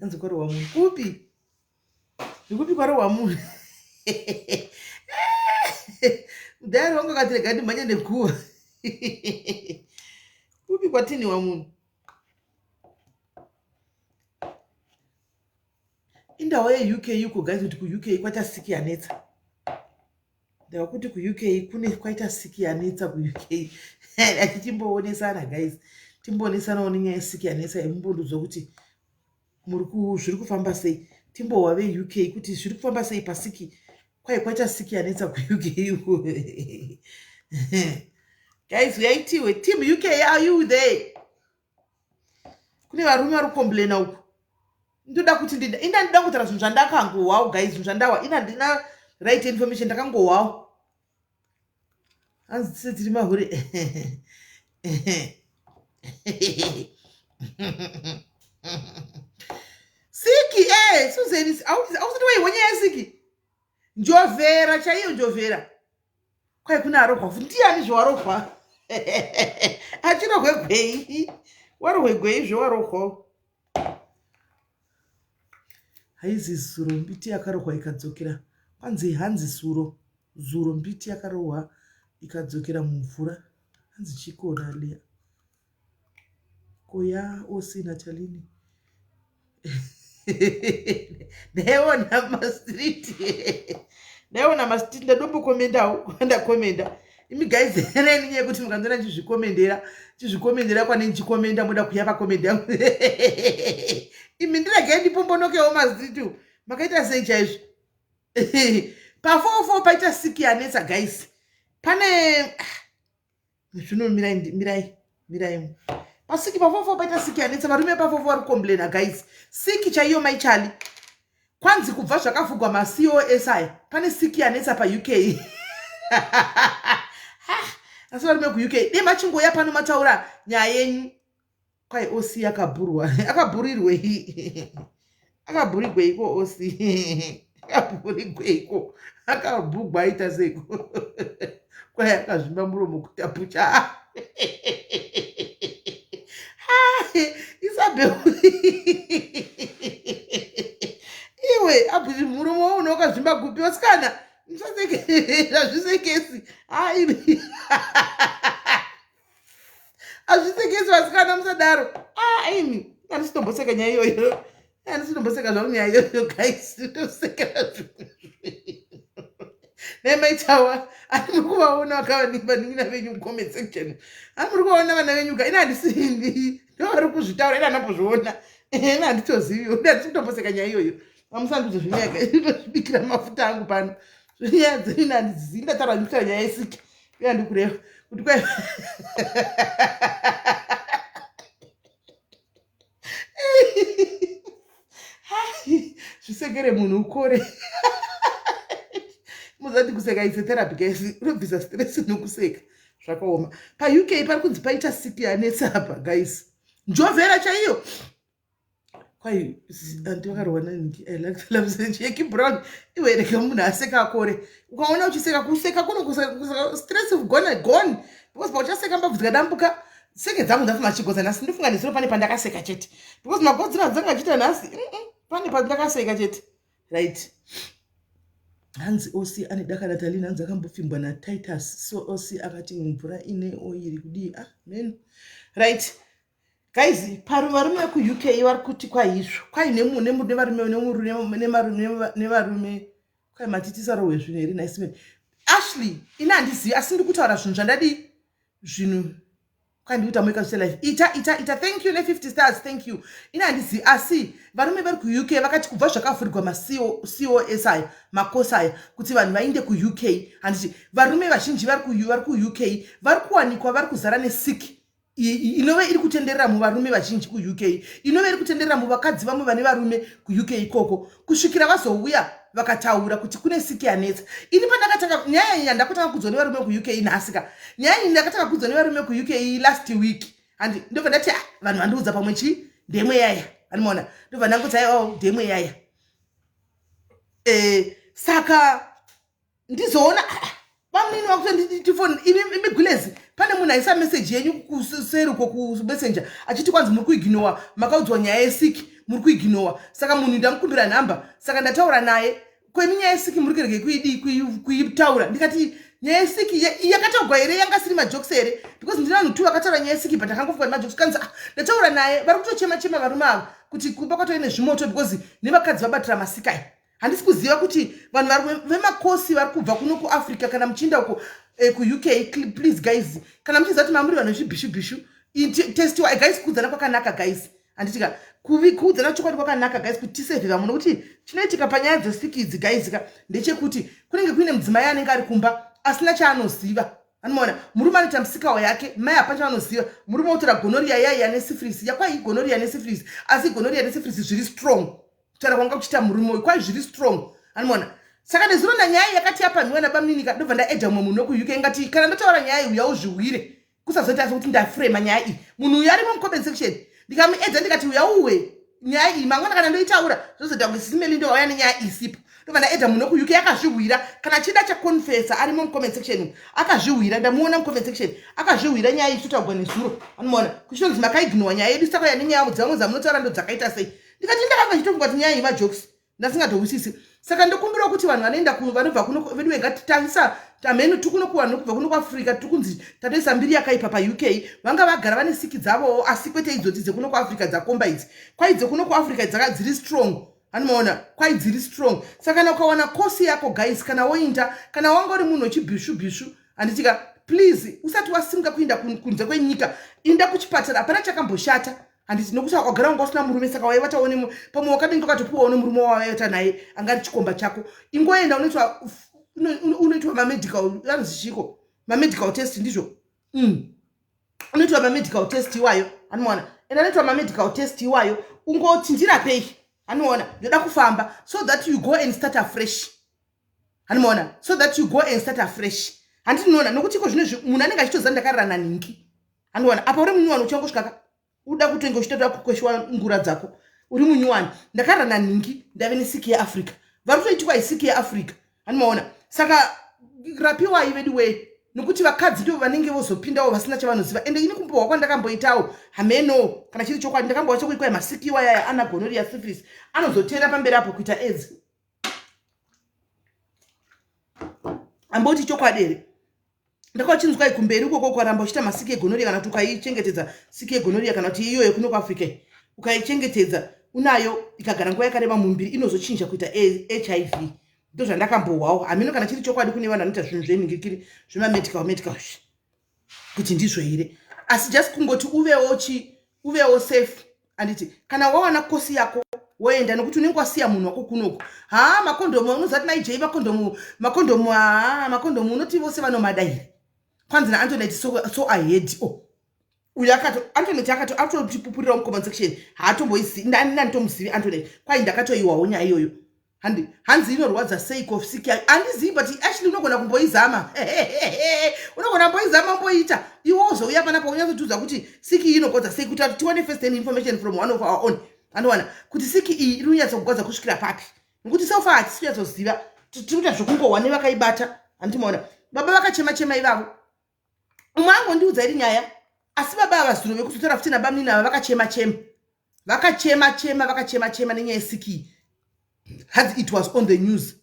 Hanzi kwarohwa munhu kupi? Zvikupi kwarohwa munhu? Mudhayari wangu akati rega ndimhanye neguva. Kupi kwatiniwa munhu? Indawo yeUK yuko guys kuti kuUK kwaita siki yanetsa. Ndava kuti kuUK kune kwaita siki yanetsa kuUK. Achichimboonesana guys. Timboonesanawo nenyaya yesiki yanetsa yemumbondudzo kuti muri zviri kufamba sei. Timbohwa veUK kuti zviri kufamba sei pasiki. Kwai kwaita siki yanetsa kuUK uko. Guys, yaitiwe team UK are you there? Kune varume vari kucomplaina uko. Ndoda kuti ndida ina ndida kutaura zvinhu zvandakangohwawo guys zvinhu zvandawa ina ndina right information ndakangohwawo. Hanzi tise tiri mahure. Siki eh Susan ausati waihwa nyaya yesiki. Njovhera chaiyo njovhera. Kwai kune arohwa futi ndiani zvewarohwa? Achirohwe gwei. Warohwe gwei zvewarohwa. Haizi zuro mbiti yakarohwa ikadzokera. Kwanzi hanzi zuro zuro mbiti yakarohwa ikadzokera mumvura. Hanzi chikona Leah. Ko ya osi Natalini. Ndaiona mastreet. Ndaiona mastreet ndadombokomendawo ndakomenda. Imi guys here nenyaya yekuti mukandiona ndichizvikomendera chizvikomendera kwane ndichikomenda moda kuya pakomende yangu. Imi ndiregei ndipombonokewo mastreet makaita sei chaizvo? Pa 44 paita siki yanetsa guys. Pane zvino mirai mirai mirai pasiki pafofo paita siki yanetsa varume pafofo vari kucomplaina guys siki chaiyo maichali kwanzi kubva zvakavhugwa macos aya pane siki yanetsa pauk asi varume kuuk dei machingoya pano mataura nyaya yenyu Kwai osi akabhurwa akabhurirwei akabhurigweiko osi akabhurigweiko akabhugwa aita seiko kwai akazvimba muromo kutapucha Isabel iwe abhuti muromo wauno wakazvimba kupi wasikana musasekera zvisekesi haimi hazvisekesi vasikana musadaro ah imi handisi tomboseka nyaya iyoyo handisi tomboseka zvangu nyaya iyoyo guys tosekera naye maitawa ani muri kuvaona vakavanin'ina venyu mucomment section ani muri kuvaona vana venyu ka ini handisi ndovari kuzvitaura ini handambozviona ini handitoziviwo ini handisi kutomboseka nyaya iyoyo amusandiudze zvenyaya ndozvibikira mafuta angu pano zvenyaya dzenyu handizivi ndataura ndikutaura nyaya yesiki uye ndikureva kuti kwai zvisekere munhu ukore muzati kuseka is a therapy guys unobvisa stress nokuseka zvakaoma pauk pari kunzi paita siki yanetsa apa guys njovhera chaiyo kwai anti vakarohwa naniki i like the love Jackie Brown iwe rega munhu aseka akore ukaona uchiseka kuseka kuno kuseka stress of gone gone because pauchaseka mbabvu dzikadambuka seke dzangu ndafa machigodza nhasi ndofunga nezuro pane pandakaseka chete because magodziro adzanga achiita nhasi pane pandakaseka chete right hanzi osi ane daka natalina hanzi akambopfimbwa natitus so osi akati mvura ine oiri kudii ah men right Guys, pari varume vekuUK vari kuti kwaizvo kwai nevarume nevarume kwai matitisa rohwe zvinhu here nice man Ashley ini handizivi asi ndiri kutaura zvinhu zvandadii zvinhu kwai ndikuita moika zvise life ita ita ita thank you ne50 stars thank you ini handizivi asi varume vari kuUK vakati kubva zvakavhurigwa maCOS aya makosi aya kuti vanhu vainde kuUK handiti varume vazhinji vari kuUK vari kuwanikwa vari kuzara nesiki inove iri kutenderera muvarume vazhinji kuUK inove iri kutenderera muvakadzi vamwe vane varume kuUK ikoko kusvikira vazouya vakataura kuti kune siki yanetsa ini pandakatanga nyaya iyi yandakutanga kudzwa nevarume kuUK nhasi ka nyaya iyi ndakatanga kudzwa nevarume kuUK last week handi ndobva ndati ah, vanhu vandiudza pamwe chii ndemwe yaya andimaona ndobva ndangoti aiwa oh, ndemwe yaya eh, saka ndizoona ah, bamnini vakutonditifoni imi imi gulezi pane munhu aisa meseji yenyu kuseri uko kumessenger achiti kwanzi muri kuignowa makaudzwa nyaya yesiki Muri kuiginowa. Saka munhu ndamukumbira nhamba, saka ndataura naye. Kwemi nyaya yesiki muri kurege kuidii kuitaura? Ndikati nyaya yesiki yakataurwa here? Yanga siri majokes here? Because ndine vanhu two vakataura nyaya yesiki, but akangofunga nemajokes. Kanzi, ah, ndataura naye, vari kutochema chema varume ava kuti kumba kwatove nezvimoto because nevakadzi vabatira masikai. Handisi kuziva kuti vanhu vemakosi vari kubva kuno kuAfrica, kana muchiinda uko kuUK, please guys, kana muchiziva kuti mamuri vanhu vezvibhishu bhishu, testiwa guys. Kuudzana kwakanaka guys, handitika? Kuudzana chokwadi kwakanaka guys, kuti tisevhe vamwe. Nokuti chinoitika panyaya dzesiki idzi guys ka, ndechekuti kunenge kuine mudzimai anenge ari kumba asina chaanoziva. Anomaona murume anoita musikawo yake, mai hapana chavanoziva. Murume otora gonorrhea yaiya nesyphilis, yakwai gonorrhea nesyphilis, asi gonorrhea nesyphilis zviri strong. Kutaura kwanga kuchiita murume uyu, kwai zviri strong, anomaona. Saka nezuro nanyaya yakati yapamhiwa nabamunika, ndobva ndaedha mumwe munhu wekuUK. Ngati kana ndataura nyaya iyi, uya uzviwire, kusazoita sekuti ndafrema nyaya iyi. Munhu uyu arimo mucomment section. Ndikamuedza, ndikati uya uwe nyaya iyi mangwana kana ndoitaura, zvozoita kunge Sis Melly ndowauya nenyaya isipo. Ndobva ndaedha munhu wekuUK, akazvihwira. Kana chida chakonfesa, arimo mucomment section, akazvihwira. Ndamuona mucomment section, akazvihwira nyaya iyi ichitotaurwa nezuro. Anomaona kuchitonzi makaignowa nyaya yedu, sakauya nenyaya dzamwe dzamunotaura ndo dzakaita sei. Ndikati ndakanga chitofunga kuti nyaya iyi majokes, ndasingatowisisi. Saka ndokumbirawo kuti vanhu vanoenda, vanobva kuno vedu, vega tarisa tamheno tikuno kuvanhu kubva kuno kuAfrica, tiri kunzi tatoisa mbiri yakaipa paUK. Vanga vagara vane siki dzavowo, asi kwete idzodzi dzekuno kuAfrica dzakomba idzi. Kwai dzekuno kuAfrica dziri strong, anomaona, kwai dziri strong. Saka kana ukawana kosi yako guys, kana woinda, kana wanga uri munhu wechibhishu bhishu, handitika? Please, usati wasimuka kuinda kunze kwenyika, inda kuchipatara. Hapana chakamboshata, handiti? Nokuti wagara wanga usina murume, saka waivatawo pamwe wakadenge ukatopiwawo nemurume wawaiita naye angari chikomba chako. Ingoenda unoitwa mamedical, anonzi chiko, mamedical test, ndizvo. Unoitwa mamedical test iwayo, anoona. Ende anoitwa mamedical test iwayo, ungoti ndirapei, anoona, ndoda kufamba, so that you go and start afresh, anomaona, so that you go and start afresh, handinoona. Nokuti iko zvino munhu anenge achitoziva ndakarara naningi, anoona. Apa uri munyuwani, uchangosvikaka, uda kutenge uchitoda kukweshwa ngura dzako, uri munyuwani, ndakarara naningi, ndave nesiki yeAfrica. Vari kutoitikwa isiki yeAfrica, anomaona. Saka rapiwai vedu wei, nokuti vakadzi ndivo vanenge vozopindawo vasina chavanoziva. Ende ini kumbohwa kwandakamboitawo, hameno kana chiri chokwadi, ndakambowa chokuikwai masiki iwayaya ana gonorrhea, syphilis, anozotera pamberi apo kuita AIDS. Amboti chokwadi here? Ndakachinzwai kumberi ukoko, ukaramba uchiita masiki egonorrhea, kana kuti ukaichengetedza siki yegonorrhea, kana kuti iyoyo kuno kuAfrica, ukaichengetedza unayo, ikagara nguva yakareba mumbiri, inozochinja kuita HIV. Ndo zvandakambohwawo, hamino kana chiri chokwadi. Kune vanhu vanoita zvinhu zvenhingirikiri zvemamedical medical kuti ndizvo here, asi just kungoti uvewo chi uvewo safe, handiti? Kana wawana kosi yako, woenda, nokuti unenge wasiya munhu wako kunoku. Haa, makondomu, unozati naijei makondomu, makondomu, haa, makondomu unoti vose vanomada here? Kwanzi naAntonet, so ahead. Oh, uyu akato Antonet akato atotipupurirawo mucomment section. Haatomboizivi, ndanditomuzivi Antonet. Kwai ndakatoiwawo nyaya iyoyo. Handi hanzi inorwadza sei kofsiki yayo, handizivi, but actually unogona kumboizama, unogona kumboizama, umboita iwe uzouya panapa unyatsotiudza kuti siki iyi inogwadza sei, kuti tiwane first hand information from one of our own, anowana kuti siki iyi iri kunyatsokugwadza kusvikira papi. Nokuti so far hatisi kunyatsoziva, tiri kuita zvokungohwa nevakaibata, handimaona. Baba vakachema chema ivavo, umwe angondiudza iri nyaya, asi baba ava zuro vekuzotora futi nabamnini ava vakachema chema, vakachema chema, vakachema chema nenyaya yesiki. Hanzi it was on the news.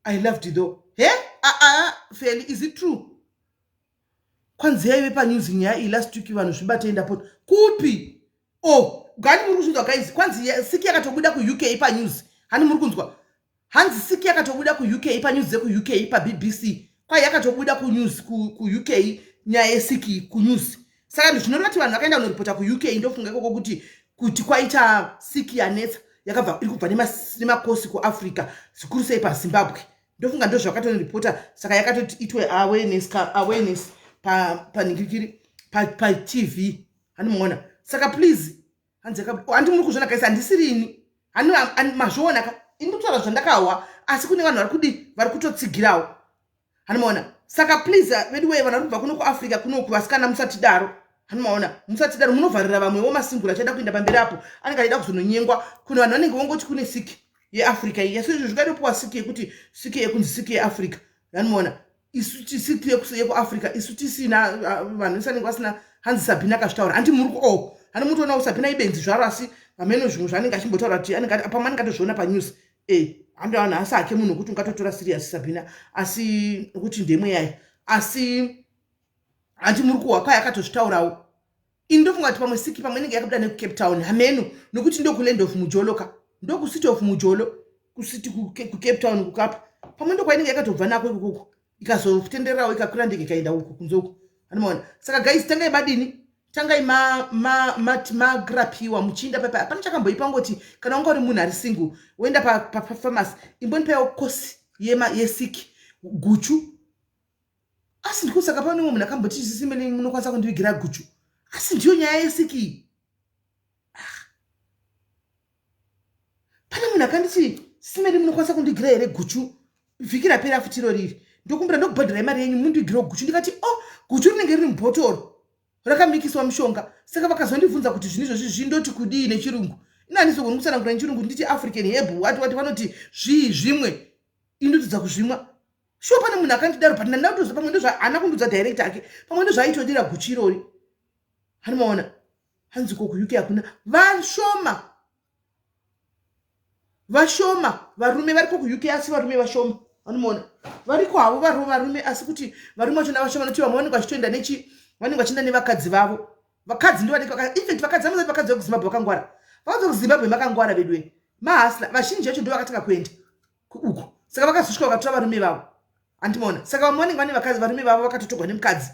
I loved it though. He aa, Feli, is it true? Kwanzi yaive panews nyaya iyi last week. Vanhu zvibatei ndapota. Kupi? Oh, gani muri kuzvinzwa guys? Kwanzi siki yakatobuda kuUK panews. Hani muri kunzwa? Hanzi siki yakatobuda kuUK panews dzekuUK, paBBC. Kwai yakatobuda kunews kuUK nyaya yesiki kunews. Saka zvinoreva kuti vanhu vakaenda kunoripota kuUK, ndofunga ikoko kuti kwaita siki yanetsa, yakabva iri kubva nemakosi kuAfrica, zvikuru sei paZimbabwe. Ndofunga ndo zvavakatonoripota. Saka yakatoti itwe awareness panhingirikiri paTV, handimuona. Saka please, hanzi handi muri kuzviona guys? Handisirini, mazviona ka? Ini ndikutaura zvandakahwa, asi kune vanhu vari kudi, vari kutotsigirawo, handimaona. Saka please vedu wee, vanhu vari kubva kuno kuAfrica kunoku, vasikana, musatidaro, handimaona, musatidaro. Munovharira vamwewo masingura achada kuenda pamberi apo, anenge achida kuzononyengwa. Kune vanhu vanenge vongoti kune siki yeAfrica iyi, asi izvo zvikatopiwa siki yekuti siki yekunzi siki yeAfrica, handimaona. Isu siki yekuAfrica, isu tisina, vanhu vese vanenge vasina. Hanzi Sabhina akazvitaura, handi muri o? Handi mutoona Sabhina ibenzi zvaro, asi Hameno zvimwe zvaanenge achimbotaura kuti pamwe anenge atozviona panews. E handoa nhasi hake munhu wekuti ungatotora serious Sabina, asi nokuti ndemweyai, asi handi muri kuhwa kwai akatozvitaurawo. Ini ndofunga kuti pamwe siki pamwe inenge yakabuda nekuCape Town, hameno, nokuti ndokuland of mujoloka, ndokucity of mujolo, kucity kuCape Town, kuKapa. Pamwe ndokwainenge yakatobva nako ikokoko, ikazotendererawo, ikakwira ndege, ikaenda uko kunze uko, anomaona. Saka guys, tangai madini, tangai magrapiwa muchiinda papa. Hapana chakamboipa ngoti kana unga uri munhu ari single, woenda pafamasi, imbonipaiwo kosi yesiki guchu. Asi ndiko saka pane umwe munhu akamboti, "Sisimene, munokwanisa kundivigira guchu?" Asi ndiyo nyaya yesiki iyi. Ah. Pane munhu akanditi, "Simeri, munokwanisa kundigira here guchu vhiki rapera futi iro riri? Ndokumbira, ndokubhadhirai mari yenyu, mundigirawo guchu." Ndikati, "O oh, guchu rinenge riri mubhotoro rakamikiswa mushonga." Saka vakazondibvunza kuti zvinhu izvozvi zvindoti kudii nechirungu. Ina handizogoni kutsanangura nechirungu, nditi African herb, wati wati, vanoti zvii zvimwe, indotidza kuzvimwa. Shuwa, pane munhu akandidaro, but ndanda pamwe ndozva haana kundudza direct ake, pamwe ndozvaaitodira guchu irori. Hanimaona hanzi ko kuUK hakuna vashoma, vashoma varume variko kuUK, asi varume vashoma. Vanomaona variko havo varume, asi kuti varume vachona vashoma, nokuti vamwe vanenge vachitoenda nechi vanenge vachienda nevakadzi vavo. Vakadzi ndo vanenge, infact vakadzi vanozati, vakadzi vekuZimbabwe vakangwara. Vakadzi vekuZimbabwe makangwara vedwe, mahustler vazhinji vacho ndo vakatanga kuenda uku. Saka vakazosvika vakatora varume vavo, handimaona. Saka vamwe vanenge vane vakadzi, varume vavo vakatotogwa nemukadzi,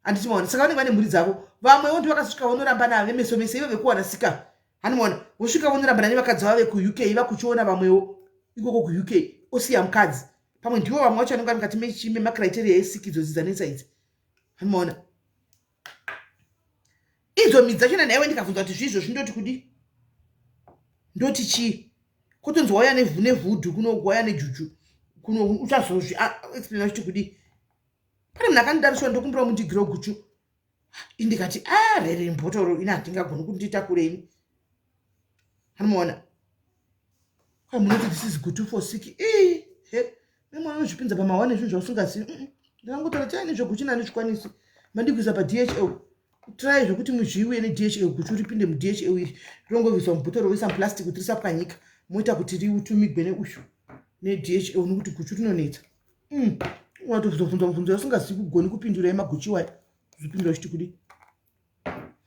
handichimaona. Saka vanenge vane mhuri dzavo. Vamwewo ndo vakazosvika vonoramba vemeso mese ivo vekuwana sika, handimaona, vosvika vonorambana nevakadzi vavo vekuUK, vakuchiona vamwewo ikoko kuUK, osiya mukadzi. Pamwe ndivo vamwe vacho vanenge vari mukati memacriteria esiki idzodzi dzanetsa idzi, handimaona. Idzo midzi dzachona naiwe, ndikabvunza kuti zviizvo zvindoti kudi, ndoti chii, kotonzi wauya nevhudhu kuno, wauya nejuju kuno, uchazozvi explaina uchiti kudi? Pane munhu akandidaro, "Shuwa, ndokumbirawo mundigiro guchu." Indikati, "A, rere mbotoro ini handingagoni kunditakure ini." Hanomaona munoti, "This is gutu for sick." Ii he, memwana unozvipinza pamawane zvinhu zvausingazivi. Ndikangotora chai nezveguchu nandizvikwanisi mandikuisa paDHL. Try zvekuti muzviuye neDHL, guchu ripinde muDHL iri, rinongoviswa mubhotoro, roisa muplastic kuti risapwanyika, moita kuti riutumigwe neushu neDHL, nokuti guchu rinonetsa. Unatozobvunza mubvunzo yausingazivi kugoni kupindura yemaguchi waya, kuzopindura uchiti kudi?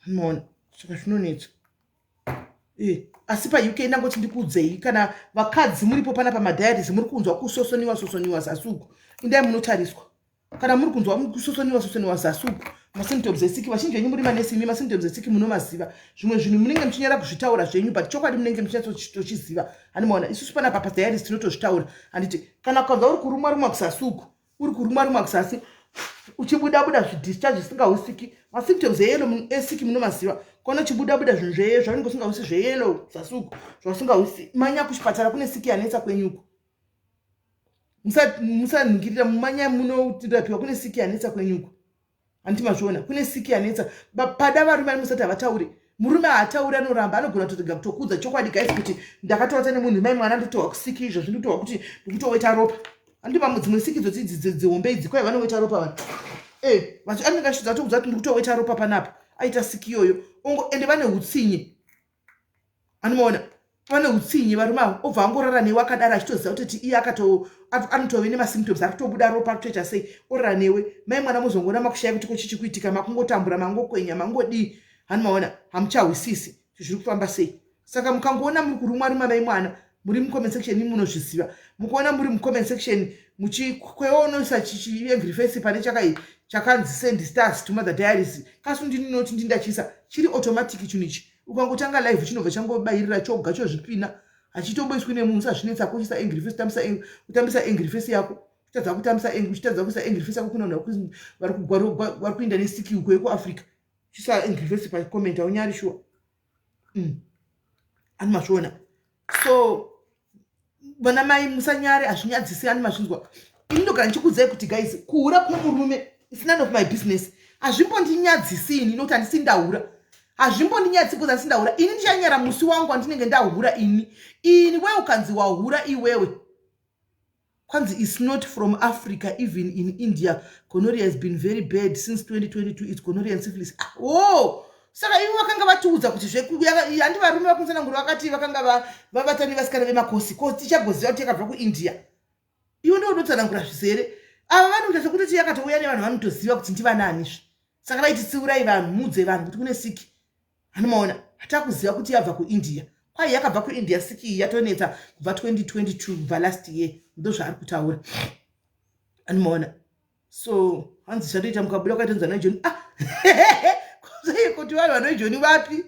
Maona, saka zvinonetsa. Asi paUK ndangoti ndikuudzei, kana vakadzi muripo pana pamadiaries, muri kunzwa kusosoniwa sosoniwa zasi uku, indai munotariswa. Kana muri kunzwa kusosoniwa sosoniwa zasi uku, masymptoms esiki, vazhinji venyu muri manesi imi, masymptoms esiki munomaziva. Zvimwe zvinhu munenge muchinyara kuzvitaura zvenyu, but chokwadi munenge muchinyatsotochiziva, handimaona. Isusu panapa padiaries tinotozvitaura, handiti? Kana ukanzwa uri kurumwa rumwa kuzasi uku, uri kurumwa rumwa kuzasi, uchibuda buda zvidischarge zvisingausiki, masymptoms eyellow esiki munomaziva. Kona uchibuda buda zvinhu zveye zvaunenge usingausi zveyellow zasi uku, zvausingausi, manya kuchipatara, kune siki yanetsa kwenyuku. Musanhingirira, mumanya munorapiwa, kune siki yanetsa kwenyuku, handiti mazviona? Kune siki yanetsa pada. Varume ari musati havatauri, murume haatauri, anoramba, anogona kutorega kutokuudza chokwadi, guys, kuti ndakatorata nemunhu, mai mwana, ndotohwa kusiki izvozvi, ndotohwa kuti ndikutoweta ropa. Handi mamwe dzimwe siki idzodzi idzi dzihombe idzi, kwai vanoweta ropa vanhu. E anenge achidza tokuudza kuti ndikutoweta ropa panapa, aita siki iyoyo. Ende vane utsinye, anomaona, vane utsinye varume avo. Obva angorara newe akadaro, achitoziva kutoti iye anotove nemasymptoms, ari kutobuda ropa, ari kutoita sei, orara newe, mai mwana, muzongoona makushaya kuti kochichi kuitika, makungotambura, mangokwenya, mangodii, hanimaona, hamuchahwisisi zviri kufamba sei. Saka mukangoona muri kurumwa rumwa, mai mwana, muri mucomment section, munozviziva. Mukuona muri mucomment section muchikweonoisa chiangry face pane chakai chakanzi "Send stars to Mother Diaries", kasi ndinoti ndindachisa chiri automatic chinhu ichi. Ukangotanga live, chinobva changobayirira choga, chozvipina, hachitomboiswi nemunhu. Usazvinetsa kuchisa angry face, kutambisa angry face yako, uchitadza kutambisa, uchitadza kuisa angry face yako kuna vanhu vari kuenda nesiki uko yekuAfrica. Chisa angry face pacomment, aunyari shuwa. Ani mazviona? So vana mai, musanyare, hazvinyadzisi, ani mazvinzwa? Ini ndogara ndichikuudzai kuti guys, kuhura kwemurume is none of my business. Hazvimbondinyadzisi ini, nokuti handisi ndahura. Hazvimbondinyadzisi kuzi handisi ndahura. Ini ndichanyara musi wangu wandinenge ndahura ini. Ini we ukanzi wahura iwewe, kwanzi is not from Africa. Even in India gonorrhea has been very bad since 2022. It's gonorrhea and syphilis. Ah, oh, saka ivo vakanga. kutiudza kuti zvehandi varume vakunsanangura vakati vakanga vavata nevasikana vemakosi ko tichagoziva kuti yakabva kuindia iwe ndo unotsanangura zvizere ava vanoita sekuti yakatouya nevanhu vanotoziva kuti ndivanaanizve saka vaiti tsiurai vanhu muudze vanhu kuti kune siki Anomaona hatakuziva kuti yabva kuIndia. Kwai yakabva kuIndia siki iyi yatonetsa kubva 2022 kubva last year ndozvaari kutaura. Anomaona. So hanzi zvatoita mukabuda kwaitonzi vana John. Ah. Kozai kuti vanhu vana John vapi?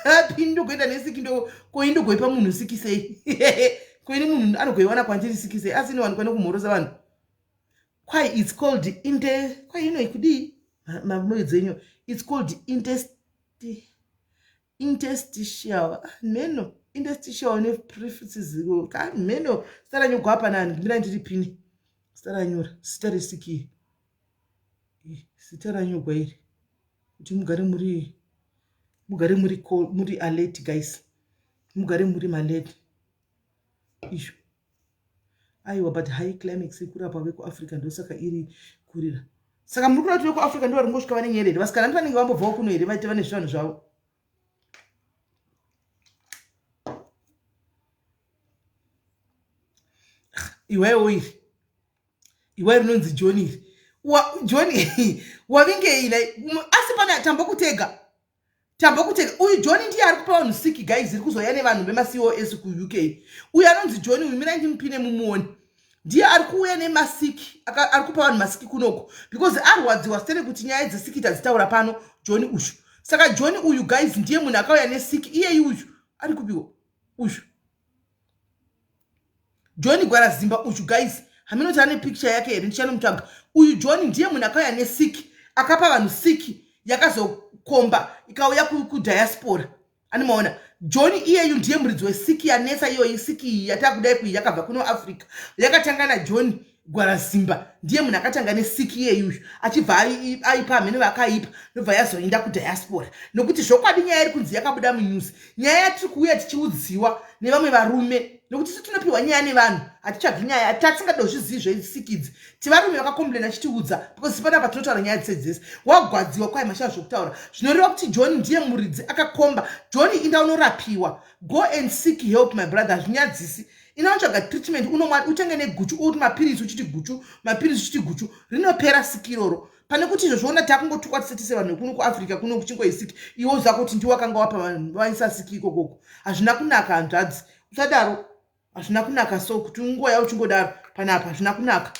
Vapi ndogoenda nesiki ndo koi ndogoipa munhu siki sei? Koi munhu anogoiwana kwandiri siki sei? Asi inowanikwa nekumhorosa vanhu. Kwai it's called inte kwai inoi kudii? Mamoyo enyu it's called intesti interstitial ah, mheno interstitial neprefixes ka mheno zita ranyogwa apa nani ndimira ndiri pini zita ranyora zita resiki zita ranyogwa iri kuti mugare muri mugare muri muri alert guys mugare muri malert izvo aiwa but high climax yekurapa vekuafrica ndosaka iri kurira saka muri kuda kuti vekuafrica ndo vari kungosvika vane nyerere vasikana ndi vanenge vambobvawo kuno here vaite vane zvivanhu zvavo iwewo iri iwe rinonzi john iri john wavingei asi pane tambokutega Tambokuteka uyu John ndiye ari kupa vanhu siki guys iri kuzouya nevanhu vemaCOS kuUK. Uyu anonzi John uyu mirai ndimupine mumuone. Ndiye ari kuuya nemasiki ari kupa vanhu masiki kunoko because arwadziwa stere kuti nyaya dzesiki tadzitaura pano John uyu. Saka John uyu guys ndiye munhu akauya nesiki iyeyi uyu ari kupiwa uyu. John Gwarazimba uyu guys haminoti ane picture yake here ndichanomutsvaga uyu John ndiye munhu akauya nesiki akapa vanhu siki yakazokomba ikauya kudiaspora animaona John iyeyu ndiye muridzi wesiki yanetsa iyoyi siki iyi yatakudai kuyi yakabva kuno Africa yakatanga naJohn Gwarazimba ndiye munhu akatanga nesiki iyeyuyu achibva aipa hamene vakaipa ndobva yazoinda kudiaspora nokuti zvokwadi nyaya iri kunzi yakabuda munews nyaya yatiri kuuya tichiudziwa nevamwe varume nokuti isu tinopiwa nyaya nevanhu hatitsvagi nyaya tatingadozvizivi zvesiki idzi tivarume vakakomplaina achitiudza because panapa tinotaura nyaya dzese dzese wagwadziwa kwai mashaya zvokutaura zvinoreva kuti john ndiye muridzi akakomba john inda unorapiwa go and seek help my brother hazvinyadzisi inotsvaga treatment unomwa utenge neguchu uti mapiritsi uchiti guchu mapiritsi uchiti guchu rinopera siki iroro pane kuti izvo zvoona takungotukwa tise tise vanhu vekuno kuafrica kuno kuchingoisiki iwe uziva kuti ndiwe wakanga wapa vanhu vaisa siki ikokoko hazvina kunaka hanzvadzi usadaro hazvina kunaka so kuti ungoya uchingodaro panapa hazvina kunaka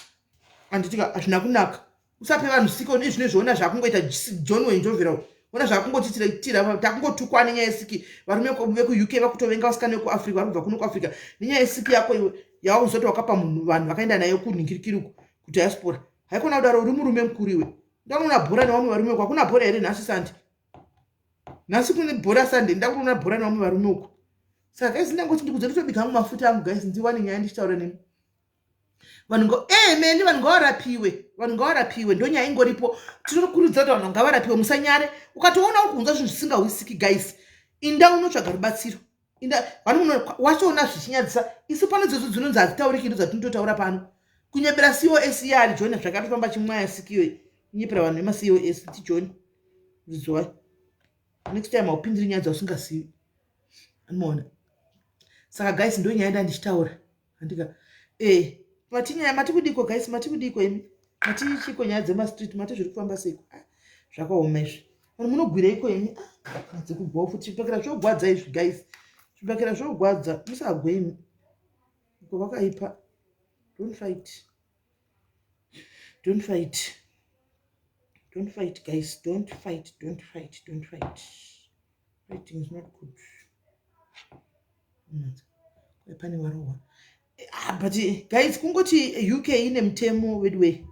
anditika hazvina kunaka usape vanhu siki one zvino zvoona zvakungoita john wenjovera ona zvakungotitira takungotukwa nenyaya yesiki varume vekuuk vakutovenga vasikana vekuafrica vari kubva kuno kuafrica nenyaya yesiki yako iwe yauzoti wakapa munhu vanhu vakaenda nayo kunhingirikiri uku kudiaspora haikona kudaro uri murume mukuru iwe ndanoona bhora nevamwe varume uku hakuna bhora here nhasi sande nhasi kune bhora sande ndakunoona bhora nevamwe varume uku saka guys ndangoti ndikudze nditobika hangu mafuta angu guys ndiwane nyaya ndichitaura nemi vanhu ngo eh meni vanhu ngavarapiwe vanhu ngavarapiwe ndonyaya ingoripo tinokurudzira kuti vanhu ngavarapiwe musanyare ukatoona uri kunzwa zvinhu zvisingawisiki guys inda unotsvaga rubatsiro inda vanhu wachoona zvichinyadzisa isu pano dzedzo dzinonzi hadzitauriki ndo dzatinototaura pano kunyepera cos iye ari john zvakatofamba chimwaya sikiyo kunyepera vanhu vemacos ti john ridzwai next time haupindiri nyaya dzausingazivi anoona saka guys ndo nyaya ndandichitaura handika eh mati nyaya mati kudiko guys mati kudiko imi mati chiko nyaya dzemastreet mati zviri kufamba seiko ah, zvakaoma izvi vanhu munogwireiko imi ah, dzekugwawo futi zvibhakera zvogwadza izvi guys zvibhakera zvogwadza musagwe imi uko vakaipa don't fight don't fight don't fight guys don't fight don't fight don't fight fighting is not good pane warohwa ah, but guys kungoti uk ine mutemo weduway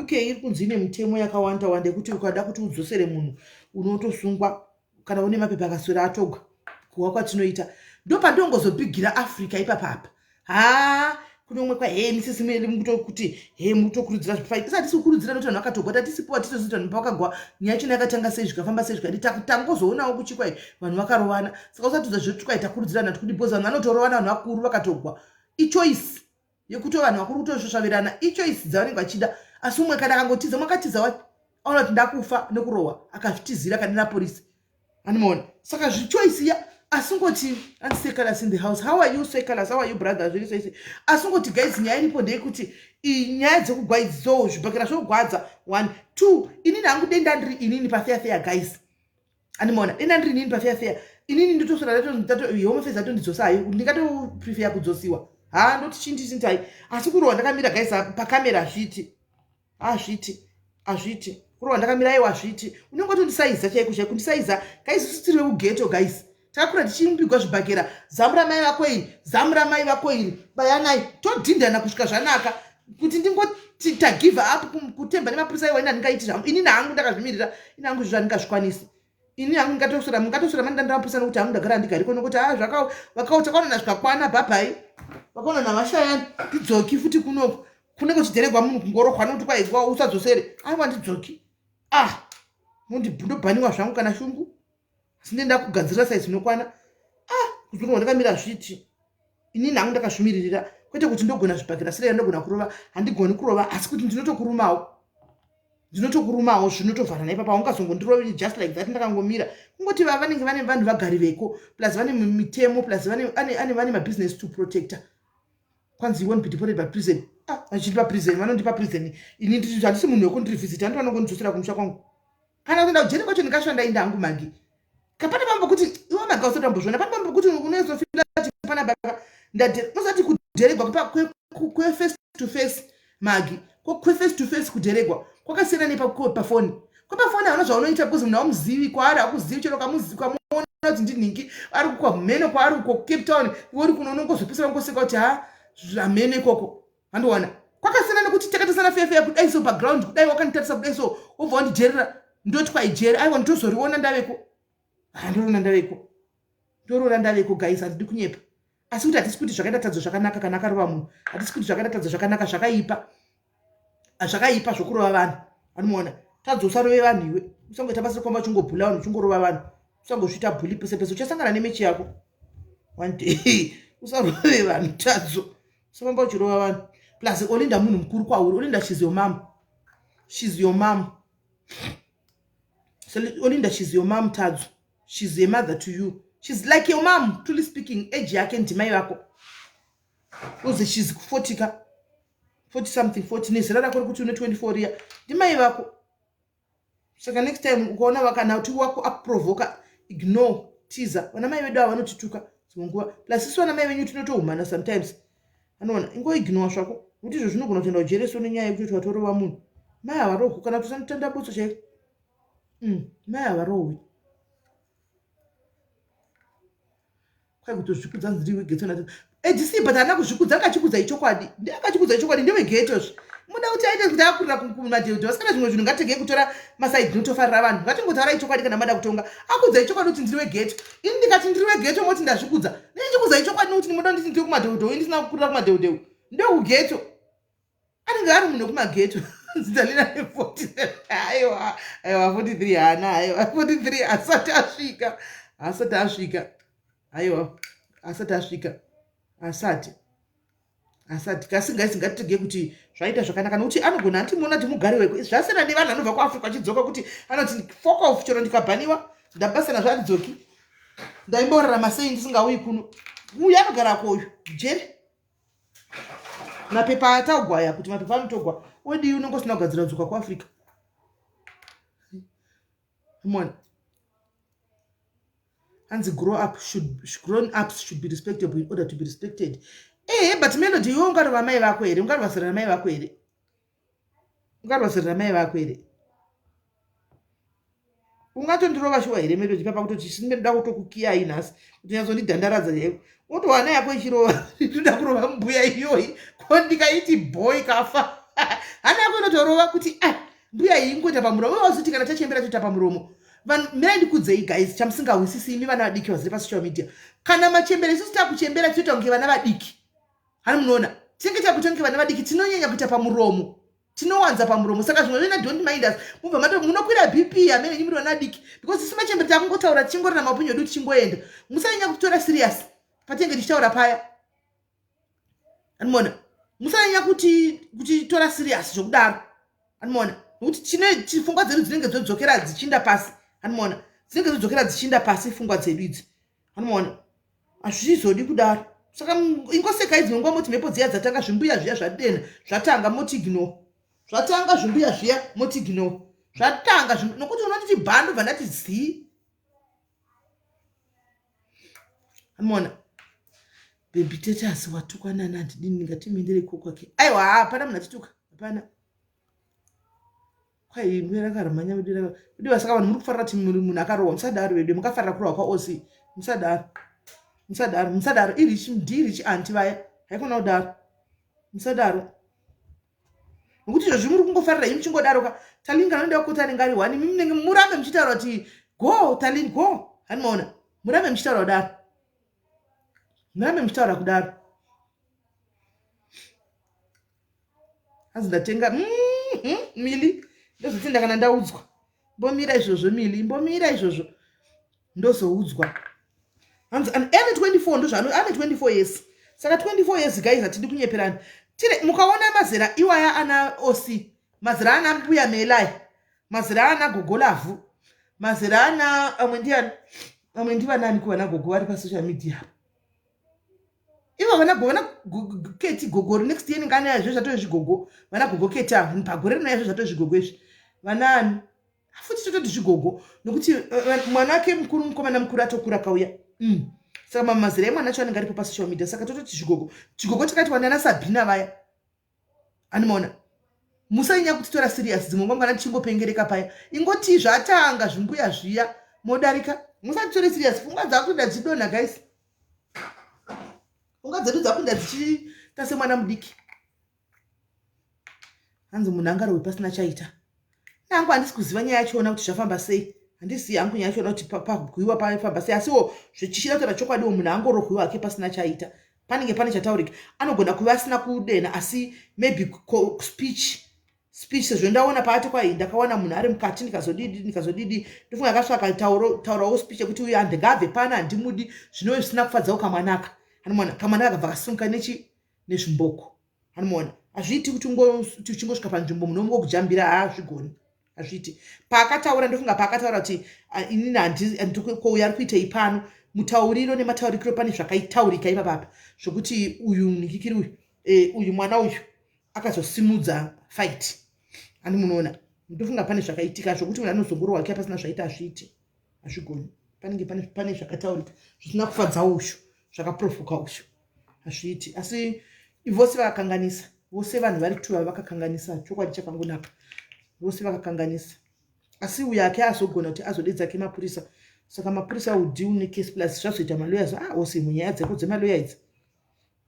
uk iri kunzi ine mutemo yakawanda wanda yekuti ukada kuti udzosere munhu unotosungwa kana une mapepa akaswera atogwa kuwa kwatinoita ndopandongozobigira africa ipapapa haa kune umwe kwa hee misisi mene mukutokuti hee mukutokurudzira zvifight isati tisi kukurudzira nekuti vanhu vakatogwa tatisipo hatitozivi vanhu pavakagwa nyaya yachona yakatanga sei zvikafamba sei zvikadi tangozoonawo kuchikwa vanhu vakarovana saka usatiudza zvekuti kwai takurudzirana tikudi because vanhu vanotorovana vanhu vakuru vakatogwa ichoice yekuti vanhu vakuru kutosvosvavirana ichoice dzavanenge vachida asi umwe kana akangotiza mwakatiza wati aona kuti ndakufa nekurohwa akazvitizira akadina porisi Animona saka zvichoice ya asingoti andisecalas in the house, how are you secalas, how are you brother, zviri sei sei. Asingoti guys, nyaya iripo ndeyekuti nyaya dzekugwaidzo zvibhakera zvogwadza. One, two, inini hangu denda ndiri inini pafeya feya guys. Animona denda ndiri inini pafeya feya, inini ndotosora home affairs atondidzosa hayo, ndingatoprefer kudzosiwa. Ha, ndoti chindichintai, asi kurohwa ndakamira guys pakamera hazviiti, hazviiti, hazviiti kurohwa ndakamira. Aiwa, hazviiti. Unenge watondisaiza chaiko chaiko, kundisaiza guys. Isu tiri vekughetto guys, takakura tichimbigwa zvibhakera. Zamu ramai vako iri, zamu ramai vako iri, bayanai, todhindana kusvika zvanaka. Kuti ndingoti tagive up kutemba nemapurisa, aiwa, ini handingaiti zvangu. Inini hangu ndakazvimirira, ini hangu izvo handingazvikwanisi. Ini hangu ndingatosora, mungatosora mandandira mapurisa, nokuti hangu ndagara handigariko, nokuti ha, vakaonana zvikakwana, bhabhai, vakaonana vashayani, ndidzoki futi kunoko kunenge kuchidheregwa munhu kungorohwa nokuti kwaizwa usadzosere. Aiwa, ndidzoki. Ah, ndobhaniwa zvangu kana shungu, asi ndenda kugadzirira saizi inokwana. Ah, kuzorwa ndakamira zviti. Inini hangu ndakazvimiririra, kwete kuti ndogona zvibhakera sirei, ndogona kurova, handigoni kurova, asi kuti ndinotokurumawo, ndinotokurumawo, zvinotovharana ipapa. Ungazongondirovi just like that ndakangomira. Kungoti va vanenge vane vanhu vagari veko, plus vane mitemo, plus vane mabusiness to protecta. Kwanzi you won't be deported by prison. Ah, vachindipa prison, vanondipa prison. Ini handisi munhu wekundirevisita, handi vanongondidzosera kumusha kwangu. Kana kuenda kujeri kwacho ndikashanda inda hangu magi kapane pambo kuti iwe maga usati wambozviona, pane pambo kuti unozofila kuti pana baba usati kudheregwa kweface to face magi, kweface to face kudheregwa kwakasiyana nepafoni. Kwepafoni hauna zvaunoita because munhu haumuzivi, kwaari hakuzivi. Chero kamuona kuti ndinhingi, ari kwamhene kwaari uko Cape Town, iwe uri kuno, unongozopesera ungoseka kuti ha, zvamhene ikoko. Handiwana kwakasiyana nekuti takatasana fefeya kudai so paground kudai, wakanditarisa kudai so, wobva wandijerera, ndoti kwaijeri. Aiwa, nditozoriona ndaveko, handoriona ndaveko, ndoriona ndaveko guys, handidi kunyepa. Asi kuti hatisi kuti zvakaita tadzo zvakanaka kana akarova munhu, hatisi kuti zvakaita tadzo zvakanaka. Zvakaipa, zvakaipa zvokurova vanhu. Anomuona tadzo, usarove vanhu iwe, usangoita basa rekwamba uchingobhula vanhu, uchingorova vanhu, usangozviita bully pese pese, uchasangana nemechi yako one day. Usarove vanhu tadzo, usafamba uchirova vanhu. Plus Olinda munhu mukuru kwauri. Olinda, she's your mom, she's your mom. So Olinda, she's your mom tadzo, she's a mother to you, she's like your mom, truly speaking. Age yake ndimai vako uze, she's 40 ka, 40 something, 40 nezera rako rekuti une 24 riya, ndimai vako. Saka next time ukaona vakana kuti wako akuprovoka, ignore, tiza. Vana mai vedu ava vanotituka dzimwe nguva, plus isu vana mai venyu tinotohumana sometimes. Anoona ingoignore zvako, nokuti izvo zvinogona kutoenda kujereso nenyaya yekutoti watorova munhu. Mai havarohwi, kana kuti botso chaiko. Mai havarohwi. Kwai kutozvikudza, ndiri weghetto na ADC, but haana kuzvikudza, akachikudza ichokwadi, akachikudza ichokwadi, ndeweghetto. Muda kuti aite kuti akurira kumadheudhe vasikana. Zvimwe zvinhu ngategei kutora masaidi notofarira vanhu, ngatingotaura ichokwadi. Kana mada kutonga, akudza ichokwadi kuti ndiri weghetto. Ini ndikati ndiri weghetto, moti ndazvikudza. Ndichikudza ichokwadi, nokuti ndimoda nditi ndiri kumadheudheu, ndisina kukurira kumadheudheu, ndekughetto. Anenge ari munhu wekumageto. Zidalina ne40, aiwa, aiwa, 43 haana, aiwa, 43 asati asvika, asati asvika, aiwa, asati asvika, asati, asati. Kasi ngaisi ngatitege kuti zvaita zvakanaka, nokuti anogona antimuona kuti mugari weko. Zvasiyana nevanhu vanobva kuAfrica achidzoka, kuti anoti fuck off, chero ndikabhaniwa ndabasa nazvo, andidzoki, ndaimborarama sei ndisingauyi kuno? Uyu anogara koyu jeri, mapepa atagwaya, kuti mapepa anotogwa wedii, unenge usina kugadzira kudzoka kuAfrica. Mona hanzi grown ups should be respectable in order to be respected. Ehe, but Melody, iwe ungarova mai vako here? Ungarova zera ramai vako here? Ungarova zera ramai vako here? Ungatondirova shuwa here Melody? Papa kutoti sindoda kutokukiyai nhasi kuti nyatsondidhandaradza chaiko, wotowana yako ichirova. Ndoda kurova mbuya iyoyi, ko ndikaiti boy kafa, hana yako inotorova kuti ah, mbuya iyi ingoita pamuromo. Wazoti kana tachembera toita pamuromo. Vanhu, mirai ndikudzei guys, chamusingahwisisi imi vana vadiki vaziri pasocial media, kana machembera, isusu takuchembera tinoita kunge vana vadiki. Hani munoona tinenge takuita kunge vana vadiki, tinonyanya kuita pamuromo, tinowanza pamuromo. Saka zvimwe vena don't mind us, mubva mato munokwira BP amene nyimuri vana vadiki, because isu machembere takungotaura tichingorana maupenyu edu tichingoenda. Musanyanya kutora serious patinenge tichitaura paya. Animona musanyanya kuti kutitora serious zvokudaro. Animona, nokuti tine pfungwa dzedu dzinenge dzodzokera dzichinda pasi. Animona Dzinenge dzodzokera dzichiinda pasi fungwa dzedu idzi. Anomaona hazvizodi kudaro. Saka ingosekai dzimwe nguva moti mhepo dziya dzatanga zvimbuya zviya zvadena zvatanga moti ignore. Zvatanga zvimbuya zviya moti ignore. Zvatanga nokuti unonditi bha ndobva ndati zii. Amona baby tetasi watukwa nani handidini ngatimendere iko kwake. Aiwa hapana munhu atituka hapana. Kwai imwe rakaramhanya vedu raka vedu vasaka vanhu muri kufarira kuti munhu akarohwa musadaro vedu mukafarira kurohwa kwaOC musadaro musadaro musadaro irichi ndirichi anti vaya haikona kudaro musadaro nokuti izvozvi muri kungofarira imi muchingodaro ka Talin kana unoenda kukoti anenge ari one imi munenge murambe muchitaura kuti go Talin go hani maona murambe muchitaura kudaro murambe muchitaura kudaro hanzi ndatenga mili ndozotenda kana ndaudzwa mbomira izvozvo mili mbomira izvozvo ndozoudzwa hanzi ane 24 ndozvaano ane 24 years saka 24 years guys hatidi kunyeperana tire mukaona mazera iwaya ana oc mazera ana mbuya melai mazera ana gogolavhu mazera ana amwe ndiani amwe ndivanani kuvana gogo vari pasocial media ivo vana vana keti gogo next year inenge ane zve zvatove zvigogo vana gogo keti avo pagore rinouya zve zvatove zvigogo izvi vanaani futi tototi zvigogo nokuti eh, eh, mwana wake mukuru mukomana mukuru atokura kauya mm. saka mamazera emwana acho anenge aripo pasocial media saka tototi zvigogo chigogo chakati wanana sabhina vaya Animaona musanyanya kutitora serious dzimwe nguva kana tichingopengereka paya ingotii zvatanga zvimbuya zviya modarika musatitore serious pfungwa dzakuda dzidonha guys pfungwa dzedu dzakuda dzichiita semwana mudiki hanzi munhu angarohwe pasina chaita nangu handisi kuziva nyaya yachiona kuti zvafamba sei handizivi hangu nyaya yachiona kuti pagwiwa pafamba sei asiwo zvichida kutaura chokwadiwo munhu angorohwiwa hake pasina chaita panenge pane chataurika anogona kuva asina kudena asi maybe speech speech sezvo ndaona paati kwai ndakawana munhu ari mukati ndikazodidi ndikazodidi ndofunga akasvaka taurawo speech yekuti uyu handingabve pano handimudi zvinove zvisina kufadzawo kamwanaka anomwana kamwanaka kabva kasunga nechi nezvimboko anomuona hazviiti kuti ungoti uchingosvika panzvimbo munhu ongokujambira haazvigoni hazviiti paakataura ndofunga paakataura kuti ah, inini handikouya ari kuitei pano mutauriro nemataurikiro pane zvakaitaurika ipapapa zvokuti uyu nikikiri uyu eh, uyu mwana uyu akazosimudza fight ani munoona ndofunga pane zvakaitika zvokuti munhu anozongorohwa ke pasina zvaita hazviiti hazvigoni panenge pane, pane zvakataurika zvisina kufadza ushu zvakaprofoka ushu hazviiti asi vose vakakanganisa vose vanhu vari kutuva vakakanganisa chokwadi chakangonaka vose vakakanganisa asi uyo ake azogona kuti azodedza ke mapurisa saka mapurisa will deal necase plus zvazoita maloyers ah ose munyaya dzeko dzemaloya idzi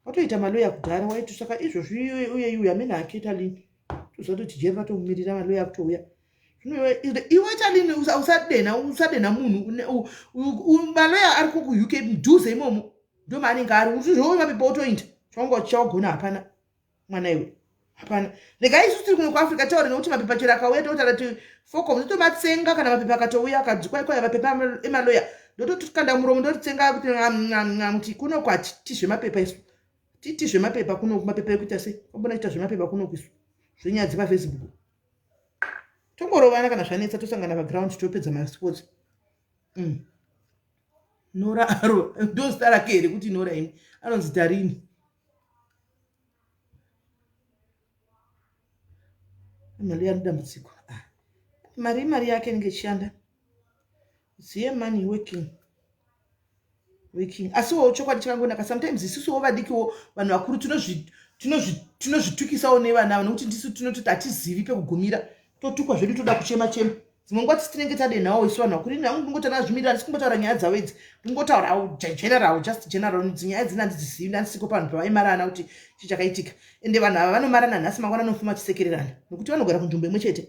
watoita maloya kudhara waiti saka izvozvi uye iuyo amene hake talini toziva kuti jeri ratomumirira maloya akutouya zvino iwe talini usadena usadena munhu maloya ari kuuk mudhuze imomo ndomaanenge ari uzvizvo mapepa otoinda chaunga chawagona hapana mwana iwe hapana regai isu tiri kuno kuafrica taure nekuti mapepa chero akauya totaura ti focom totomatsenga kana mapepa akatouya akadzi kwai kwai mapepa emaloya ndotokanda muromo ndotitsenga kuti kuti kuno kwati zvemapepa isu titi zvemapepa kuno mapepa ekuita sei kwambona ita zvemapepa kuno isu zvenyaya dzepafacebook tongorovana kana zvanetsa tosangana paground topedza masports mm. nora aro ndozita rake here kuti nora ini anonzi tarini mari yari dambudziko ah. mari imari yake inenge ichishanda ziye money working working asiwo chokwadi chakangonaka sometimes isusuwo vadikiwo vanhu vakuru tinozvitukisawo nevana ava nokuti ndisu tinototi hatizivi pekugumira totukwa zvedu toda kuchema chema dzimwe nguva tisi tinenge tadenhawo isu vanhu vakuru ini hangu ndingotaura zvimirira handisi kumbotaura nyaya dzavo idzi ndingotaura general just general idzi nyaya dzina handidzizivi ndandisiko panhu pavaimarana kuti chii chakaitika ende vanhu ava vanomarana nhasi mangwana anofuma achisekererana nokuti vanogara kunzvimbo imwe chete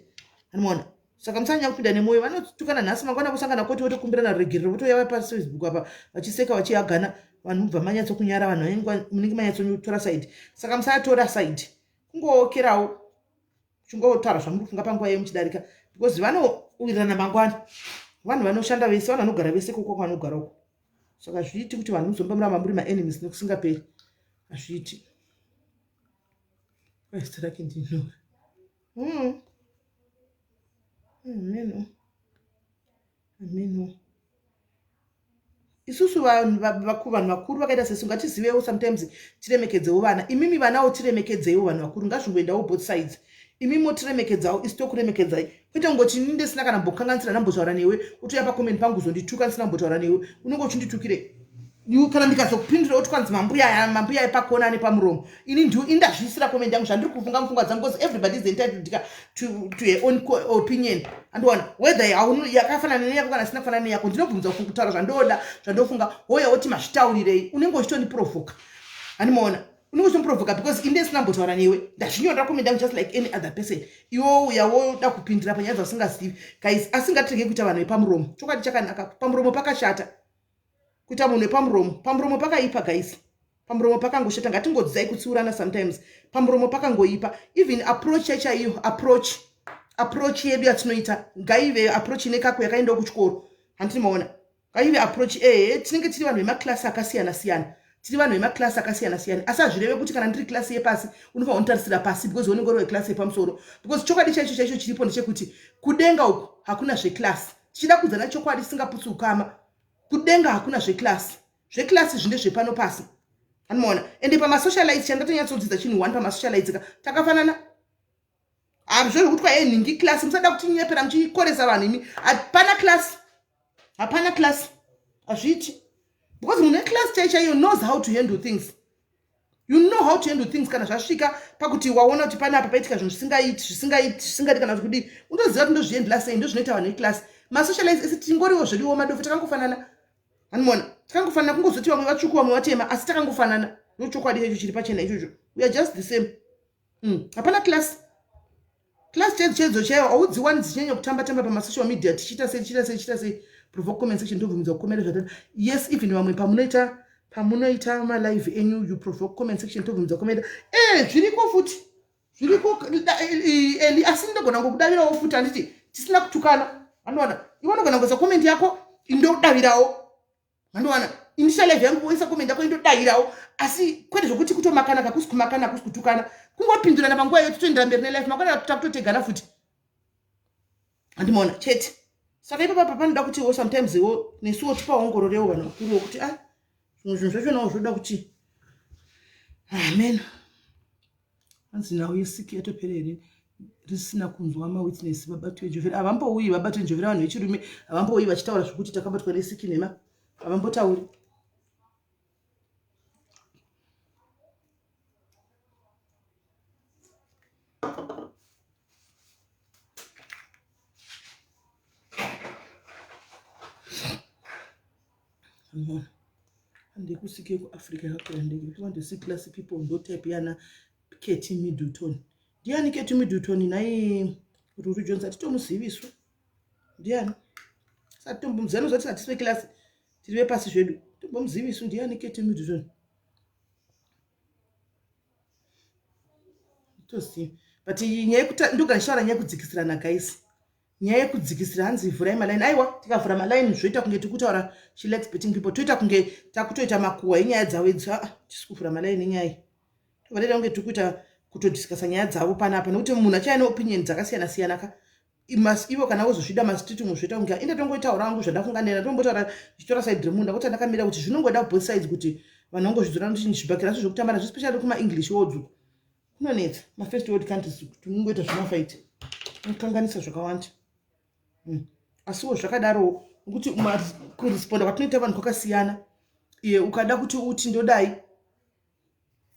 anomaona saka musanyanya kupinda nemwoyo vanotukana nhasi mangwana kusangana koti votokumbirana ruregerero votouya pafacebook apa vachiseka vachihagana vanhu mubva manyatsokunyara vanhu munenge manyatsotora side saka musatora side kungookerawo chingotaura zvamuri kufunga panguva iyoyo muchidarika because vanowirirana mangwana vanhu vanoshanda vese vanhu vanogara vese koko kwavanogara uko saka zviiti kuti vanhu muzomba muramba muri maenemies nekusingaperi hazviiti zita rake ndinora mm. Ameno. Ameno. Isusu vanhu vanhu vakuru vakaita sesu ngatizivewo sometimes tiremekedzewo vana. Imimi vanawo tiremekedzewo vanhu vakuru, ngazvingoendawo both sides. Imi motiremekedzawo isu tokuremekedzai, kwete kungoti ini ndisina kana mbokanganisira ndambotaura newe utouya pacomment pangu uzondituka ndisina kumbotaura newe, unenge uchinditukire kana ndikazokupindura oti kwanzi mambuya mambuya epakona ane pamuromo. Ini ndiu indazviisira comment yangu zvandiri kufunga mupfungwa dzangu, because everybody is entitled to her own opinion. Andiona whether yakafanana neyako kana isina kufanana neyako, ndinobvumidza kutaura zvandoda zvandofunga. Hoya woti mazvitaurirei, unenge uchitondiprovoka. Handimaona unenge uchitondiprovoka because ini ndisina kumbotaura newe, ndazvinyorera comment yangu just like any other person. Iwe uya woda kupindira panyaya dzausingazivi. Guys, asi ngatirege kuita vanhu vepamuromo. Chokwadi chakanaka, pamuromo pakashata. Kuita munhu wepamuromo, pamuromo pakaipa guys, pamuromo pakangoshata. Ngatingodzidzai kutsiurana sometimes, pamuromo pakangoipa. Even approach chaiyo, approach yedu yatinoita ngaive approach ine kako yakaendawo kuchikoro. Handiti maona, ngaive approach. Ehe, tinenge tiri vanhu vemaklasi akasiyana siyana, tiri vanhu vemaklasi akasiyana siyana, asi hazvireve kuti kana ndiri klasi yepasi unofanira kunditarisira pasi because unenge uri weklasi yepamusoro. Because chokwadi chaicho chaicho chiripo ndechekuti kudenga uku hakuna zveklasi. Tichida kuudzana chokwadi tisingaputsi ukama, kudenga hakuna zveklasi. Zveklasi zvinde zvepano pasi, anomaona. Ende pamasocialites, chandatonyatsodzidza chinhu one pamasocialites ka, takafanana. Hazvo zvekuti kwaye nhingi klasi, musada kutinyepera muchikoresa vanhu imi. Hapana klasi, hapana klasi, hazviiti. Because munhu weklasi chai chaiyo knows how to handle things. You know how to handle things. Kana zvasvika pakuti waona kuti panapa paitika zvinhu zvisingaiti, zvisingaiti, zvisingadi kana kuti kudii, unoziva kuti ndozviendla sei. Ndozvinoita vanhu veklasi. Masocialites ese tingoriwo zvediwo madofu, takangofanana. Hanimona takangofanana, kungozoti vamwe vatsvuku, vamwe vatema, asi takangofanana. Ndochokwadi chacho chiri pachena ichocho. We are just the same. Hapana class. Class chaidzo chaidzo chaiwo haudziwani dzichinyanya kutamba tamba pamasocial media, tichiita sei, tichiita sei, tichiita sei. Provoke comment section, ndobvumidza kukomera zvatana. Yes, even vamwe pamunoita malive enyu, you provoke comment section, tobvumidza kukomera. E, zviriko futi, zviriko eli, asi ndogona ngokudavirawo futi. Handiti tisina kutukana? Andowana iwe unogona kuisa comment yako, indodavirawo. Andowana initial live yangu, woisa comment yako, indodavirawo. Asi kwete zvokuti kutomakana, kakusi kumakana, kusi kutukana, kungopindurana panguva iyo, totoendera mberi nelife. Makona takutotegana futi, handimaona chete. Saka ipapa panoda kutiwo sometimes wo nesuwo tipaongororewo vanhu vakuruwo kuti a ah, zvimwe zvinhu zvachonawo zvoda kuti amen. Hanzi nhau yesiki yatopera here risina kunzwa mawitness? Vabatwe njovhera havambouyi, vabatwe njovhera. Vanhu vechirume havambouyi vachitaura zvokuti takabatwa nesiki nhema, havambotauri. Handikusike kuAfrica yakakura ndege. Want to see classy people, ndo type yana Kate Middleton. Ndiani Kate Middleton nhai Ruru Jones? Hatitomuziviswa ndiani, sati tombomuziva. Nozvati hatisi vekilasi, tiri vepasi zvedu, tombomuzivisu ndiani Kate Middleton, toziva. But nyaya ndogara ndichitaura nyaya yekudzikisirana guys, nyaya yekudzikisira. Hanzi vhurai malaini. Aiwa, tikavhura malaini zvoita kunge tiri kutaura chilex betting people, toita kunge takutoita makuhwa enyaya dzavo idzi. Aa, tisi kuvhura malaini enyaya iyi, tovareta kunge tiri kuita kutodiscasa nyaya dzavo panapa, nekuti munhu achava neopinion dzakasiyana siyana ka. Ivo kana vozozvida mastreet umu, zvoita kunge inde tongoitaura hangu zvandafunga ndena, tombotaura ndichitora side remunhu. Ndakuti ndakamira kuti zvinongoda both sides kuti vanhu vangozvidzora, kuti zvibhakira zvo zvekutamba nazvo, especially kumaEnglish words uku kunonetsa, mafirst world countries, kuti unongoita zvemafight unokanganisa zvakawanda. Asiwo zvakadaro nokuti kuresponda kwatinoita vanhu kwakasiyana. Iye ukada kuti uti ndodai,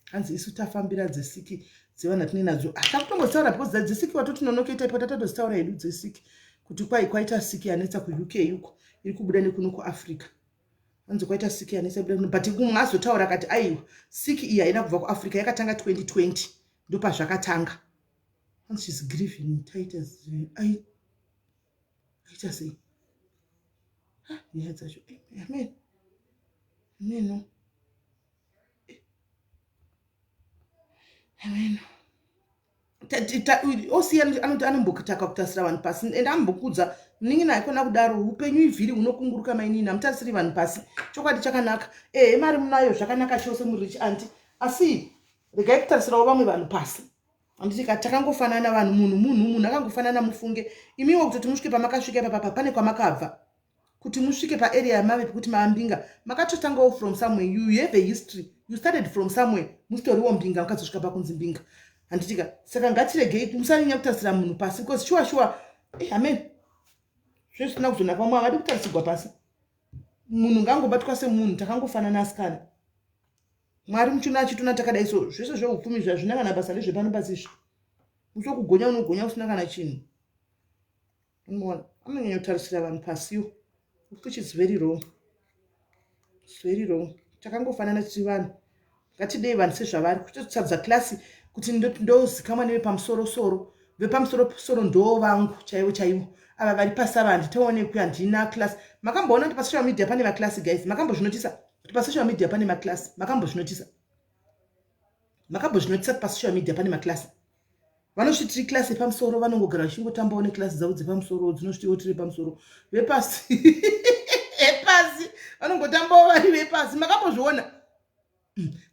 hanzi isu tafambira dzesiki dzevanhu atine nadzo, takutongodzitaura because dzesiki watotinonokeita ipo, tatatodzitaura hedu dzesiki kuti kwai kwaita siki yanetsa kuUK uko, iri kubuda nekuno kuAfrica. Hanzi kwaita siki yanetsa buda, but kumwe azotaura akati aiwa, siki iyi haina kubva kuAfrica, yakatanga 2020, ndopazvakatanga. Hanzi she's grieving Titus. Aita sei nyaya dzacho? Amen, ameno, ameno. Osiya anoti anombotaka kutarisira vanhu pasi, ende ambokudza munin'ina. Haikona kudaro, upenyu ivhiri hunokunguruka mainini, hamutarisiri vanhu pasi. Chokwadi chakanaka, ehe, mari munayo, zvakanaka chose, murich aunty, asi regai kutarisirawo vamwe vanhu pasi. Handiti ka takangofanana vanhu, munhu munhu, munhu akangofanana. Mufunge imiwo kutoti musvike pamakasvika ipapapa, pane kwamakabva. Kuti musvike paarea yamave pekuti mava mbinga, makatotangawo from somewhere. You have a history. You started from somewhere musitoriwo mbinga, mukazosvika pakunzi mbinga, handitika? Saka ngatiregei, musanyanya kutarisira munhu pasi, because sure sure, amen, zvezvisina kuzonaka. Vamwe havadi kutarisigwa pasi. Munhu ngangobatwa semunhu, takangofanana asikana. Mwari muchina achitona takadai. So zvese zveupfumi zvazvina kana basa, ndezvepano pasi izvi. Musi wekugonya unogonya usina kana chinhu. Unoona anonyanya kutarisira vanhu pasiwo, which is very wrong. It's very wrong. Takangofanana tiri vanhu. Ngatidei vanhu sezvavari. Kutotsabza class kuti ndozikamwa nevepamusorosoro, vepamusorosoro ndo vangu chaivo chaivo, ava vari pasi ava handitoonekwi, handina class. Makamboona kuti pasocial media pane maclass, guys? Makambozvinotisa kuti pasocial media pane maclass? Makambozvinotisa? Makambozvinotisa kuti pasocial media pane maclass? Vanosviti tiri class yepamusoro, vanongogara vachingotambawo neclass dzavo dzepamusoro, dzinosvitiwo tiri pamusoro. Vepasi epasi vanongotambawo vari vepasi. Makambozviona?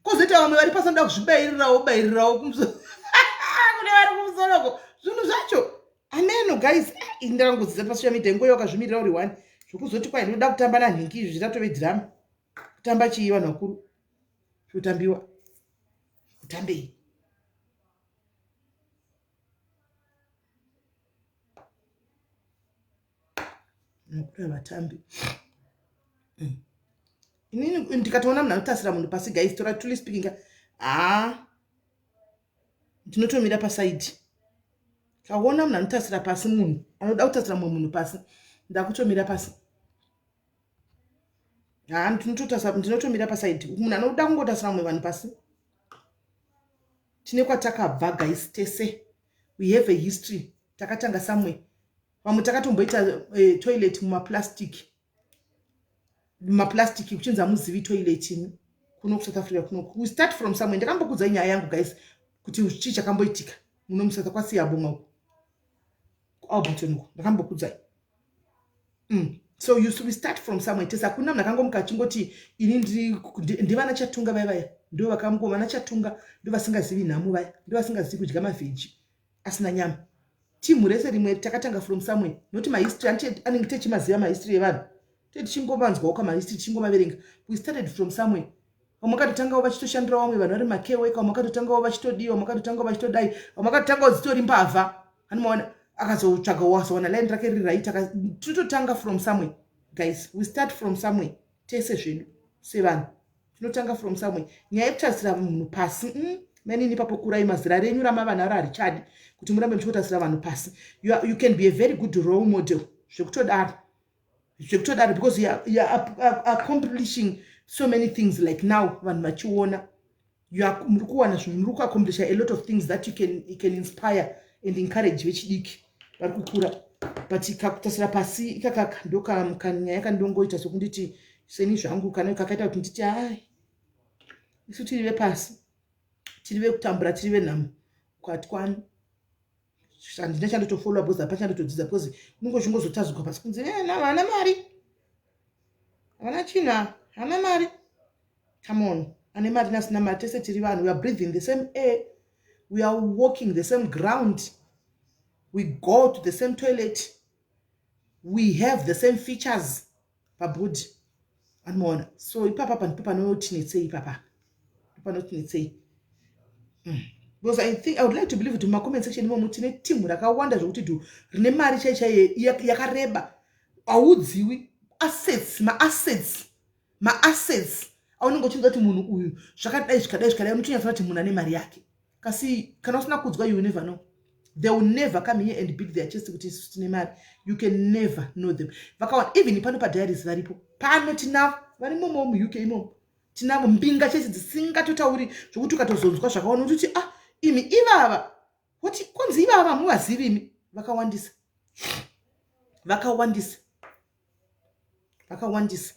Kwozoita vamwe vari pasi vanoda kuzvibayirirawo bayirirawo kumusoro kune vari kumusoroko. Zvinhu zvacho ameno, guys. Ndakangodzidza pasocial media nguva wakazvimirira uri one. Zvokuzoti kwai ndinoda kutamba nanhingi, izvi zvitatove dhirama. Kutamba chii, vanhu vakuru? Zvotambiwa kutambei? Nokura vatambi. Inini ndikatoona munhu anotasira munhu pasi, guys, tora truly speaking, haa, ndinotomira paside. Kaona munhu anotasira pasi, munhu anoda kutasira mumwe munhu pasi, ndakutomira pasi. Haa, ndinotomira paside. Munhu anoda kungotasira mumwe vanhu pasi, tine kwatakabva, guys, tese. We have a history. Takatanga somewhere. Vamwe takatomboita toilet mumaplastic, mumaplastic, kuchinzi hamuzivi toilet imi kuno kuSouth Africa kuno. We start from somewhere. Ndakambokudzai nyaya yangu, guys, kuti chii chakamboitika muno muSouth, kwaSiyabonga uko, kuAlberton uko. Ndakambokudzai. So we start from somewhere tese. Hakuna munhu akangomuka achingoti ini ndivana Chatunga vaya vaya. Ndo vakango vana Chatunga ndo vasingazivi nhamo vaya, ndo vasingazivi kudya mavheji asina nyama. Timu rese rimwe takatanga from somewhere, noti mahistory anenge techimaziva mahistory evanhu, tetichingomanzwawo kamahistory, tichingomaverenga. We started from somewhere. Vamwe vakatotangawo vachitoshandira vamwe vanhu vari makeworker, vamwe vakatotangawo vachitodiwa, vamwe vakatotangawo vachitodai, vamwe vakatotangawo dzitori mbavha. Anomaona akazotsvaga wazowana line rake riri right. Tinototanga from somewhere, guys. We start from somewhere tese zvedu sevanhu, tinotanga from somewhere. Nyaya yekutarisira munhu pasi, Manini ipapo kurai mazira renyu ramava naro harichadi kuti murambe muchingotarisira vanhu pasi. You can be a very good role model zvekutodaro, zvekutodaro, because you are accomplishing so many things. Like now vanhu vachiona muri kuwana zvinhu, muri kuaccomplisha a lot of things that you can inspire and encourage vechidiki vari kukura. But kakutasira pasi ikakaka ndokanyaya kandongoita sokunditi seni zvangu kana kakaita kuti nditi ai, isu tiri vepasi, tiri vekutambura, tiri venhamo kwatwani. Handina chandotofollowa because hapa chandotodzidza, because unenge uchingozotazugwa pasi kunzi, eh, havana mari, havana chinhu, havana mari. Come on, ane mari nasina mari, tese tiri vanhu. We are breathing the same air, we are walking the same ground, we go to the same toilet, we have the same features pabody. Anomaona? So ipapa pa ndipo panotinetsei, ipapa panotinetsei. Because I think I would like to believe kuti mumacomment section imomo tine timu rakawanda zvokuti dhu rine mari chai chai yakareba, haudziwi assets, maassets, maassets aunenge uchinzwa kuti munhu uyu zvakadai, zvikadai, zvikadai, unotonyatsoona kuti munhu ane mari yake. Kasi kana usina kudzwa, you never know. They will never come here and beat their chest kuti isu tine mari. You can never know them. Vakawana even pano padiaries varipo pano, tinavo vari momo muUK imomo. Tinavo mbinga chese dzisingatotauri, zvokuti ukatozonzwa zvakaona kuti ah, imi ivava kuti kunzi ivava muvazivi imi. Vakawandisa, vakawandisa, vakawandisa.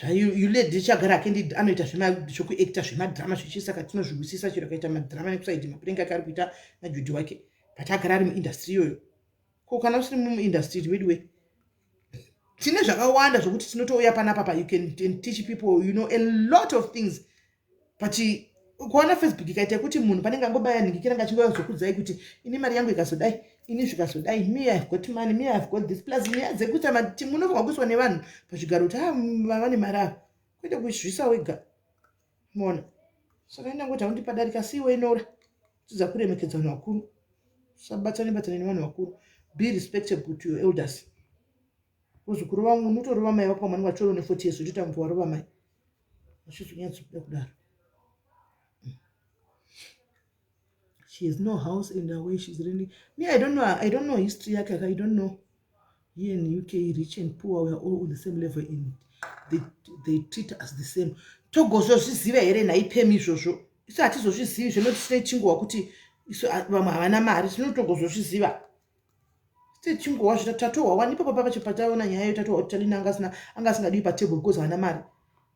Zvaulady chagara ake anoita zvokuacta zvemadhirama zvichi, saka tinozvihwisisa chero akaita madhirama nekusaidi makurenga ake ari kuita naJudi wake, but agara ari muindustry iyoyo. Ko kana usiri muindustry wedu we, tine zvakawanda zvokuti tinotouya panapa pa you can teach people, you know a lot of things. But kuona Facebook ikaita yekuti munhu panenge angobaya nhingikiranga achingouya kuzokudzai kuti ini mari yangu ikazodai. Ini zvikazodai, me I've got money, me I've got this plus nyaya dzekuita mati munofanirwa kuiswa nevanhu pachigaro kuti ah vane mari ava kwete kuzvisa wega mona. Saka indangoti haundipa padarika siwe Nora, dzidza kuremekedza vanhu vakuru, usabatane batane nevanhu vakuru, be respectable to your elders. Uzukuru vangu unotorova mai vako vamwe vanenge vachitori ne 40 years uchiita kunge warova mai vachizonyatsokuda kudaro. She has no house and away she's really me. I don't know, I don't know history yake. I don't know. Here in UK, rich and poor, we are all on the same level and they treat us the same. Togozozviziva here nhaipemi izvozvo? Isu hatizozvizivi zvinoti tine chinguwa kuti isu vamwe havana mari, tinotogozozviziva tine chinguwa zvo tatohwa wani ipapo papacho pataona nyaya iyo tatohwa kuti Talina anga asingadiwi patable because haana mari.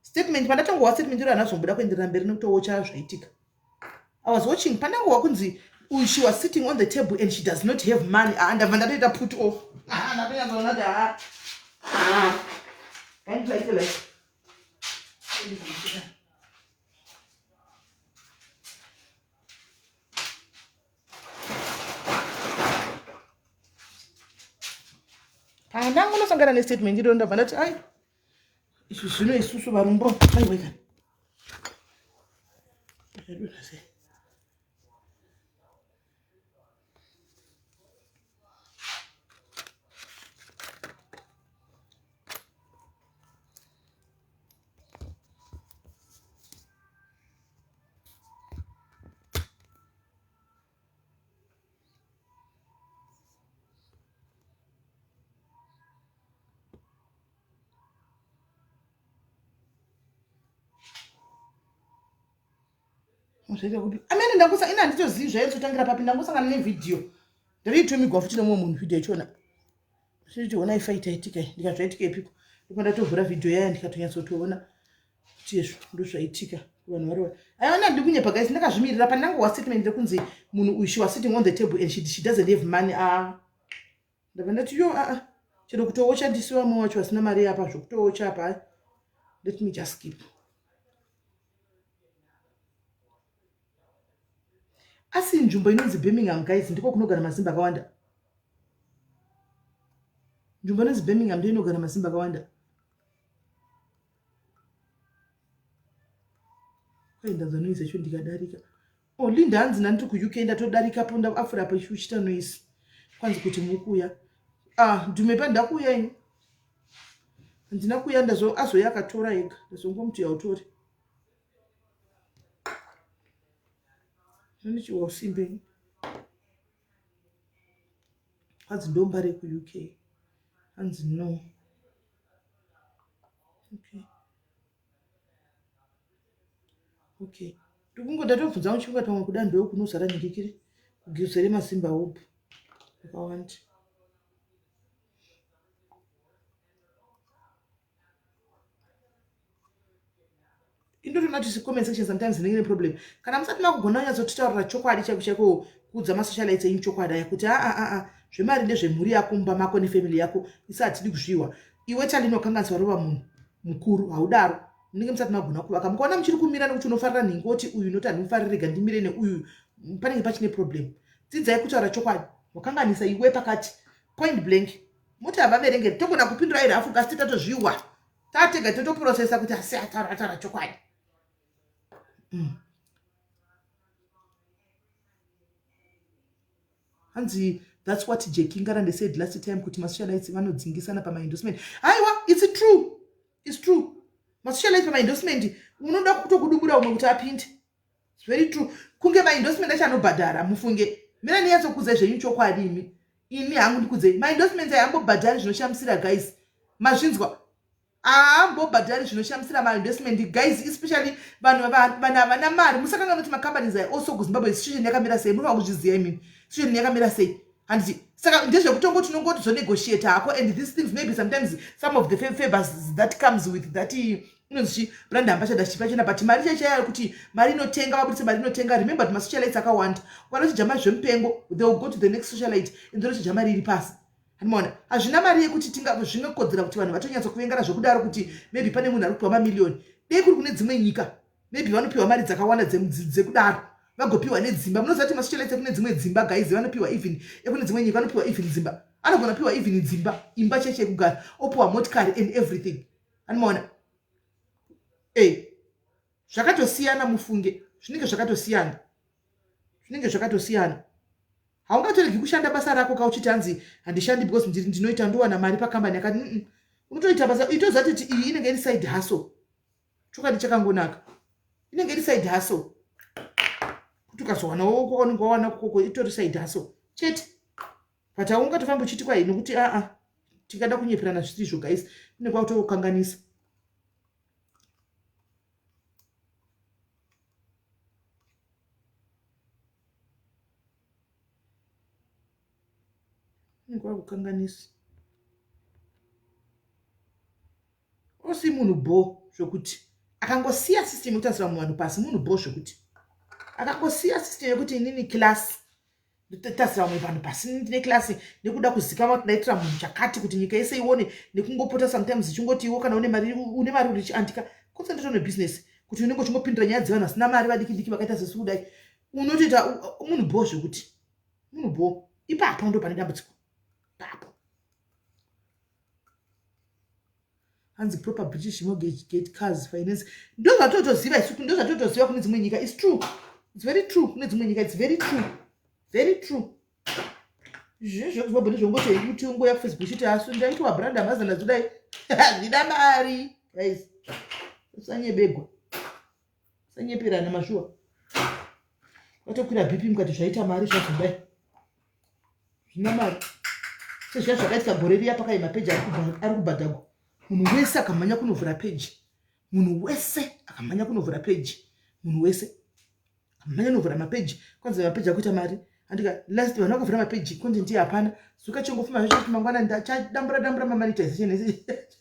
Statement pandatongohwa statement iro handazomboda kuenderera mberi nekutowocha zvaitika. I was watching pandangohwa kunzi she was sitting on the table and she does not have money. Ah, ndabva ndatoita put off. Ah, ndatonyatsoona kuti ah, ah. Like pandangonosangana nestatement iro ndabva ndati ai izvi zvino isusu varombo aiweka zvadonha sei. Zvaita kupi amene ndangosa ini handitozivi zvaitsotangira papi, ndangosangana nevhidhiyo ndariitumigwa futi nemumwe munhu vhidhiyo ichona chiti ona ifaita itika ndikati zvaitika ipiko, ndipo ndatovhura vhidhiyo yaya ndikatonyatsotoona kuti izvo ndozvaitika kuvanhu vari aiona. Ndiri kunyepa guys, ndakazvimirira pandangowa statement rekunzi munhu uyu she was sitting on the table and she doesn't have money. Ah, ndabva ndati yo aa chero kutowocha ndisi vamwe wacho vasina mari apa zvokutowocha apa, let me just skip. Asi nzvimbo inonzi Birmingham guys, ndiko kunogara masimba akawanda. Nzvimbo inonzi Birmingham ndo inogara masimba akawanda. Kwaindanzwa noise yacho ndikadarika. Oh, Linda hanzi nandiri kuUK ndatodarika po ndafura apo ichiita noise kwanzi kuti mukuya. Ah, ndume pa ndakuuya ini handina kuuya, ndazo azoya akatora ega, ndazongomuti yautore nonichiwa usimbe. Hanzi ndombare kuUK, hanzi no. Okay, ndikungoda tobvunza muchinga pamwe kuda ndo kunozara nhingikiri kugezere masimba hope akawanda. Indotoona kuti comment section sometimes inenge neproblem kana musati makugona kunyatsotitaurira chokwadi chaiko chaiko, kuudza masocialites enyu chokwadi aya kuti aa aa zvemari ndezvemhuri yako mumba mako nefamily yako, isi hatidi kuzviwa. Iwe Talino kanganisa warova munhu mukuru, haudaro. Munenge musati magona kuvaka. Mukaona muchiri kumira nekuti unofarira nhingi woti uyu noti handimufariri rega ndimire neuyu, panenge pachine problem. Dzidzai kutaura chokwadi. Wakanganisa iwe pakati point blank, moti havaverengeri togona kupindura iri hafu kasi tatozviwa tatega totoprocessa kuti asi ataura ataura chokwadi. Hanzi that's what Jackie Ngarande said last time kuti masocialites vanodzingisana pamaendorsement. Aiwa, it's true, it's true. Masocialites pamaendorsement unoda kutokudubura umwe kuti apinde. It's very true. Kunge maendorsement acho anobhadhara mufunge. Mina ndinyatsokudza zvenyu chokwadi imi, ini hangu ndikudzei maendorsement aya ambobhadhari zvinoshamisira guys, mazvinzwa? Haambobhadhari zvinoshamisira maendorsement guys, especially vanhu vanhu havana mari. Musakanga noti macompanies aya also kuZimbabwe situation yakamira sei, munofanira kuzviziva imini situation yakamira sei, handiti? Saka ndezvekutongoti unongoti zonegotiate hako and these things, maybe sometimes some of the favors that comes with that inonzi chi brand ambassadorship yachona, but mari chaichaya kuti mari inotenga vabudise mari inotenga. Remember kuti masocialites akawanda, ukanochija mari zvemupengo, they will go to the next socialite and vanochija mari iri pasi. Handimaona hazvina mari yekuti tinga zvinokodzera kuti vanhu vatonyatso zvekudaro kuti maybe pane munhu ari kupiwa mamiliyoni. Dei kuri kune dzimwe nyika maybe vanopiwa mari dzakawanda dzekudaro. Vagopiwa nedzimba. Munoziva kuti masocialites ekune dzimwe dzimba guys vanopiwa even ekune dzimwe nyika vanopiwa even dzimba. Anogona piwa even dzimba, imba cheche yekugara, opiwa motikari and everything. Anomaona? Eh. Zvakatosiyana mufunge. Zvinenge zvakatosiyana. Zvinenge zvakatosiyana. Haungatoregi kushanda basa rako ka uchiti hanzi handishandi because ndinoita ndowana mari pakambani yakati. Unotoita basa itoziva kuti iyi inenge iri side hustle. Chokwadi chakangonaka. Inenge iri side hustle. Kuti ukazowanawo kwaunenge wawana kukoko itori side hustle. Chete. But haungatofambi uchiti kwai nokuti aa tingada kunyeperana zvisizvo guys. Kune kwakutokanganisa. Kune kwakukanganisa. Osi munhu bho zvokuti akangosiya system yekutarisira vamwe vanhu pasi munhu bho zvokuti akangosiya system yekuti inini class ndotarisira vamwe vanhu pasi ndine class nekuda kuzikanwa kuti ndaitira munhu chakati kuti nyika yese ione nekungopota sometimes ichingoti iwo kana une mari une mari uri chiandika concentrate on your business kuti unenge uchingopindura nyaya dzevanhu vasina mari vadiki diki vakaita sesu kudai unotoita munhu bho zvekuti munhu bho ipapo ndo pane dambudziko ipapo. Hanzi proper British mortgage get cars finance ndozvatotoziva isu ndozvatotoziva kune dzimwe nyika. It's true, it's very true. Kune dzimwe nyika it's very true, very true. Zvinhu zvekuzimbabwe ndezvongoti kuti ungoya kufacebook chiti asu ndaitwa brand ambassador zodai hazvida mari guys. Usanyebegwa, usanyeperana mashuwa. Watokwira BP mukati zvaita mari zvazodai zvina mari sezviya zvakaitika gore riya pakaima peji ari kubhadhagwa. Munhu wese akamhanya kunovhura peji, munhu wese akamhanya kunovhura peji, munhu wese akamhanya kunovhura mapeji. Kwanzi mapeji akuita mari andika last vanhu vakavhura mapeji content iye hapana zuka chongofuma zvacho kuti mangwana ndachadambura dambura mamonetization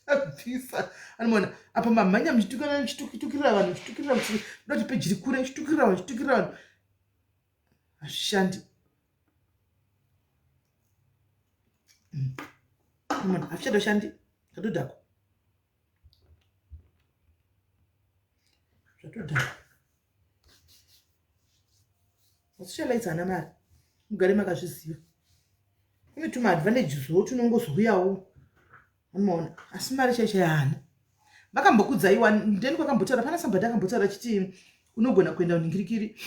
chabvisa. Anomaona apa mamhanya muchitukana muchitukirira vanhu muchitukirira muchida kuti peji rikure muchitukirira vanhu muchitukirira vanhu hazvishandi. Hazvichatoshandi zvatodhakwa zvatodhakwa. Masocialites haana mari mugare makazviziva. Kune tuma advantages wo tunongozouyawo unoona asi mari chaicho yaana vakambokudzaiwa ndeni kwakambotaura pana somebody akambotaura achiti unogona kuenda kunhingirikiri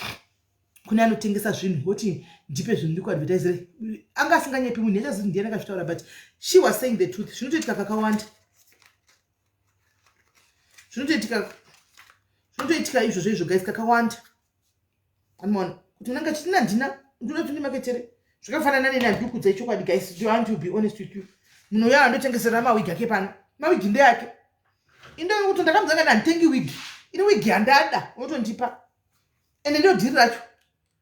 kune anotengesa zvinhu woti ndipe zvinhu ndikuadvertisere. Anga asinganyepi munhu yachazivi ndiani akazvitaura but she was saying the truth. Zvinotoitika kakawanda zvinotoitika zvinotoitika izvozvo izvo guys kakawanda. Anoona kuti unenge achiti ndina ndinoda kuti ndimaketere zvakafanana neni handikukudzai chokwadi guys. Do I want to be honest with you? Munhu uyo andotengesera mawigi ake pano mawigi ndeyake indokuti ndakamuzanga ndanditengi wigi ini wigi handada unotondipa ende ndo dhiri racho.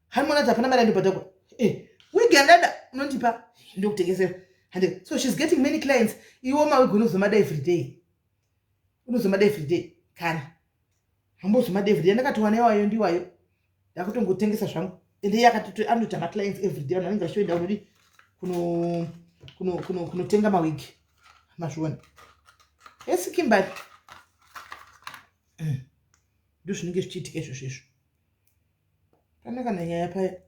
Hanimona kuti hapana mari yandobhadhagwa. Wigi handada unondipa ndokutengesera hande. So she's getting many clients. Iwo mawigi unozomada everyday, unozomada everyday kana hambozomada everyday. Ndakatowana iwayo ndiwayo ndakutongotengesa zvangu ende iye akatoti anoita maclients everyday. Vanhu vanenge vachitoenda kunodi kunotenga mawigi mazviona esi Kimberly. Ndo zvinenge zvichiitika izvozvo izvo pana kana nyaya paya.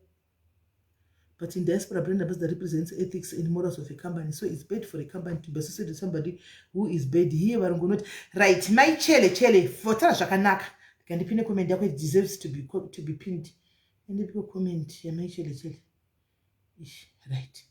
But in diaspora, brand ambassador represents ethics and morals of a company. So it's bad for a company to be associated with somebody who is bad. Here varungu not right. Mai Chele Chele, votara zvakanaka. Ndikandipine comment yako, it deserves to be pinned. Ndipiko comment ya Mai Chele Chele. Ish, right.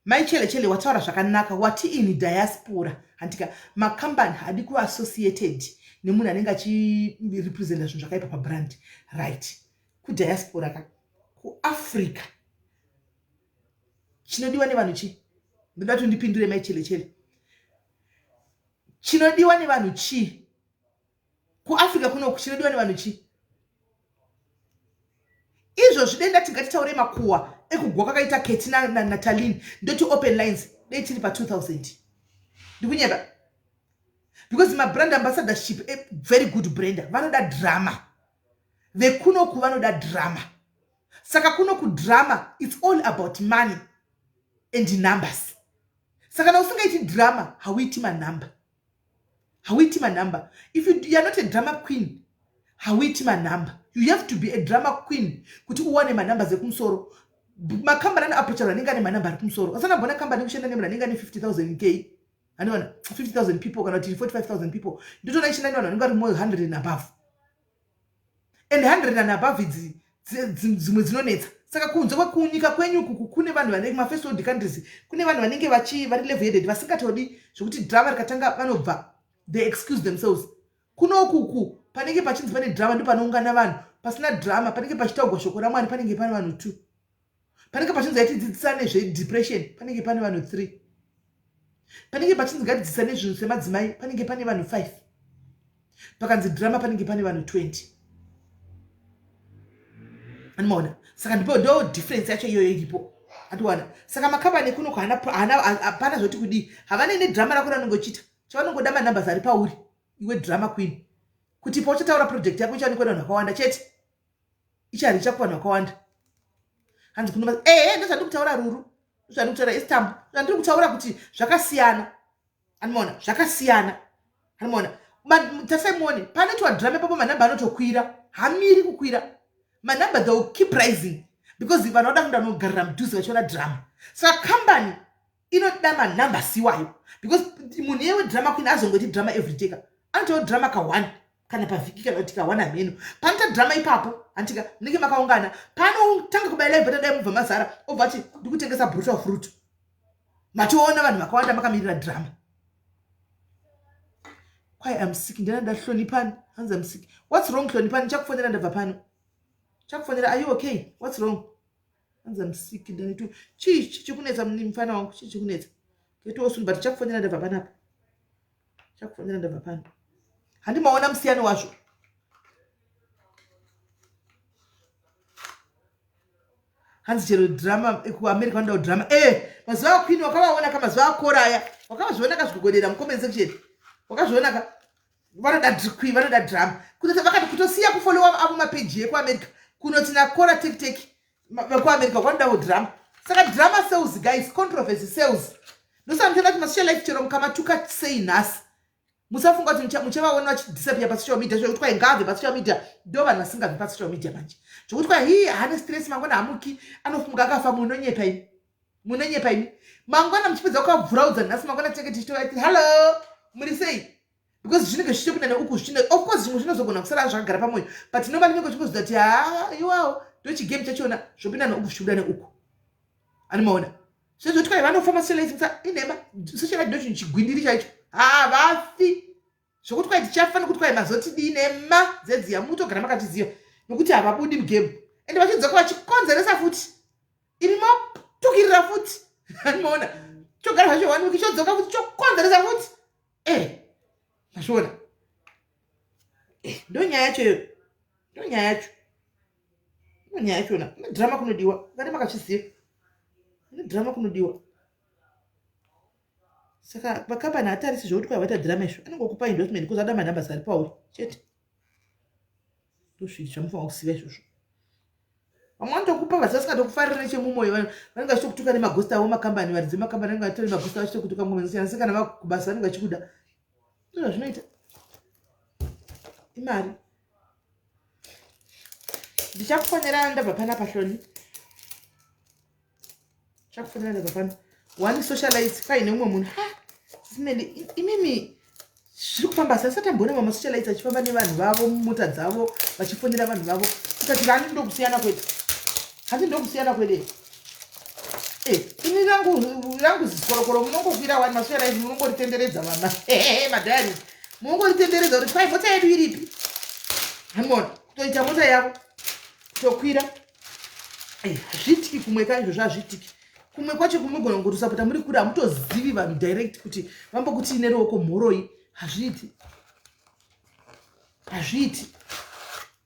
Mai Chele Chele wataura zvakanaka. Wati in diaspora handika makambani haadi kuva associated nemunhu anenge achirepresenta zvinhu zvakaipa pabrand. Right. Kudiaspora ka kuAfrica chinodiwa nevanhu chii? Ndoda kuti ndipindure Mai Chele Chele. Chinodiwa nevanhu chii? KuAfrica kunoku chinodiwa nevanhu chii? Izvozvi denda tingatitaure makuwa ekugwa kwakaita Keti naTalin ndoti open lines dei tiri pa2000 ndikunyeba because mabrand ambassadorship a very good brander vanoda drama vekunoku vanoda drama. Saka kuno kudrama it's all about money and numbers. Saka kana usingaiti drama hauiti manumber, hauiti manumber. If you are not a drama queen hauiti manumber. You have to be a drama queen kuti uwane manumbers ekumusoro. Makambani anoaprocha vanhu anenge ane manumber ari kumusoro. Asana mbona kambani yekushanda nemunhu anenge ane 50,000 k, anowana 50,000 people kana kuti 45,000 people. Ndotoona ichishanda nevanhu vanenge vari more 100 and above, and 100 and above idzi dzimwe dzinonetsa. Saka kunze kwekunyika kwenyu kuku kune vanhu vanenge mafirst world countries, kune vanhu vanenge vachi vari level headed, vasingatodi zvekuti drama rikatanga vanobva, they excuse themselves. Kunokuku panenge pachinzi pane drama ndo panoungana vanhu. Pasina drama, panenge pachitaugwa shoko raMwari, panenge pane vanhu 2. Panenge pachinzi aitidzidzisa nezvedepression, panenge pane vanhu 3. Panenge pachinzi ngatidzidzisa nezvinhu semadzimai, panenge pane vanhu 5. Pakanzi drama, panenge pane vanhu 20. Anomaona? Saka ndipo ndo difference yacho iyoyo iripo, andiwana. Saka makambani ekuno hapana zvoti kudii, havane nedrama rako ranongochita. Chavanongoda manumbers ari pauri iwe drama queen, kuti pauchataura project yako ichaonekwa nevanhu vakawanda chete, icharicha kuvanhu vakawanda. Hanzi kuno ehe, ndozvandiri kutaura Ruru, ndozvandiri kutaura Istanbul, zvandiri kutaura kuti zvakasiyana. Anomaona? Zvakasiyana, anomaona? Tasai muone panoitwa drama ipapo, manhamba anotokwira, hamiri kukwira manhamba. They will keep rising because vanhu vada kuenda nogarira mudhuze vachiona drama. Saka kambani inoda manumbers iwayo because munhu yewe drama queen azongoti drama everyday ka, anotawo drama ka1 kana pavhiki kana kuti ka1 hameno. Panoita drama ipapo, handitika munenge makaungana, panotanga kubaya live button, dai mubva mazara, obva ati ndikutengesa Brutal Fruit. Matoona vanhu vakawanda makamirira drama. Kwai am sick, ndina ndahlonipani. Hanzi am sick, what's wrong Hlonipani? Chakufonera ndabva pano, chakufonera. Are you okay? What's wrong? Hanzi am sick, ndanitu chii chichikunetsa mufana wangu? Chii chikunetsa? Get well soon, but chakufonera ndabva panapa, chakufonera ndabva pano. Handimaona musiyano wazvo. Hanzi chero drama kuAmerica vanodawo drama. E mazuva aQueen wakavaona ka, mazuva akora aya wakavazviona ka, zvigogodera mucomment section wakazviona ka. Vanoda queen, vanoda drama. Vakati kutosiya kufollowa avo mapeji ekuAmerica kunoti nakora tektek vekuAmerica vanodawo drama. Saka drama sales guys, controversy sales. Ndosaka muchiona kuti masocial life chero mukamatuka sei nhasi, musafunga kuti muchavaona vachidisappear pasocial media. Zvekuti kwai ngabve pasocial media, ndo vanhu vasingabvi pasocial media manje. Zvokuti kwai hii haane stress, mangwana hamuki, anofunga akafa, munonyepa imi, munonyepa imi. Mangwana muchipedza kukabvuraudza nhasi, mangwana tinenge tichitovati hallo, muri sei, because zvinenge zvichitopinda neuku zvichine. Of course zvimwe zvinozogona kusara zvakagara pamwoyo, but normally inenge uchingoziva kuti ha, iwawo ndochigame chachona, zvopinda neuku zvichibuda neuku. Animaona zvezvoti kwai vanofa masocialite inhema. Socialite ndo chinhu chigwindiri chaicho, havafi. Zvokuti kwai tichafa nekuti kwai mazotidii, nema dzedziya, mutogara makatiziva nokuti havabudi mugame. Ende vachidzoka vachikonzeresa futi, imi motukirira futi. Animaona? Chogara zvacho one week, chodzoka futi, chokonzeresa futi. E mazviona? Ndo nyaya yacho iyoyo, ndo nyaya yacho, ndo nyaya yachona. Kune drama kunodiwa, ngati makazviziva, kune drama kunodiwa. Saka makambani hatarisi zvokuti kwai vaita drama izvo, anongokupa endorsement because ada manumbers ari pauri chete. Ndozvii zvamufanira kuziva izvozvo. Vamwe vanotokupa vasi vasingatokufarira nechemumwoyo, vanenge vachitokutuka nemagosta avo. Makambani, varidzi vemakambani vanenge vachitora nemagosta vachitokutuka mumwe, asi kana vakubasa vanenge vachikuda. Ndozvazvinoita, imari. Ndichakufonera ndabva panapa Hloni, chakufonera ndabva pano. One socialite paine umwe munhu, ha, simeli imimi zviri kufamba sei? Asati amboona mamwe masocialites achifamba nevanhu vavo mumota dzavo, vachifonera vanhu vavo. Tikati vani, ndokusiyana kwedu, handi ndokusiyana kwedu. Eh, ini rangu zikorokoro munongokwira wani masocialite, munongoritenderedza vana madiaries, munongoritenderedza kuti kwai mota yedu iripi. Hamona kutoita mota yavo kutokwira. Hazviitiki kumwe ka izvozvo, hazviitiki kumwe kwacho. Kumugona kungotosapota muri kure, hamutozivi vanhu direct kuti vambokuti ine ruoko mhoroi. Hazviiti, hazviiti.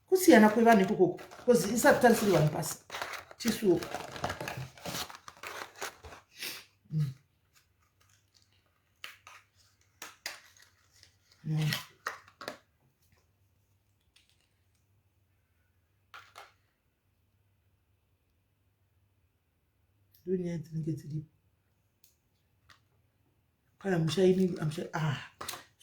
Kusiyana kwevanhu ikokoko, because isati tarisiri vanhu pasi tisuwo. Ndonyaya dzinenge dziripo kana mushaini amusha. Ah,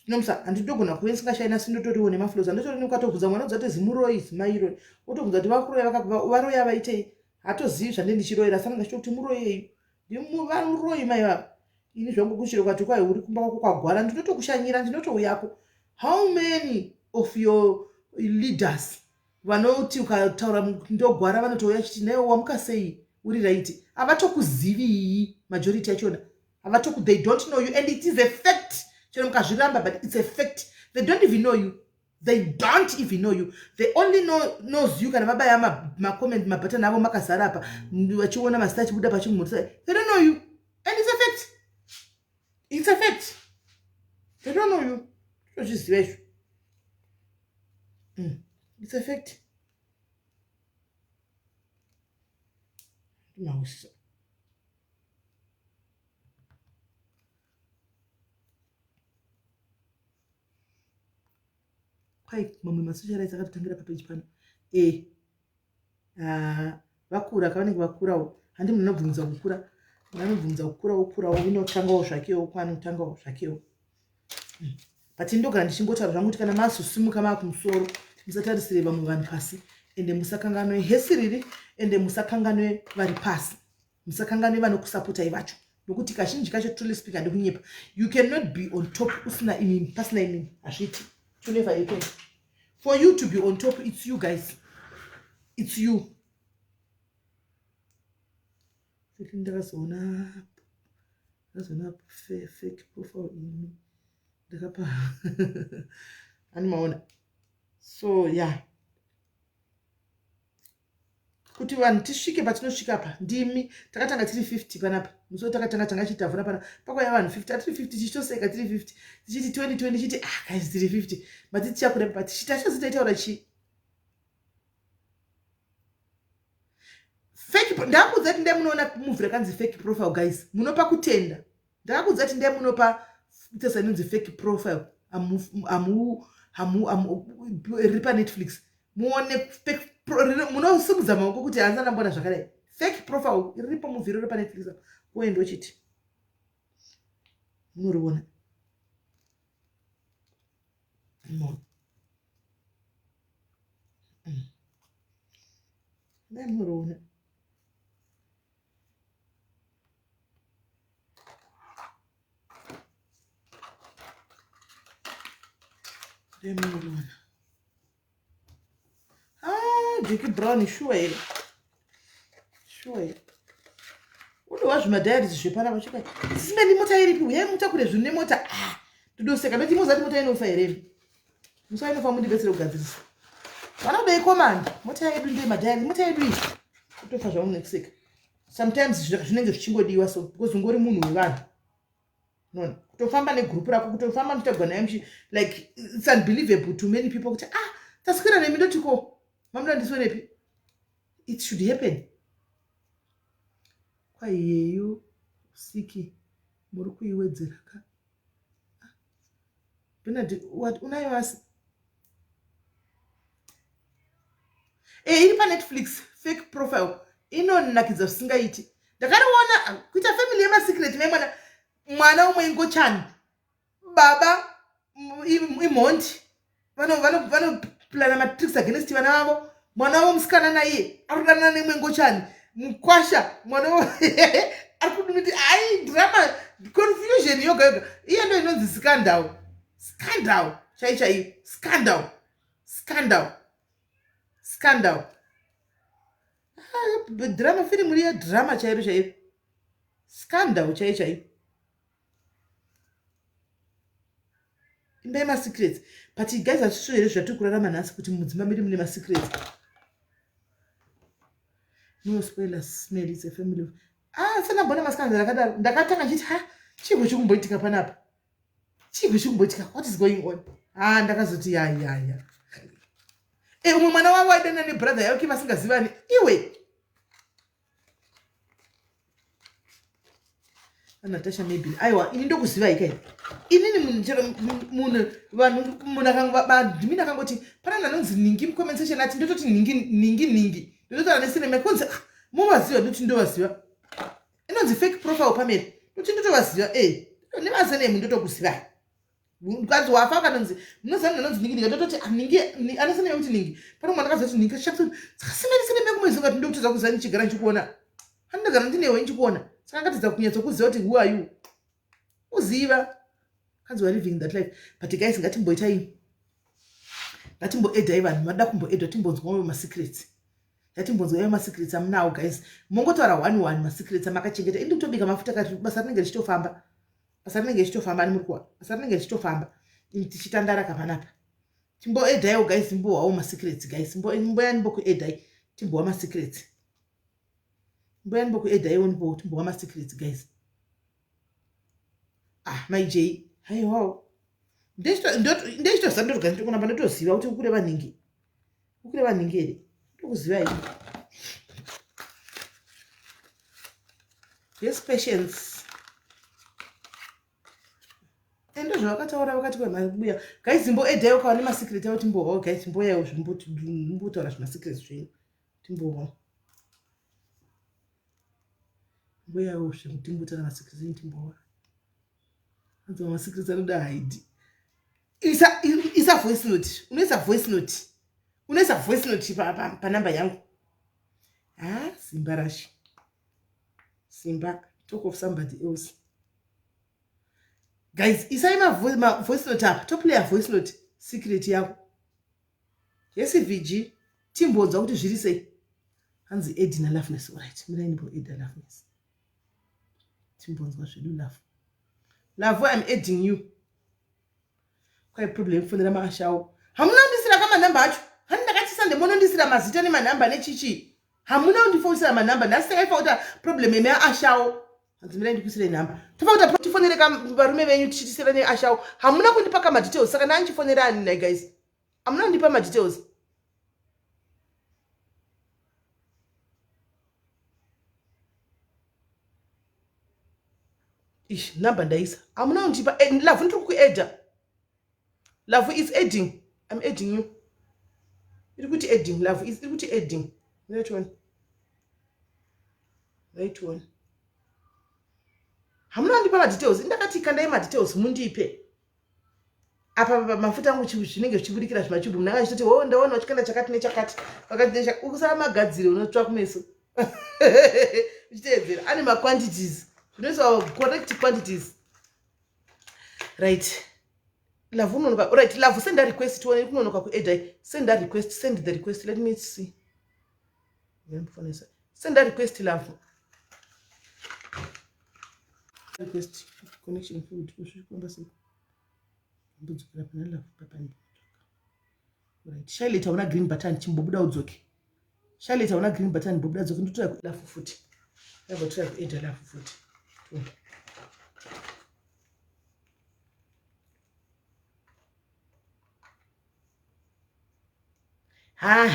Nomsa handitogona kuve ndisingashaina asi ndotoriwo nemaflows andotori ukatobvunza mwana udza kuti zimuroyi zimai irori wotobvunza kuti vakuroya varoya vaitei hatozivi zvande ndichiroyera asi anenge achitokuti muroyei ndivamuroyi mai vava ini zvangu kuchiro kwati kwai uri kumba kwako kwagwara ndinotokushanyira ndinotouyako how many of your leaders vanoti ukataura ndogwara vanotouya chiti naiwe wamuka sei uri right havatokuziviyi majority yachona havatoku they don't know you and it is a fact chero mukazviramba but it's a fact they don't even know you they don't even know you they only know, knows you kana vabaya macomment ma mabhatani avo makazara apa vachiona mazita achibuda pachimhurisa they don't know you and it's a fact it's a fact they don't know you tozviziva izvo It's a fact. Ndinahwisisa. Kwai mamwe masocialites akatotangira papeji pano. Eh. Ah, vakura ka vanenge vakurawo. Handi munhu anobvumidza kukura. Munhu anobvumidza kukura wokurawo inotangawo zvakewo kwanotangawo zvakewo. But ndogara ndichingotaura zvangu kuti kana mazosimuka maakumusoro musatarisire vamwe vanhu pasi ende musakanganwe hesiriri ende musakanganwe vari pasi musakanganwe vanokusapotai vacho nokuti kazhinji kacho truly speak handikunyepa you cannot be on top usina imimi pasina imimi hazviiti to never happen for you to be on top it's you guys it's you ndakazoona ndakazoona fake profile imi ndakapa ani maona so yeah kuti vanhu tisvike patinosvika apa ndimi takatanga tiri 50 panapa musi watakatanga tanga chitavhura pana pakwaiva vanhu 50 atiri 50 tichitoseka tiri 50 tichiti 2020 tichiti ah guys tiri 50 mati tichakura pa tichiti achazi taitaura chii fake ndakuudza kuti ndai munoona movie rakanzi fake profile guys munopa kutenda ndakakuudza kuti ndai munopa tesa inonzi fake profile riri panetflix muone munosimudza maoko kuti hanzi andamboona zvakadai fake profile riripo movie riri panetflix woenda uchiti munoriona no. Dai munoriona Dai munoriona Ah, Jackie Brown shuwa here shuwa here unowa zvimadhayarisi zvepanapa chika sisingani mota iripi uyai mutakure zvinhu nemota ah ndodoseka ndoti mozati mota inofa here musa inofa mundibetsere kugadzirisa vanodei komandi mota yedu ndeye madhayari mota yedu iyi kutofa zvavo nekuseka sometimes zvinenge zvichingodiwa so because ungori munhu wevanhu nona kutofamba negroup rako kutofamba muchitagwa naye muchi like it's unbelievable to many people kuti ah taswera nemi ndotiko mamuda ndiswerepi it should happen kwaiyeyo siki muri kuiwedzera ka ah, Bernard what unayo asi e iri panetflix fake profile inonakidza zvisingaiti ndakariona kuita family yemasecret memwana mwana umwe ingochani baba imhondi vanoplana matricks against vana vavo mwana wavo musikana naiye ari kudanana neimwe ngochani mukwasha mwana ari kudimiti ai drama confusion yoga yoga iye ndo inonzi scandal scandal chai chaiyo scandal scandal scandal ah, drama firimu riya drama chairo chairo scandal chaiyo chaiyo imba yemasecrets but guys hazvisvo here zvatiri kurarama nhasi kuti mudzimba medu mune masecrets no spoiler smell it's a family ah sandambona mascandal akadaro ndakatanga ndichiti ha chiiko chikumboitika panapa chiiko chikumboitika what is going on ah ndakazoti ya ya ya e umwe mwana wavo aidana nebrother yake vasingazivani iwe Natasha maybe aiwa ini ndokuzivai kai inini munhu chero munhu vanhu munhu akangobadmin akangoti pana nanonzi ningi mucomment section ati ndototi ningi ningi ningi ndototaura nesinema kunzi ah, movaziva ndoti ndovaziva inonzi fake profile pamene ndoti ndotovaziva e eh, nevasenemu ndotokuzivai. Mukadzi wafa akanonzi munoziva munhu anonzi ningi ndikatototi ah, ningi anosana kuti ningi pane mwana akazoti ningi saka simenisine mekumwezi ungati ndokutadza kuziva ndichigara ndichikuona handinogara ndinewe ndichikuona saka ngatidza kunyatsokuziva kuti who are you uziva kanzi weare living that life but guys ngatimboitai ngatimboedai vanhu vada kumboedwa timbonzwa masecrets ngatimbonzwa masecrets amunawo guys mongotaura one one masecrets amakachengeta indi kutobika mafuta kati basa rinenge richitofamba basa rinenge richitofamba ani muri kuwa basa rinenge richitofamba tichitandara kapanapa timboedaiwo guys timbowawo masecrets guys mboya ndimbokuedai timbowa masecrets mboya ndimbokuedaiwo ndipo timbowa masecrets guys ah mai j haiwawo ndechitoziva ndotoga nditokunamba ndotoziva kuti ukureva nhingi ukureva nhingi here ndokuziva ini yes patience ende zvavakataura vakati kwemabuya guys mboedaiwo kawa nemasecret avo timbohwawo guys mboyaiwo zvimbotaura zvemasecret zvenyu timbohwa mboyaiwo zvimbotaura masecret enyu timbohwa anzi masecrets anoda haidi isa isa voice note unoisa voice note unoisa voice note panamba yangu ha simba rashe simba talk of somebody else guys isai mavoice note apa toplaya voice note secret yako yecvg timbonzwa kuti zviri sei hanzi edina loveness orit mirai ndimbo eda loveness timbonzwa zvedu love love im adding you kwai problem kufonera maashawo hamuna kundisira ka manhamba acho hani ndakatisa ndemonondisira mazita nemanhamba nechichi hamuna kundifonisira manhamba nhasi takaifa kuta problem yemeashawo hanzi mirai ndikusire nhamba tofa kuta tifonere ka varume venyu tichitisira neashawo hamuna kundipa ka madetails saka ndandichifonera ani nhai guys hamuna kundipa madetails ish number ndaisa hamuna kundipa eh, love ndiri kukuedha love is adding im adding you iri kuti adding love is iri kuti adding right one right one hamuna kundipa madetails ndakati kandai madetails mundipe apa mafuta angu zvinenge zvichibudikira zvimachubhu munhu anga achitoti ho ndaona uchikanda chakati nechakati vakati nechakati ukusara magadzire unotsva kumeso uchiteedzera ane maquantities zvinoiswa correct quantities right love unonoka right love send a request tione kunonoka kuedai send a request send the request let me see send a request love request connection food kusvikomba sei mbodzokera pana love papani right shailet hauna green button chimbobuda udzoke shailet hauna green button mbobuda dzoke ndotora love futi ndambotora kueda love futi ha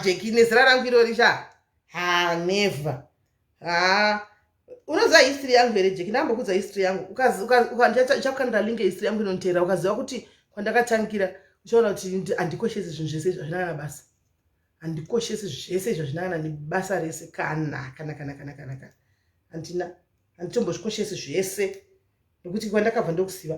jeki nezera rangu irori sha ha never ha unoziva history yangu here jeki ndambokudza history yangu uchakukandira link yehistory yangu inoniteera ukaziva kuti kwandakatangira uchaona kuti handikoshesi zvinhu zvese izvo hazvina kana basa handikoshesi zvese izvo hazvina kana nebasa rese kana kana kana kana kana kana handina handitombozvikoshesi zvese nekuti kwandakabva ndokuziva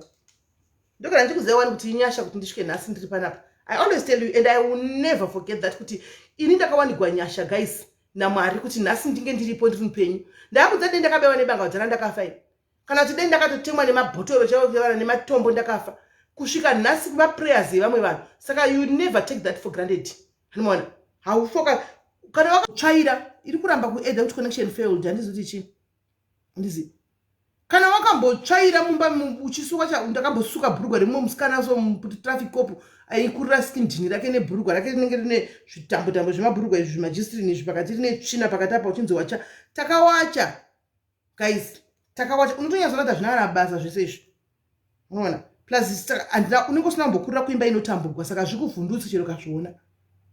ndogara ndikuziva wani kuti inyasha kuti ndisvike nhasi ndiri panapa i always tell you and i will never forget that kuti ini ndakawanigwa nyasha guys namwari kuti nhasi ndinge ndiripo ndiri mupenyu ndakudza dei ndakabewa nebanga kudhara ndakafa ini kana kuti dei ndakatotemwa nemabhotoro chaivana nematombo ndakafa kusvika nhasi kuva prayers yevamwe vanhu saka you never take that for granted anomaona haufoka kana wakatsvaira iri kuramba kuedha kuti connection failed handizi kuti chii handizi kana wakambotsvaira mumba uchisuka cha ndakambosuka bhurugwa remumwe musikana so traffic cop aikurira skindini rake nebhurugwa rake rinenge rine zvitambo tambo zvemabhurugwa izvi zvimajistrini izvi pakati rine tsvina pakati apa uchinzi wacha takawacha guys takawacha unotonyatsoona kuti hazvina kana basa zvese izvi unoona plus handina unenge usina kumbokurira kuimba inotambugwa saka zvikuvhundutsi chero kazviona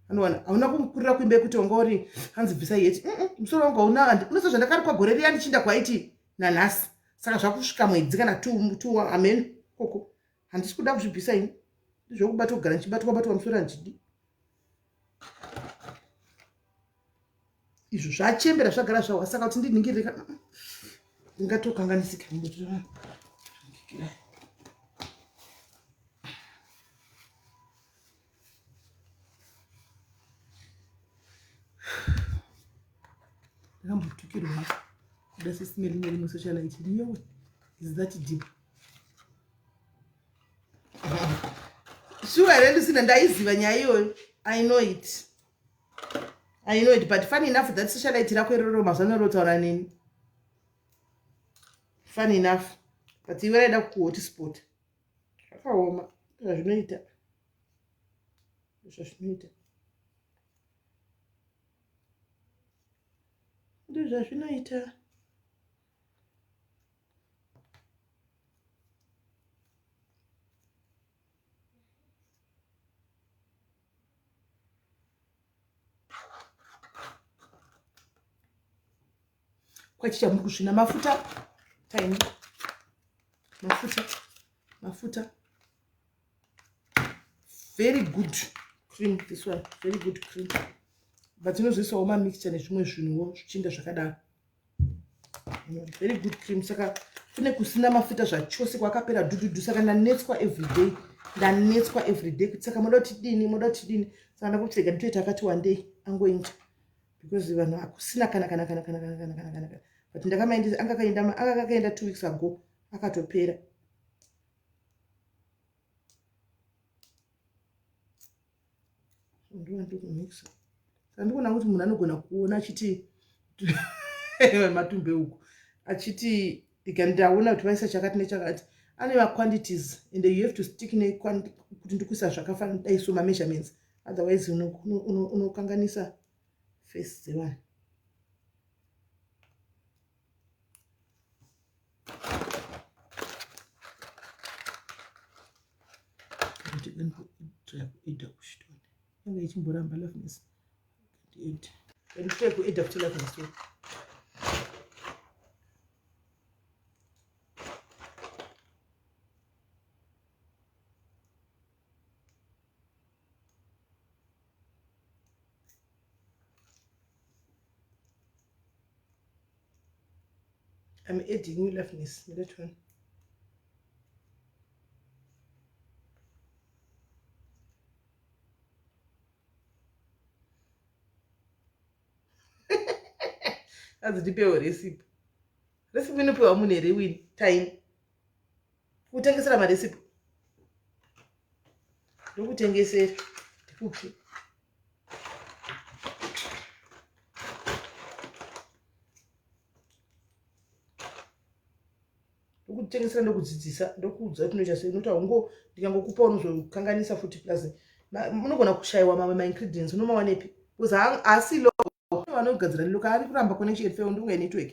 anoona hauna kukurira kuimba yekuti wanga uri hanzi bvisai yeti musoro wangu hauna unoziva zvandakarikwa gore riya ndichinda kwaiti nanhasi saka zvakusvika mwedzi kana two amen koko handisi kuda kuzvibvisa ini ndizvokubata kugara ndichibatwa batwa musoro handidi izvo zvachembera zvagara zvawa saka kuti ndinhingirire ndingatokanganisika. Ndakabata sisimeli nerimwe socialite niyowe is that deep shuwa here ndisina ndaiziva nyaya iyoyo i know it i know it but funny enough that socialite rako iroro mazuva ano rotaura neni funny enough but iwe raida kuhotspot zvakaoma zvazvinoita zvazvinoita ndozvazvinoita kwachicha muri kusvina mafuta taini mafuta mafuta very good cream this one very good cream but inozoisawo mamixture nezvimwe zvinhuwo zvichienda zvakadaro very good cream saka kune kusina mafuta zvachose kwakapera dududu saka ndanetswa everyday ndanetswa everyday kuti saka moda kuti dini moda kuti dini saka ndakuti rega nditoita akati wandei angoinja because vanhu hakusina kana kana kana kana kana kana kana kana but ndakamaendesa anga akaenda anga akaenda two weeks ago akatopera ndikumixa saka ndikuona kuti munhu anogona kuona achiti matumbe uku achiti ndaona kuti vaisa chakati nechakati ane maquantities and you have to stick nekuti ndikuisa zvakafanira dai so mameasurements otherwise unokanganisa uno, uno face dzevanhu yanga ichimboramba loveness and kuedha futi loveness I'm adding new loveness that one. Anzi ndipewo recipe. Recipe inopiwa munhu here wini time. Kutengesera marecipe. Ndokutengesera. Ndikupi. Ndokutengesera ndokudzidzisa ndokuudza kuti unoita sei unoita ungo ndikangokupa unozokanganisa futi plus unogona kushaiwa mamwe maingredients unomawanepi because haasi lo vanogadzira loka ari kuramba connection fail ndinga network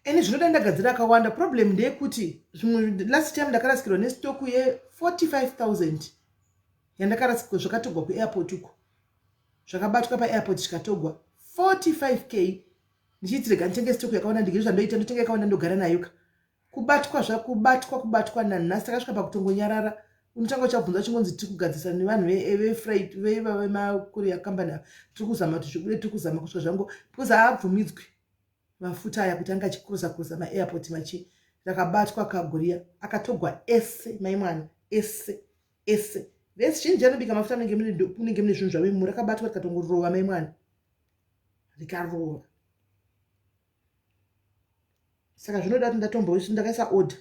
ene zvinoda ndagadzira akawanda problem ndeyekuti zvimwe last time ndakarasikirwa nestock ye 45000 yandakarasikirwa zvakatogwa kuairport uko zvakabatwa paairport zvikatogwa 45k ndichiti rega nditenge stock yakawanda ndigere zvandoita ndotenga yakawanda ndogara nayo ka kubatwa zvakubatwa kubatwa nanhasi takasvika pakutongonyarara unotanga uchabvunza uchingonzi tiri kugadzirisa nevanhu vefreight vemakuria company ava tiri kuzama kuti zvibude tiri kuzama kusvika zvango because haabvumidzwi mafuta aya kuti anga achikrosa krosa maairport machi rakabatwa kagoriya akatogwa ese mai mwana ese ese vese zhinji anobika mafuta munenge mune zvinhu zvavo imomo rakabatwa rikatongorova mai mwana rikarova saka zvinoda kuti ndatombo ndakaisa order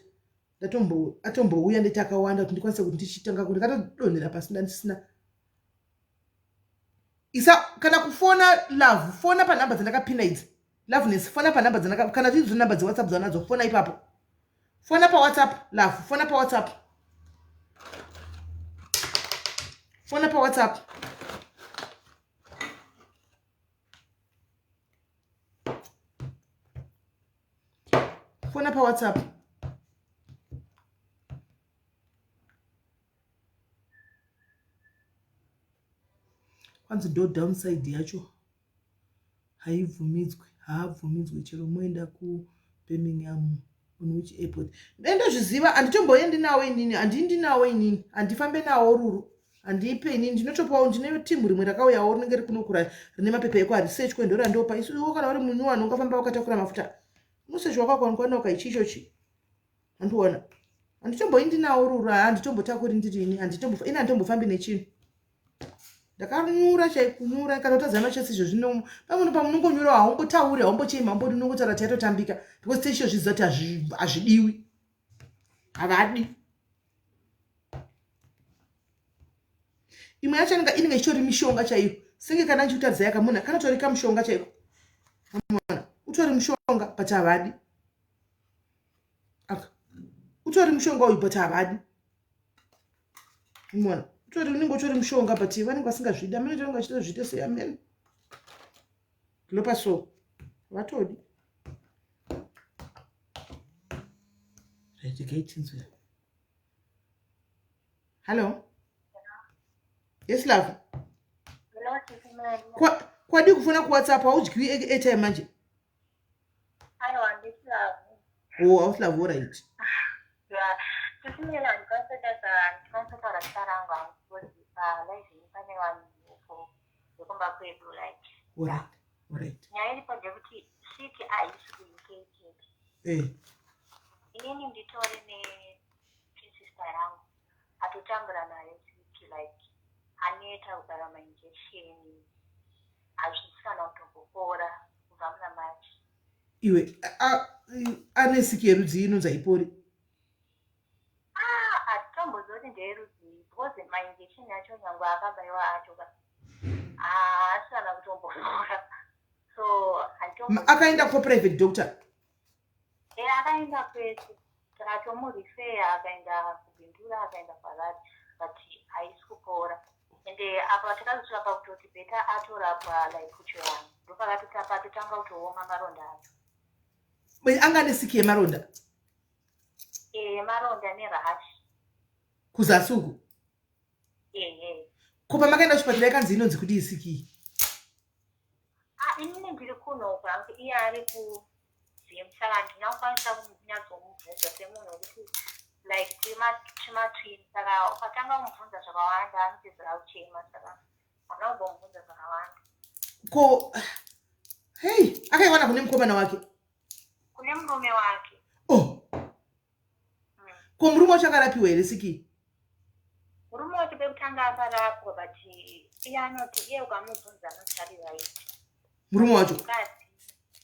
ndatombo atombouya ndeti akawanda kuti ndikwanise kuti ndichitanga kuti ndakatodonhera pasi ndandisina isa kana kufona love fona panhamba dzandakapinda idzi loveness fona panhamba dzandaka kana dzidzo nhamba dzewhatsapp dzanadzo fona ipapo fona pawhatsapp love fona pawhatsapp fona pawhatsapp fona pawhatsapp kwanzi ndo downside yacho haibvumidzwe haabvumidzwe chero moenda kubirmingham on which airport ndozviziva handitomboendi nawo inini handiendi nawo inini handifambe nawo ruru handipe inini ndinotopawo ndine timu rimwe rakauyawo rinenge ri kunokura rine mapepa eko harisechwe ndorandopa isu iwo kana uri munyuwani ungafamba wakatakura mafuta unosechwa kwakwankwanoka ichi ichochi handiona handitomboendi nawo ruru handitombotakuri ndiri ini handitombo ini handitombofambi nechinhu. Ndakanyura chai kunyura kana kutadza machesi izvo zvino pamwe pamunongonyura haumbotauri haumbochema haumbodi unongotaura taitotambika because teshe zviziva kuti hazvidiwi havadi. Imwe yacho inenge inenge ichitori mishonga chaiyo senge kana ndichikutadzai akamuna kanotori kamushonga chaiko amona utori mushonga but havadi aka utori mushonga uyu but havadi mona utori unenge utori mushonga but vanenge vasingazvidi amene vanenge vachida zviite sei amene lopa so vatodi right regai tinzwe hallo yes love kwadii kufona kuwhatsapp haudyiwi airtime manje o oh, hausi love orit nyaya iripo ndeyekuti siki haisi kuuk chete eh. Inini nditori netwin sister yangu atotambura nayo siki like aneta kubara mainjection hazvisi kana kutombopora kubva muna march. Iwe ane siki yerudzii inonzi haipori? Ah, hatitombozivi kuti ndeyerudzii because mainjection acho nyangwe akabaiwa acho ka haasi kana kutombopora so akaenda kuprivate doctor E akaenda kwese takatomurifeya akaenda kubindura akaenda kwarari but haisi kupora ende apa takazosvika pakutoti beta atorapwa like kuchivanhu ndopakatotanga kutooma maronda acho. Anga ane siki yemaronda? E maronda nerash. Kuzasi uku? Ehe. Ko pamakaenda kuchipatara yakanzi inonzi kudii siki iyi? Ah, inini ndiri kuno kwangu iye ari kuzim saka handina kukwanisa kunyatsomubvunza semunhu wekuti like tiri matwin saka ukatanga kumubvunza zvakawanda anopedzera kuchema saka handina kumbomubvunza zvakawanda. Ko hei akaiwana kune mukomana wake? Kune murume wake. Oh. Ko murume wacho akarapiwa here siki? Murume wacho pekutanga akarapwa but iye anoti iye ukamubvunza anoti ari right. Murume wacho? Mukadzi.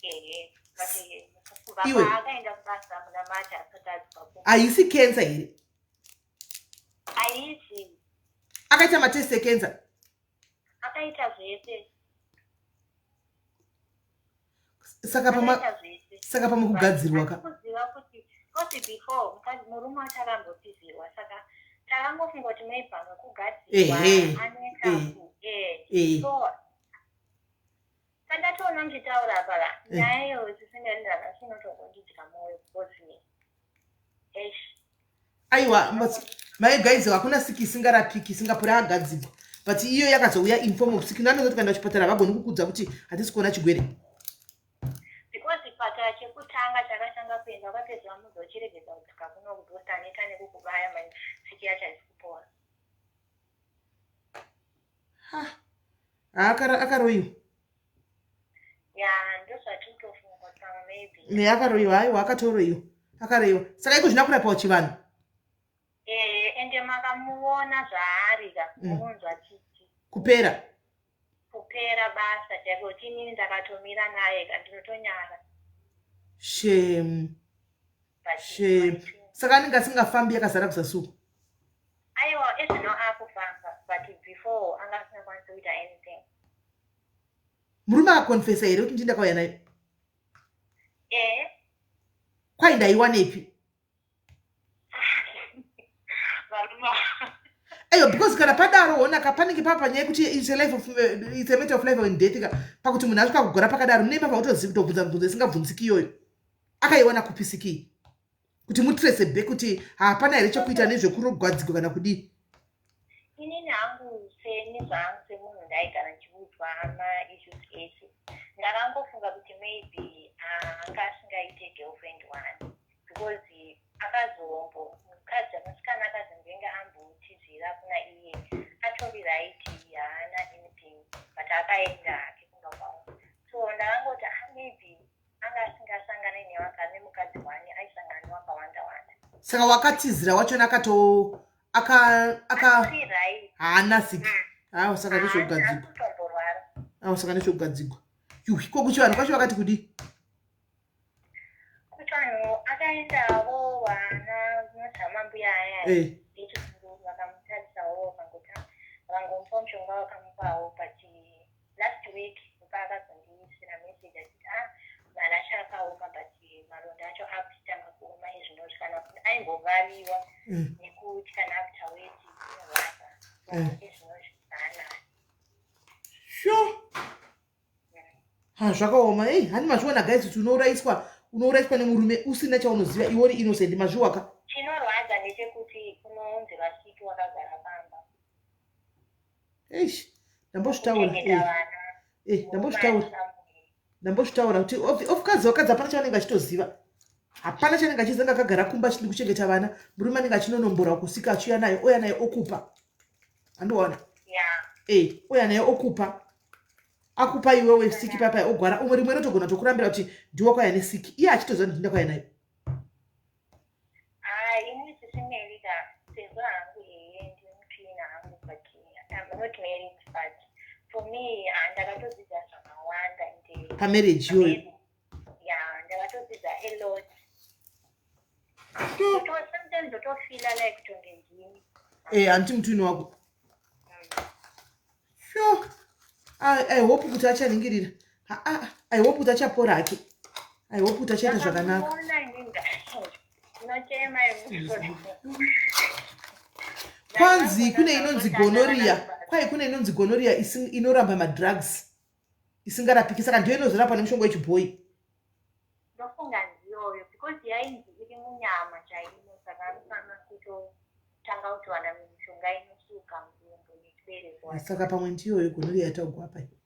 Ehe. But iwe akaenda kubasa muna March asati adzoka kumba. Haisi cancer here? Haisi. Akaita matest ecancer? Akaita zvese. Saka pama saka pamwe kugadzirwa ka kuziva kuti because before mukadzi murume wacho akambotizirwa saka takangofunga kuti maybe pamwe kugadzirwa anoita eh so pandatoona muchitaura apa nyaya iyo zvisingaenderana sinotongondidya mwoyo because eish. Aiwa my guys hakuna siki isingarapiki isingapore agadzirwa but iyo yakazouya in form of siki nanoza kuti kuenda kuchipatara havagoni kukudza kuti hatisi kuona chigwere. Because chipatara chekutanga chakatanga kuenda wakapedza wamudza uchiregedza kudzoka kuno because aneta nekukubaya mani siki yacho haisi kupora. Ha akaroyiwa. Ya ndozvatiri kutofunga kuti pamwe maybe. Ne akaroyiwa aiwa akatoroyiwa akaroyiwa saka iko zvina kurapiwa chivanhu. Eh ende makamuona zvaari ka munonzwa tsitsi. Kupera. Kupera basa chaiko kuti inini ndakatomira naye ka ndinotonyara. Shame. Shame. Saka anenge asingafambi yakazara kuzasi uko. Aiwa ezvino akufamba but before anga asingakwanisi kuita anything. Murume akakonfesa here kuti ndini ndakauya nayo? Eh. Kwai ndaiwanepi? Aiwa because kana padaro hona ka panenge pava panyaya yekuti it's a life of it's a matter of life and death ka pakuti munhu asvika kugora pakadaro mune papa utozivi kutobvunza mibvunzo isingabvunziki iyoyo akaiwana kupi sikii kuti mutrace back kuti hapana here chekuita nezvekurogwadzigwa kana kudii. Inini hangu seni zvangu semunhu ndaigara ndichiudzwa maissues ese ndakangofunga kuti maybe anga asingaite girlfriend one because akazombo mukadzi musikana akazonge ambotizira kuna iye atori right haana anything but akaenda hake kumba kwavo so ndakangoti ah, maybe anga asingasangane nemukadzi wani aisangana newakawanda wanda. Saka wakatizira wachona akato aka aka haana siki. Hawa saka ndezvekugadzigwa. Hawa saka ndezvekugadzigwa. Yuhi, ko kuchivanhu kwacho vakati kudii? Kuchivanhu akaendawo vana madzama mbuya aya eh. Vechikuru vakamutarisawo vakangota vakangomupa mushonga vakamupawo but last week paakazondiisira message achiti ah mwana acho akaoma but maronda acho akuchitanga kuoma izvinozvi kana aimbovaviwa mm. nekuti kana akuta weti inorwadza so mm. izvinozvi zvaanani sure ha zvakaoma ei hani mazviona guys kuti unouraiswa unouraiswa nemurume usina chaunoziva iwe uri innocent mazviwaka chinorwadza ndechekuti unounzirwa siki wakagara pamba eish ndambozvitaura eh. eh, ndambozvitaura ndambozvitaura kuti ofukadzi vakadzi hapana chavanenge achitoziva hapana chanenge achizanga akagara kumba achidi kuchengeta vana murume anenge achinonombora kusika achiuya naye ouya naye okupa andiona eh, ouya naye okupa akupa iwewe siki papa ogwara umwe rimwe rotogona tokurambira kuti ndiwe kwaya nesiki iye achitoziva kuti ndinda kwaya nayo pamarriage iyoyo eh, hanti mutwini wako Sure. I, I hope kuti achaningirira. I hope kuti achapora hake. I hope kuti achaita zvakanaka. Kwanzi kune inonzi gonorrhea. Kwai kune inonzi gonorrhea inoramba madrugs. Isingarapiki saka ndiyo inozorapa nemushonga wechibhoyi. Ndofunga ndiyoyo because yainzi iri munyama chaimo saka anofanira kutotanga kutowana mishonga inosuka mudumbu nechibereko. Saka pamwe ndiyoyo gonoriya yataugwa apa iyi.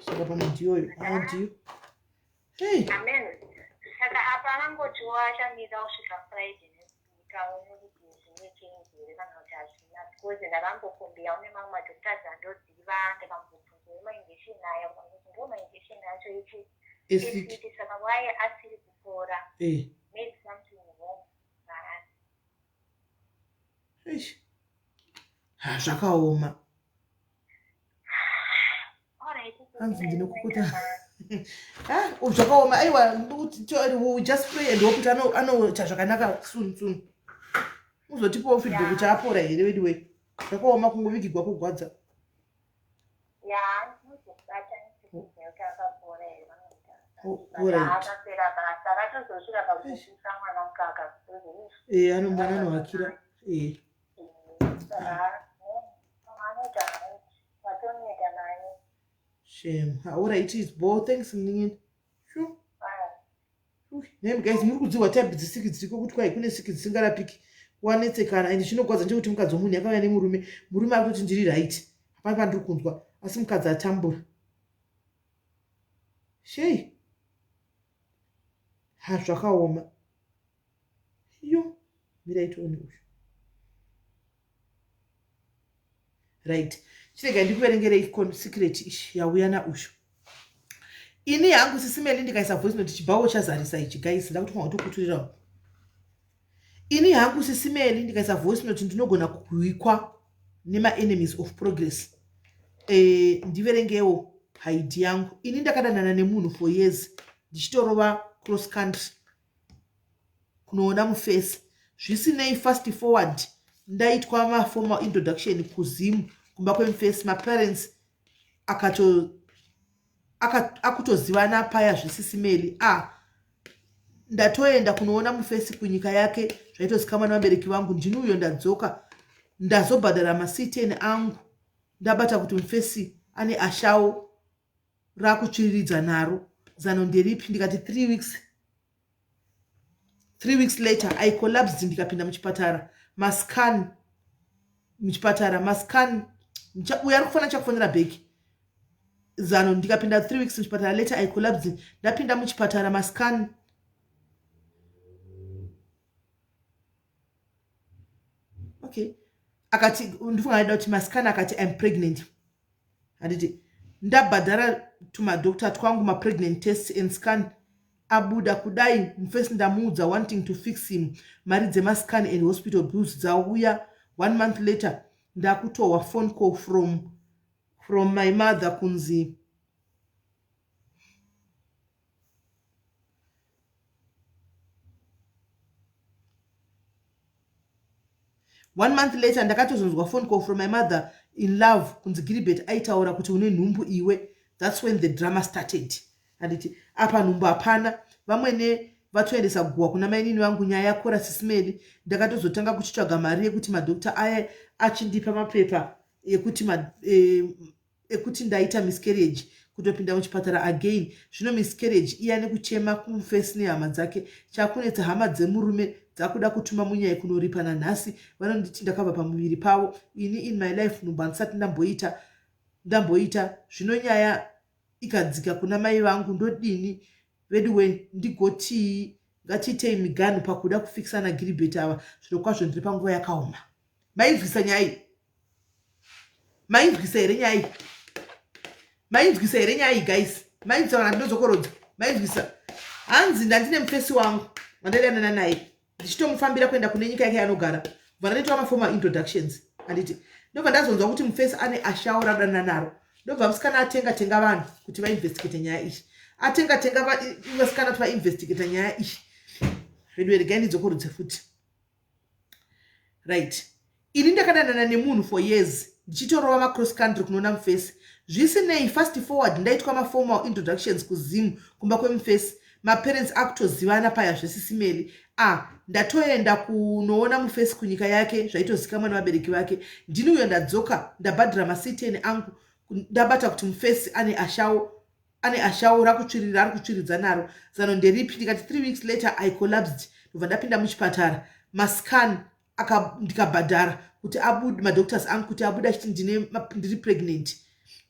Saka pamwe ndiyoyo. Ah ndiyo. Hey. Amen. Saka apa angangotiwo achamira kusvika Friday next week aone kuti zvine change here kana kuti hazvina because ndakambokumbira une mamwe madoctors andoziva ndikambobvunza wemainjection aya kuti ndo mainjection acho ichi esiti saka why asiri kupora eh. maybe something wrong maari. Eish. Ha zvakaoma. Hanzi ndinokukuta. Ah, zvakaoma aiwa we just pray and hope kuti anoita zvakanaka soon soon. Uzotipawo feedback kuti apora here weduwe. Zvakaoma kungovigigwa kugwadza. Eh, ano mwana anohakira eh. Shame. Alright, it's bo. Thanks, munin'ina. Sure. Name guys, muri kudziwa type dzesiki dziriko kuti kwai kune siki dzisingarapiki. Wanetsekana and chinogwadza ndechekuti mukadzi wemunhu yakauya nemurume, murume ari kuti ndiri right. Hapana pandiri kunzwa asi mukadzi atambura. Shei. Ha zvakaoma. Yo, mirai tione uyu. Right. Chirega ndikuverengerei secret ishi yauya naushu. Ini hangu sisi Meli ndikaisa voice note chibhawo chazarisa ichi guys ndakuti mwa kutokuturira. Ini hangu sisi Meli ndikaisa voice note ndinogona kuhwikwa nema enemies of progress. Eh, ndiverengewo haidi yangu. Ini ndakadanana nemunhu for years ndichitorova cross country kunoona mufesi zvisinei fast forward ndaitwa maformal introduction kuzim kumba kwemufesi maparents akato akutozivana paya zvisisimeli a ah, ndatoenda kunoona mufesi kunyika yake zvaitozikamwa nevabereki vangu ndini uyo ndadzoka ndazobhadhara mactn angu ndabata kuti mufesi ane ashawo rakutsviriridza naro zano nderipi ndikati 3 weeks 3 weeks later I collapsed ndikapinda muchipatara mascan muchipatara mascan uyo ari kufanira chakufonera bheki zano ndikapinda 3 weeks muchipatara later I collapsed ndapinda muchipatara mascan okay akati ndifunga aida kuti mascan akati I'm pregnant handiti ndabhadhara tumadoctor twangu mapregnant tests and scan abuda kudai mufesi ndamuudza wanting to fix him mari dzemascan and hospital bills dzauya one month later. ndakutohwa phone call from from my mother kunzi One month later ndakatozonzwa phone call from my mother in love kunzi Gilbert aitaura kuti une nhumbu iwe. That's when the drama started. Anditi apa nhumbu hapana. Vamwene vatoendesa guwa kuna mainini vangu nyaya yakora sisimeli. Ndakatozotanga kuchitsvaga mari yekuti madoctor aya achindipa mapepa ekuti ma, eh, ekuti ndaita miscarriage kutopinda muchipatara again zvino miscarriage iya nekuchema kumufesi nehama dzake chakunetsa hama dzemurume dzakuda kutuma munyai kunoripa nanhasi vanonditi ndakabva pamuviri pavo ini in my life nhumbu handisati ndamboita ndamboita zvino nyaya ikadzika kuna mai vangu ndodini veduwe ndigotii ngatiitei miganhu pakuda kufikisana giribheti ava zviro kwazvo ndiri panguva yakaoma mainzwisa nyaya iyi mainzwisa here nyaya iyi mainzwisa here nyaya iyi guys mainzwisa kana ndinodzokorodza mainzwisa hanzi ndandine mufesi wangu wandaidanana naye ndichitomufambira kuenda kune nyika yake yaanogara bva ndanditora maformal introductions handiti ndobva ndazonzwa kuti mufesi ane ashawo radanana naro ndobva musikana atenga tenga vanhu kuti vainvestigate nyaya iyi atenga tenga vasikana kuti vainvestigate nyaya iyi veduwe regai ndidzokorodze futi right ini ndakadanana nemunhu for years ndichitorova macross country kunoona mufesi zvisinei fast forward ndaitwa maformal introductions kuzim kumba kwemufesi maparents akutozivana paya zvesisimeli a ah, ndatoenda kunoona mufesi kunyika yake zvaitozikamwa nevabereki vake ndini uyo ndadzoka ndabhadhira masiteni angu ndabata kuti mufesi ane ashawo ane ashawo rakutsvirira ari kutsviridza naro zano nderipi ndikati three weeks later i collapsed ndobva ndapinda muchipatara mascan ndikabhadhara kuti abude madoctors angu kuti abude achiti ndine ndiri pregnant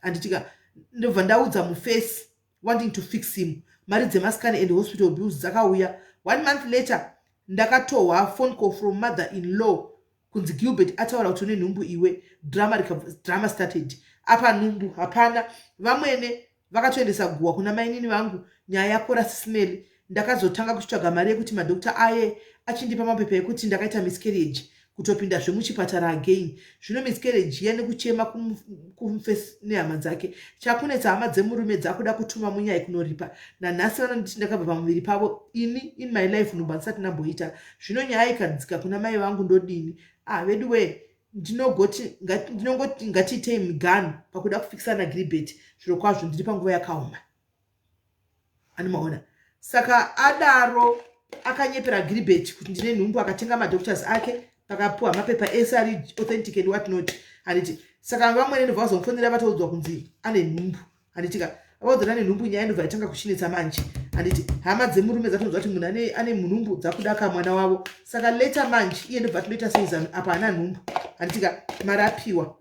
anditika ndobva ndaudza mufesi wanting to fix him mari dzemascan and hospital bills dzakauya one month later ndakatohwa phone call from mother in law kunzi Gilbert ataura kuti une nhumbu iwe drama, drama started apa nhumbu hapana vamwene vakatoendesa guwa kuna mainini vangu nyaya yakora sisimeli ndakazotanga kuchitsvaga mari yekuti madokta aye achindipa mapepa ekuti ndakaita miscarriage kutopinda zvemuchipatara again zvino miscarriage iya nekuchema kumufesi nehama dzake chakunetsa hama dzemurume dzakuda kutuma munyai kunoripa nanhasi vanonditi ndakabva pamuviri pavo ini in my life nhumbu handisati ndamboita zvino nyaya ikadzika kuna mai vangu ndodini ah veduwee ndinogoti ndinongoti ngatiitei miganhu pakuda kufikisana giribheti zviro kwazvo ndiri panguva yakaoma ani maona saka adaro akanyepera giribheti kuti ndine nhumbu akatenga madoctors ake pakapuwa mapepa ese ari authentic and what not handiti saka vamwene ndobva vazomufonera vatoudzwa kunzi ane nhumbu handitika vaudzana nenhumbu nyaya ndobva yatanga kuchinetsa manje handiti hama dzemurume dzatonzwa kuti munhu ane munhumbu dzakudaka mwana wavo saka later manje iye ndobva tinoita sei zano apa haana nhumbu handitika mari apiwa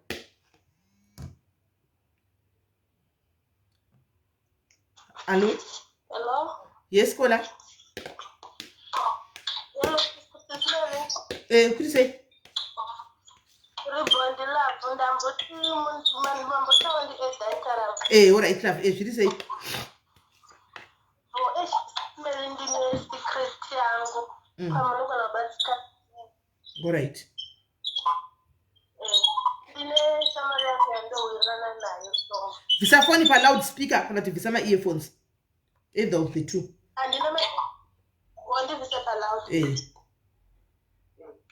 allo yes kola eh kuri sei Eh, ora itraf eh zviri sei Alright. Bvisa foni pa loud speaker kana kuti bvisa ma earphones. Either of the two. Eh.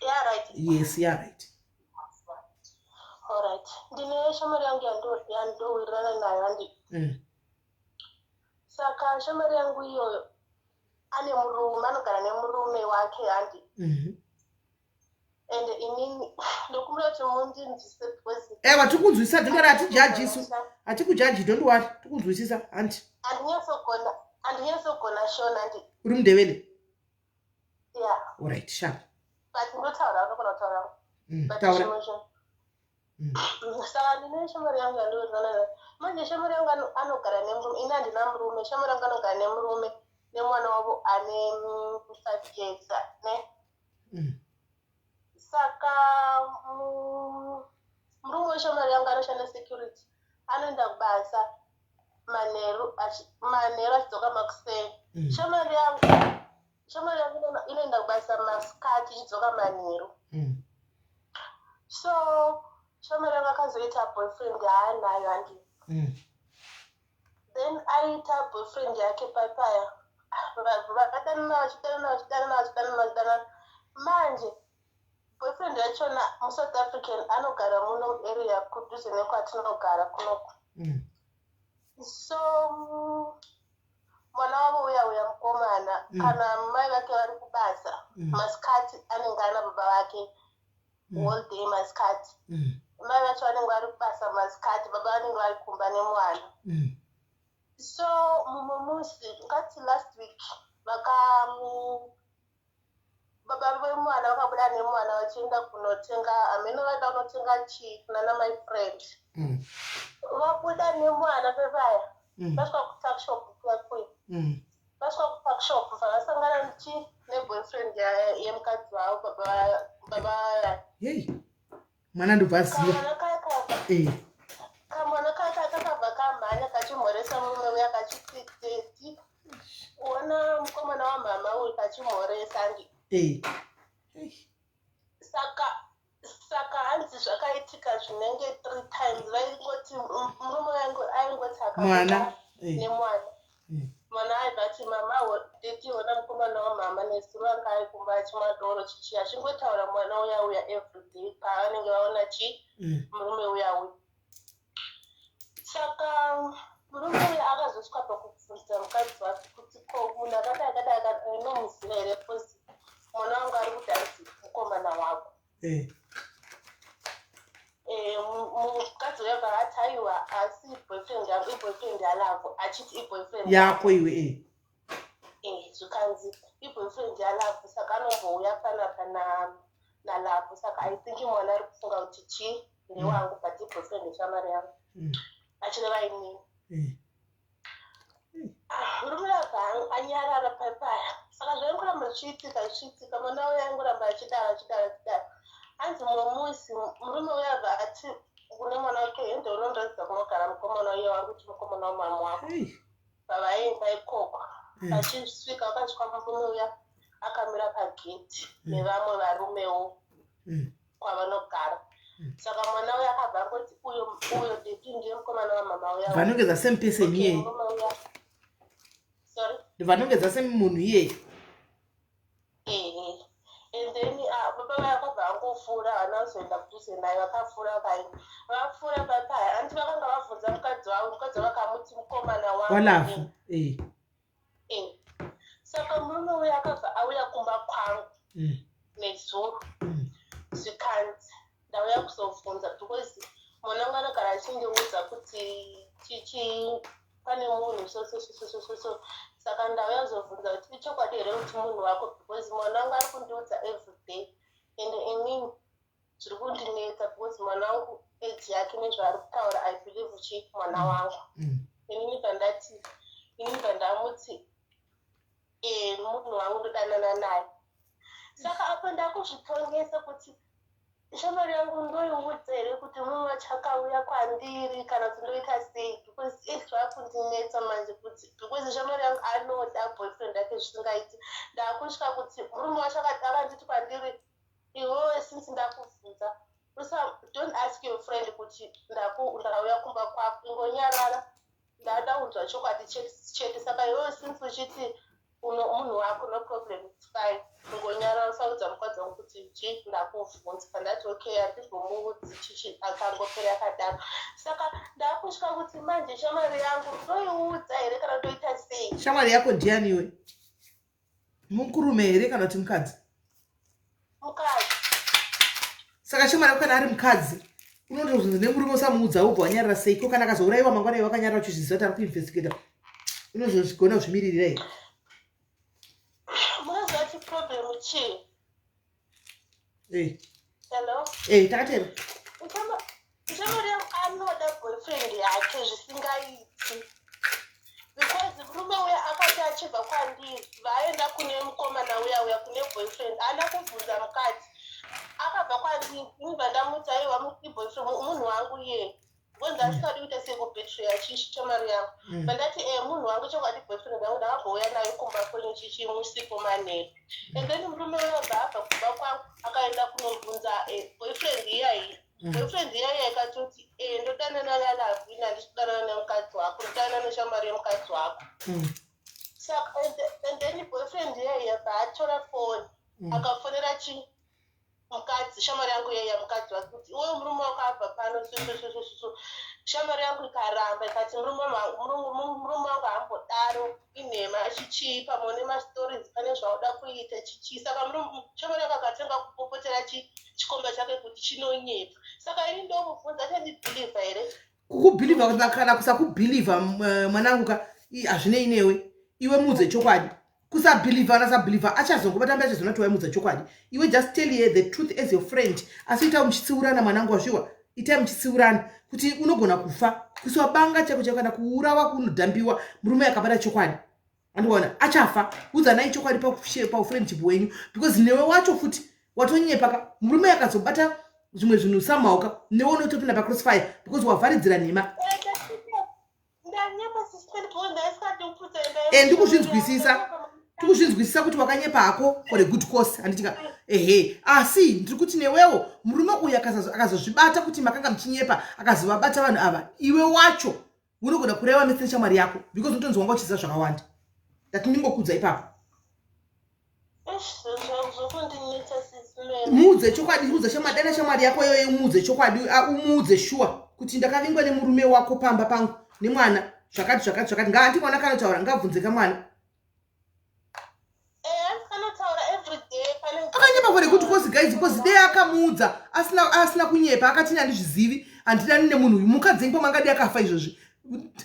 Yeah, right. Yes, yeah, right. Alright. Ndine shamwari yangu yandowirirana nayo handi. Mm. Saka shamwari yangu iyoyo ane murume anogara nemurume wake handi. Mm -hmm. And inini ndokumbira kuti mundinzwise because Ewa tikunzwisisa don't worry hatijaji isu. Hatikujaji don't worry tikunzwisisa hanti. Andinyatsogona andinyatsogona shona handi. Uri mundevele? Yeah. Alright, sharp. But ndotaura unogona kutaura. Mm, taura. Mm. Saka ndine shamwari yangu yandowirirana nayo. Manje shamwari yangu anogara nemurume, ini handina murume. Shamwari yangu anogara nemurume nemwana wavo ane 5 years ne. Mm. Saka murume weshamwari yangu anoshanda security anoenda kubasa manheru manheru achidzoka makuseni. Mm. Shamwari yangu shamwari yangu inoenda kubasa masikati ichidzoka manheru. Mm. So Shamwari yangu akazoita boyfriend yaanayo, handi? Then aita boyfriend yake papaya, vakadanana, vachidanana, vachidanana, vachidanana, vachidanana. Manje boyfriend yachona muSouth African, anogara muno muarea kudhuze nekwatinogara kunoku. So mwana wavo uya uya mukomana, kana mai vake vari kubasa, masikati anenge ana baba vake whole day masikati. Mai vacho vanenge vari kubasa masikati, baba vanenge vari kumba nemwana. So mumwe musi, ngati last week, vaka baba vemwana vakabuda nemwana vachienda kunotenga, hameno vaida kunotenga chii kunana my friend. Vabuda nemwana pepaya, vasvika kutuckshop kuya, vasvika kutuckshop, vakasangana chi neboyfriend yemukadzi wavo, baba. Yei, mwana ndobva aziva. Kamwana kaya kabva kamwana kaka kakabva kamhanya kachimhoresa murume uya, kachiti, "Daddy, ona mukomana wamama uyu," kachimhoresa, andi? Saka hanzi zvakaitika zvinenge three times. Vaingoti murume aingoti akabuda Mwana nemwana, mwana aibva ati, "Mama, daddy, ona mukomana wamama, nezuro anga ari kumba achimwa doro," chichi achingotaura mwana uya uya everyday pavanenge vaona chi murume uya uya. Saka murume uya akazosvika pakubvunza mukadzi wake kuti, "Ko munhu akadai akadai akadai unomuziva here? 'Cause mwana wangu ari kuti anzi mukomana wako." Mukadzi uya bva ati, "Aiwa, asi boyfriend yangu, iboyfriend yaLove," achiti iboyfriend yako iwe. Zvikanzi iboyfriend yaLove, saka anombouya panapa naLove, saka I think mwana ari kufunga kuti chi ndewangu, but iboyfriend yeshamwari yangu, achireva inini. Murume abva anyarara papaya. Saka zvaingoramba zvichiitika, zvichiitika, mwana uya aingoramba achidaro, achidaro, achidaro. Hanzi mumwe musi murume uya abva ati kune mwana wake, "Hende unondoratidza kunogara mukomana uya wari kuti mukomana wamama wako." Vavaenda ikoko, vachisvika, vakasvika murume uya akamira pageti nevamwe varumewo kwavanogara. Saka mwana uya akabva angoti, "Uyo uyo, daddy, ndiye mukomana wamama uya." Vanongedza same person Okay, iyeye. Murume uya, sorry? Vanongedza semunhu iyeye. Ehe, and then baba vaya vakabva vangofura, havana kuzoenda kudhuze naye, vakafura vakaenda. Vapfuura papaya, hanti vakanga vabvunza mukadzi wavo, mukadzi wavo akamuti mukomana wangu. WaLove. Saka murume uya akabva auya kumba kwangu nezuro, zvikanzi, "Ndauya kuzobvunza because mwana wangu anogara achindiudza kuti chichi pane munhu so so so so so so so, saka ndauya kuzobvunza kuti ichokwadi here kuti munhu wako, because mwana wangu ari kundiudza everyday and inini zviri kundinetsa, because mwana wangu age yake nezvaari kutaura, I believe chi mwana wangu." Inini pandati, inini pandamuti, "Munhu wangu, ndodanana naye." Saka apo ndakuzvitongesa kuti shamwari yangu ndoiudza here kuti mumwe achakauya kwandiri, kana kuti ndoita sei, because zvakundinetsa manje kuti, because shamwari yangu anoda boyfriend yake zvisingaiti. Ndakusvika kuti murume wacho akanditi kwandiri, "Iwewe, since ndakubvunza, don't ask your friend kuti ndauya kumba kwako, ingonyarara, ndada kunzwa chokwadi chete. Saka iwewe, since uchiti munhu wako, no problem, it's fine, ingonyarara, usaudza mukadzi wangu kuti chi ndakubvunza." Pandati, "Okay, handizomuudzi." Chichi akangopera akadaro. Saka ndakusvika kuti manje shamwari yangu ndoiudza here kana ndoita sei? Shamwari yako ndianiwe? Mukurume here kana kuti mukadzi? Mukadzi. Saka shamwari yako kana ari mukadzi, unondozvinzi nemurume usamuudza, ubva wanyarara sei? Ko kana akazourayiwa mangwana, iwe wakanyarara uchizviziva kuti ari kuinvestigata, unozozvigona kuzvimiririra here? Munoziva kuti problem chii? Hello? Takatera. Shamwari yangu anoda boyfriend yake zvisingaiti, because murume uya akati achibva kwandiri, vaenda kune mukomana uya uya, kune boyfriend, haana kubvunza mukadzi. Akabva kwandiri, inibva ndamuti, "Aiwa, iboyfriend, munhu wangu iye," because ndasingadi kuita sekubetreya shamwari yangu. Bandati, "Munhu wangu chokwadi, boyfriend yangu, ndakambouya nayo kumba kwenyu chichi musipo manheru." And then murume uya bva abva kumba kwangu, akaenda kunobvunza boyfriend iyayi. Boyfriend iyaya ikatoti e ndodanana naLavhu, ini handisi kudanana nemukadzi wako, ndodanana neshamwari yemukadzi wako. Saka and then boyfriend iyaya yabva atora foni, akafonera chi mukadzi, shamwari yangu iyaya, mukadzi wake, kuti iwe murume wako abva pano, so so so so so. Shamwari yangu ikaramba, ikati murume wangu haambodaro, inhema, chichii, pamwe nemastories, pane zvauda kuita, chichii. Saka shamwari yangu akatenga kupopotera chikomba chake kuti chinonyepa. Saka ini ndomubvunza, achandibhilivha here? Kukubhilivha kana kusakubhilivha, mwanangu ka, hazvinei newe. Iwe muudze chokwadi. Kusabhilivha kana sabhilivha, achazongobata mbe achazona kuti waimudza chokwadi. Iwe just tell her the truth as your friend, asi itai muchitsiurana, mwanangu, wazviwa? Itai muchitsiurana kuti unogona kufa, kusiwa banga chako chako, kana kuurawa, kunodhambiwa. Murume akabata chokwadi, andikuona achafa. Udzanai chokwadi paufriendship hwenyu, because newe wacho futi watonyepa ka. Murume akazobata zvimwe zvinhu somehow ka, newe unotopinda pacrossfire because wavharidzira nhema. Ndanyepa, sister, because ndaisikadi kuputsa imba. Ndikuzvinzwisisa, tikuzvinzwisisa kuti wakanyepa hako for a good cause, handitika? Ehe, asi ndiri kuti newewo murume uyu akazozvibata kuti makanga muchinyepa, akazovabata vanhu ava, iwe wacho unogona kureva mese neshamwari yako, because unotonzi wanga uchiziva zvakawanda. Ndati ndingokudza ipapo. Eish, zvokundinetsa, sisi. Muudze chokwadi, udza shamwari, dana shamwari yako iyoyo, umuudze chokwadi, umuudze shuwa kuti ndakavingwa nemurume wako pamba pangu nemwana, zvakati zvakati zvakati. Ngaandi mwana kanotaura, ngabvunze kamwana. Kanotaura everyday pane. Akanyepa for a good cause, guys, because dei akamuudza asina kunyepa, akati handizvizivi, handidani nemunhu uyu, mukadzi enyu pamangadi akafa izvozvi,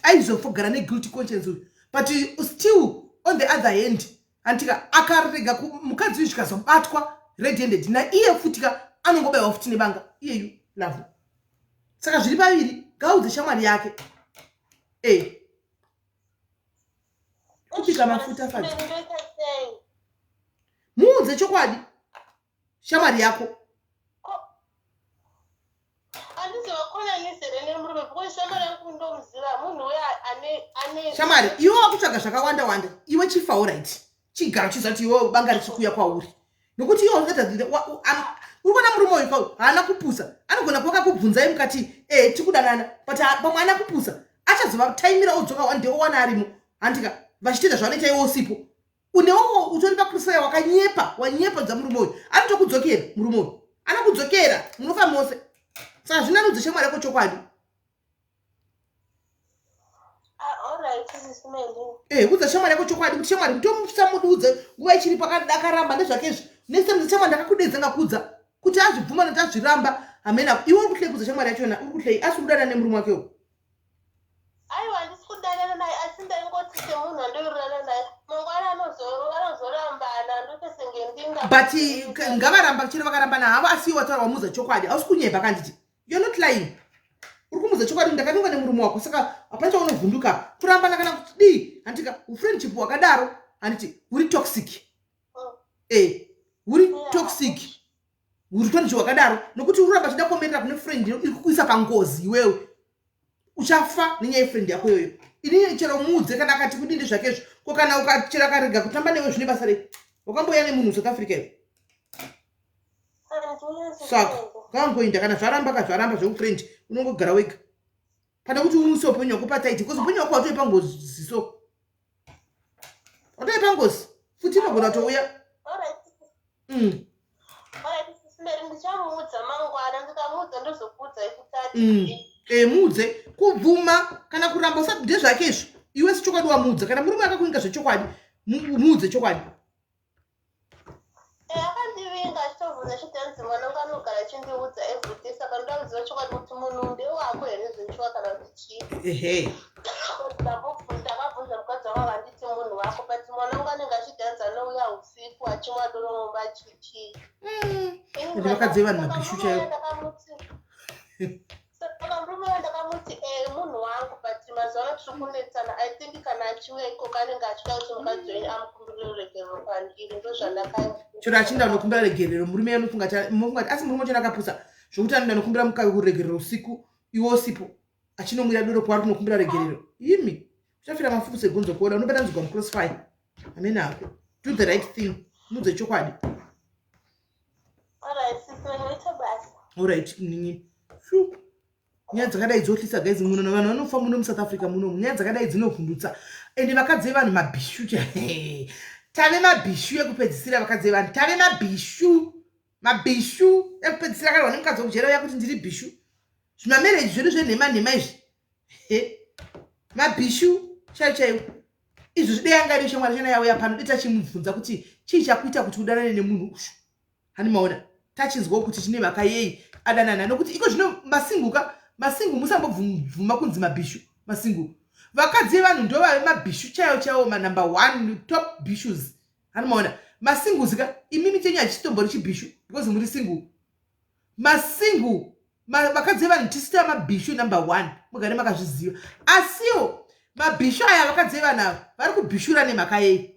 aizofogara neguilty conscience uyu. But still, on the other hand, antika akarega mukadzi uyu zvikazobatwa red handed naiye futika, anongobayiwa futi nebanga iyeyu Love. Saka zviri paviri, ngaudze shamwari yake e kupika mafuta fadzi. Ndoita sei? Muudze chokwadi shamwari yako. Handiziva konanise nemurume, because shamwari yangu ndomuziva, munhu uya ane Shamwari, iwe wakutsvaga zvakawanda wanda. Iwe chifa, alright, chigara chiziva kuti iwe banga richikuuya kwauri, nokuti iwe uri kuona murume uyu kau haana kupusa. Anogona kuva kakubvunzai mukati e tikudanana, but pamwe haana kupusa, achazovataimira odzoka one day owana arimo, handika? Vachitoita zvavanoita iwe usipo. Unewo utori pakusaya, wakanyepa, wanyepa dza murume uyu, anotokudzokera. Murume uyu anokudzokera, munofa mose. Saka zvinanudze shamwari yako chokwadi. Ah, alright, sisi Meli. Udza shamwari yako chokwadi kuti shamwari, mutomusamududze nguva ichiripo. Akaramba ndezvakezvo. Next time shamwari ndakakudedza, ngakudza kuti azvibvuma nekuti azviramba hamena. Iwe uri kuhlei kudza shamwari yachona? Uri kuhlei? Asi uri kudana nemurume wakewo? Aiwa, handisi kudanana naye, asi ndaingoti semunhu andowirirana naye, mangwana anozorambana, ndoite senge ndinga. But ngavaramba chero vakarambana havo, asi iwe wataura, wamuudza chokwadi, hausi kunyepa kanditi? You're not lying, uri kumuudza chokwadi, ndakavingwa nemurume wako. Saka hapana chaunovhunduka kurambana kana kuti dii, handitika? Ufriendship hwakadaro, handiti, huri toxic. Huri toxic huri friendship hwakadaro, nokuti uri kuramba uchida kuomerera kune friend iri kukuisa pangozi. Iwewe uchafa nenyaya yefriend yako iyoyo. Inini chero muudze, kana akati kudii ndezvakezvo. Ko kana ukachero akarega kutamba newe, zvine basa rei? Wakambouya nemunhu South Africa iwe? Saka kangoinda, kana zvaramba kazvaramba zvekufriend, unongogara wega pane kuti uise upenyu hwako pataiti, because upenyu hwako watoipa ngozi, so watoipa ngozi futi inogona kutouya. Alright. Alright, sisi Mary, ndichamuudza mangwana. Ndikamuudza ndozokuudzai kuti ati. Muudze. Kubvuma kana kuramba usati ndezvake izvo. Iwe sechokwadi wamuudza. Kana murume akakuinga zvechokwadi, muudze chokwadi. Akandivinga achitobvunza chitanzi mwana wangu anogara achindiudza everyday, saka ndoda kuziva chokwadi kuti munhu ndewako here zvechiwa kana kuti chii. Ndakabvunza mukadzi wangu, akanditi munhu wako, but mwana wangu anenge achidhanza, anouya usiku achimwa doro mumba, chichii. Ende vakadzi vevanhu mabhishu chaivo. Saka murume wayo ndakamuti e munhu wangu, but mazuva ano tiri kunetsana. I think kana achiuya ikoko anenge achida kuti mukadzi wenyu amukumbirire ruregerero kwandiri, ndozvandaka. Chero achinda unokumbira regerero, murume anofunga munofunga kuti, asi murume wacho akapusa zvokuti anoenda nokumbira ruregerero usiku iwe usipo, achinomwira doro kwaari kunokumbira regerero? Imi uchafira mafufu segonzo kuona unobatanzigwa mucrossfire. Amene hako, do the right thing, mudze chokwadi. Alright, sisi, noita basa. Alright, nini. Shu. Nyaya dzakadai dzotyisa guys muno vanhu vanofa muno muSouth Africa muno nyaya dzakadai dzinovhundutsa ende vakadzi vevanhu mabhishu tave mabhishu ekupedzisira vakadzi vevanhu tave mabhishu mabhishu ekupedzisira akarwa nemukadzi wekujera uya kuti ndiri bhishu zvimamereji zvedu zvenhema nhema izvi mabhishu chaiyo chaiwo izvo zvidei anga iri shamwari chana yauya pano dei tachimubvunza kuti chii chakuita kuti udanane nemunhu uyu hani maona tachinzwawo kuti chine mhaka yei adanana nokuti iko zvino masinguka masingu musambobvuma kunzi mabhishu masingu vakadzi vevanhu ndovave mabhishu chaiwo chaiwo manumber one top bishus hani maona masinguzi ka imimi chenyu hachitombori chibhishu because muri single masingle vakadzi vevanhu tisu tava mabhishu number one mugare makazviziva asiwo mabhishu aya vakadzi vevanhu ava vari kubhishura nemhaka yei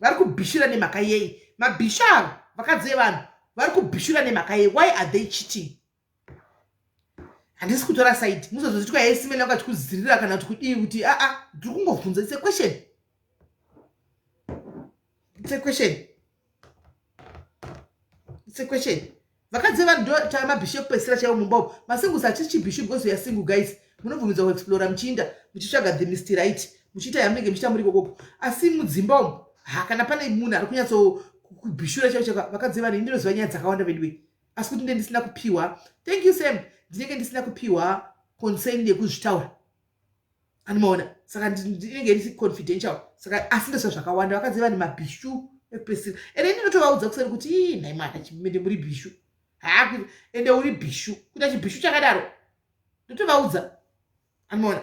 vari kubhishura nemhaka yei mabhishu ava vakadzi vevanhu vari kubhishura nemhaka yei why are they cheating handisi kutora side musazozitwa yesimene wakati kuzirira kana kuti kudii kuti aa ndiri kungobvunza it's a question it's a question it's a question vakadzi vevanhu ndo tava mabhishu ekupedzisira chaivo mumba umu masingles hachisi chibhishu because weare single guys munobvumidzwa kuexplora muchiinda muchitsvaga the mr right muchiita yamunenge muchiita muri ikokoko asi mudzimba umu ha kana pane munhu ari kunyatso kubhishura chaivo chaivo vakadzi vevanhu indinoziva nyaya dzakawanda veduwe asi kuti nde ndisina kupiwa thank you sam ndinenge ndisina kupiwa concern yekuzvitaura anomaona saka ndinenge ndisi confidential saka asi ndozva zvakawanda vakadzi vane mabhishu ekupesira ende ndinotovaudza kuseri kuti ii nhai mwana chimende muri bhishu haa ende uri bhishu kuita chibhishu chakadaro ndotovaudza anomaona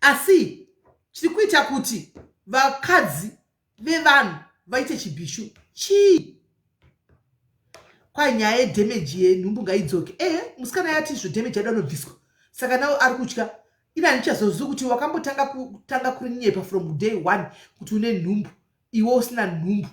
asi chiri kuita kuti vakadzi vevanhu vaite chibhishu chii kwai nyaya yedamage yenhumbu ngaidzoke ehe musikana yati izvo damage yada anobviswa saka nawo ari kutya ini handichazozivi kuti wakambotanga kutanga kurinyepa from day one kuti une nhumbu iwe usina nhumbu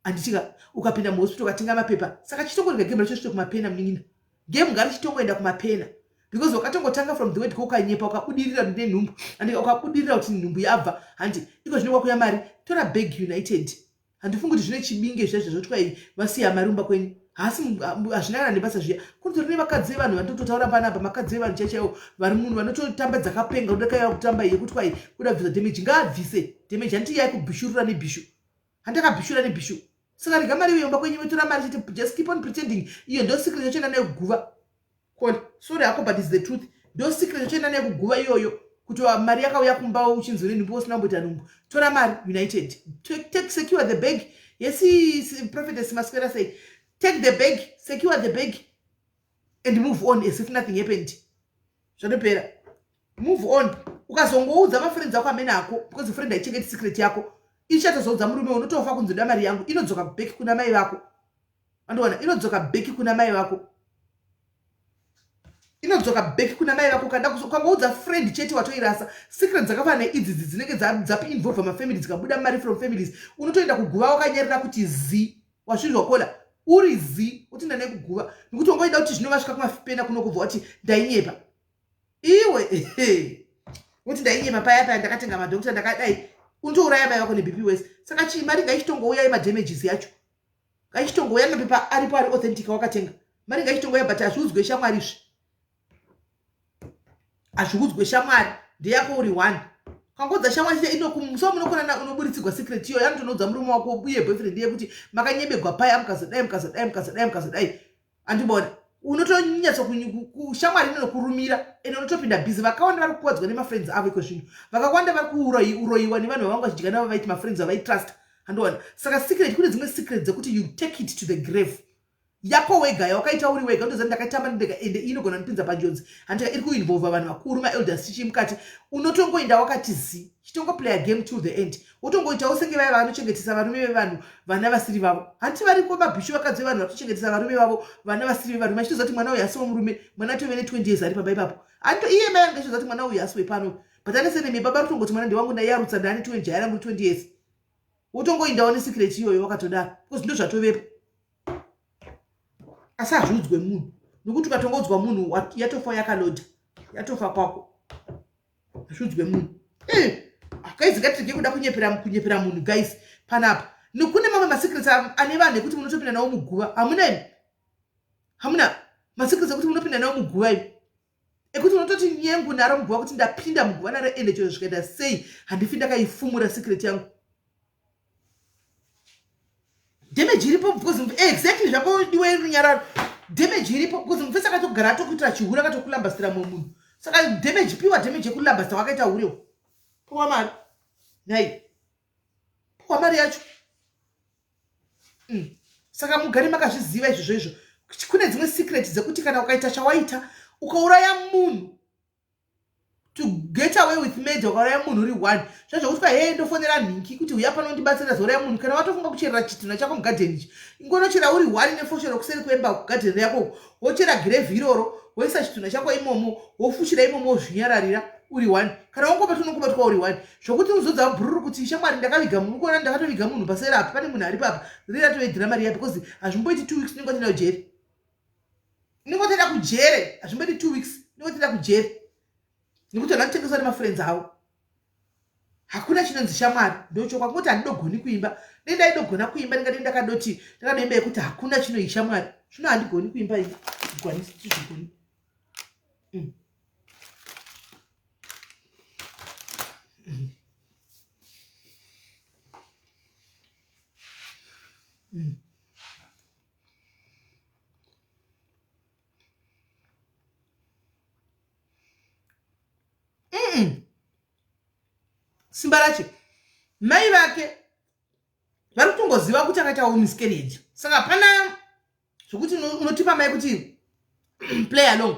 handitika ukapinda muhospital ukatenga mapepa saka chitongorega game racho chito kumapena munin'ina game ngarichitongoenda kumapena because wakatongotanga from the word go ukanyepa ukabudirira kuti nenhumbu and ukabudirira kuti nhumbu yabva handi iko zvino kwakuya mari tora bag united handifungi kuti zvine chibinge zviya zvazvotwa iyi vasiya mari umba kwenyu haasi hazvina kana nebasa zviya kunotori nevakadzi vevanhu vanototaura panapa makadzi vevanhu chaichaiwo vari munhu vanototamba dzakapenga kuda kaiva kutamba iye kuti kwai kuda kubvisa damage ngaabvise damage handiti yai kubhishurura nebhishu handakabhishura nebhishu saka rega mari iyo yomba kwenyu votora mari chete just keep on pretending iyo ndo secret yachoenda nayo kuguva Kona, sorry hako but is the truth ndo secret yachoenda nayo kuguva iyoyo kuti mari yakauya kumba uchinzi une nhumbu usina kumboita nhumbu tora mari united take, take secure the bag yes prophetess maswera say take the bag secure the bag and move on as if nothing happened zvatopera move on ukazongoudza mafriends ako amene ako because friend haichengeti secret yako ichatozoudza murume unotofa kunzi da mari yangu inodzoka back kuna mai vako andiona inodzoka back kuna mai vako inodzoka back kuna mai vako kada ukangoudza friend chete watoirasa secret dzakafanana neidzi dzi dzinenge dzapiinvolva mafamily dzikabuda mari from families unotoenda kuguva wakanyarira kuti zi wazvinzwa kola uri zi utoenda naye kuguva nekuti wangoida kuti zvino vasvika kumapena kuno kubva wati ndainyepa iwe kuti ndainyepa paya paya ndakatenga madhokta ndakadai unotouraya mai vako nebp wese saka chii mari ngaichitongouya yemadamages yacho ngaichitongouya mapepa aripo ari authentic wakatenga mari ngaichitongouya but hazviudzwe shamwari izvi hazviudzwe shamwari ndeyako uri one kangodza shamwari chete inokuso munokonana unoburitsigwa secret iyoyo anotonoudza murume wako uye boyfriend iye kuti makanyebegwa paya mukazodai mukazodai mukazodai mukazodai andibona unotonyatso shamwari inonokurumira ende unotopinda busy vakawanda vari kukuwadzwa nemafriends avo iko zvino vakawanda vari kuuroyiwa nevanhu vavanga vachidya navo vaiti mafriends vavaitrust andiona saka secret kune dzimwe secret dzekuti you take it to the grave yako wega yawakaita uri wega unotoziva ndakaitamba ndega ende inogona ndipinza panjodzi handika iri kuinvolva vanhu vakuru maelders chichii mukati unotongoenda wakati zi chitongoplaya game till the end wotongoitawo senge vaya vanochengetesa varume vevanhu vana vasiri vavo hanti variko mabhishu vakadzi vevanhu vatochengetesa varume vavo vana vasiri vevarume achitoziva kuti mwana uyu asi wemurume mwana atove ne20 years ari pamba ipapo anto iye mai ange achiziva kuti mwana uyu asi wepano but ane seneme baba rutongoti mwana ndewangu ndaiyarutsa ndaane 20 jaya rangu 20 years wotongoindawo nesecret iyoyo wakatodaro because ndo zvatovepo asi hazviudzwe munhu nokuti ukatongoudzwa munhu yatofa yakalodha yatofa kwako hazviudzwe munhu eh, guys ngatirege kuda kunyepera kunyepera munhu guys panapa nokune mamwe masecrets ane vanhu ekuti munotopinda nawo muguva. Hamuna imi? Hamuna masecrets ekuti munopinda nawo muguva imi? Ekuti unototi nyengu naro muguva kuti ndapinda muguva naro ende chero zvikaita sei handifi ndakaifumura secret yangu. Damage iripo because eh, exactly zvako diwe runyararo. Damage iripo because mufesi akatogara atokuitira chihure akatokulambasira mumwe munhu. Saka damage piwa damage yekulambasira wakaita hurewo. Piwa mari. Nhai. Piwa mari yacho. Saka mugare makazviziva izvozvo izvo. Kune dzimwe secret dzekuti kana ukaita chawaita ukauraya munhu to get away with murder, ukauraya munhu uri one zva zvekuti kwa hee ndofonera nhingi kuti uya pano ndibatsira zouraya munhu. Kana watofunga kucherera chitunha chako mugadheni ichi, ingonochera uri one nefoshoro kuseri kwemba kugadheni yako, wochera grave iroro, woisa chitunha chako imomo, wofushira imomo, wozvinyararira uri one. Kana wangobatwa unongobatwa uri one, zvokuti unozodza bhururu kuti shamwari ndakaviga munhu, kuona ndakatoviga munhu paseri apa, pane munhu ari papa, riri ratove dhirama riya, because hazvimboiti 2 weeks unenge watoenda kujeri, unenge watoenda kujere. Hazvimboiti 2 weeks unenge watoenda kujere, nekuti vanhu vanotengeswa nemafriends avo. Hakuna chinonzi shamwari. Ndochokwa kungoti handidogoni kuimba. Dei ndaidogona kuimba ndingadei ndakadoti ndakadoimba yekuti hakuna chinoyi shamwari. Zvino handigoni kuimba ini, gwanisi tizvigoni. Simba racho mai vake vari kutongoziva kuti akaitawo miscarriage, saka hapana zvokuti unotipa mai kuti play along.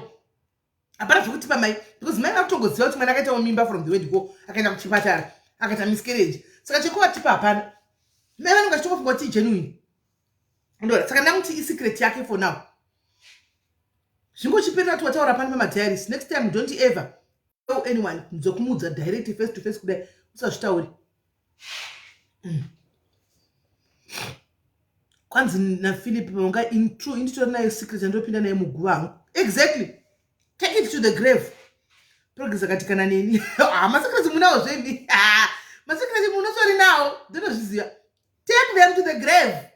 Hapana zvokutipa mai because mai vari kutongoziva kuti mwana akaitawo mimba from the word go, akaenda kuchipatara akaita miscarriage, saka chekuvatipa hapana. Mai vanenge vachitongofunga kuti igenuine ndora, saka ndamuti isecret yake for now. Zvingochiperera kuti wataura pano pamadiaries. Next time don't ever tell anyone dzokumuudza direct face to face kudai, usazvitauri. Kwanzi naPhilip manga in true inditori nayo secret andopinda nayo muguva hangu. Exactly, take it to the grave. Progress akati kana neni ah, masecrets munawo zvemi, masecrets munotori nawo, ndinozviziva. Take them to the grave.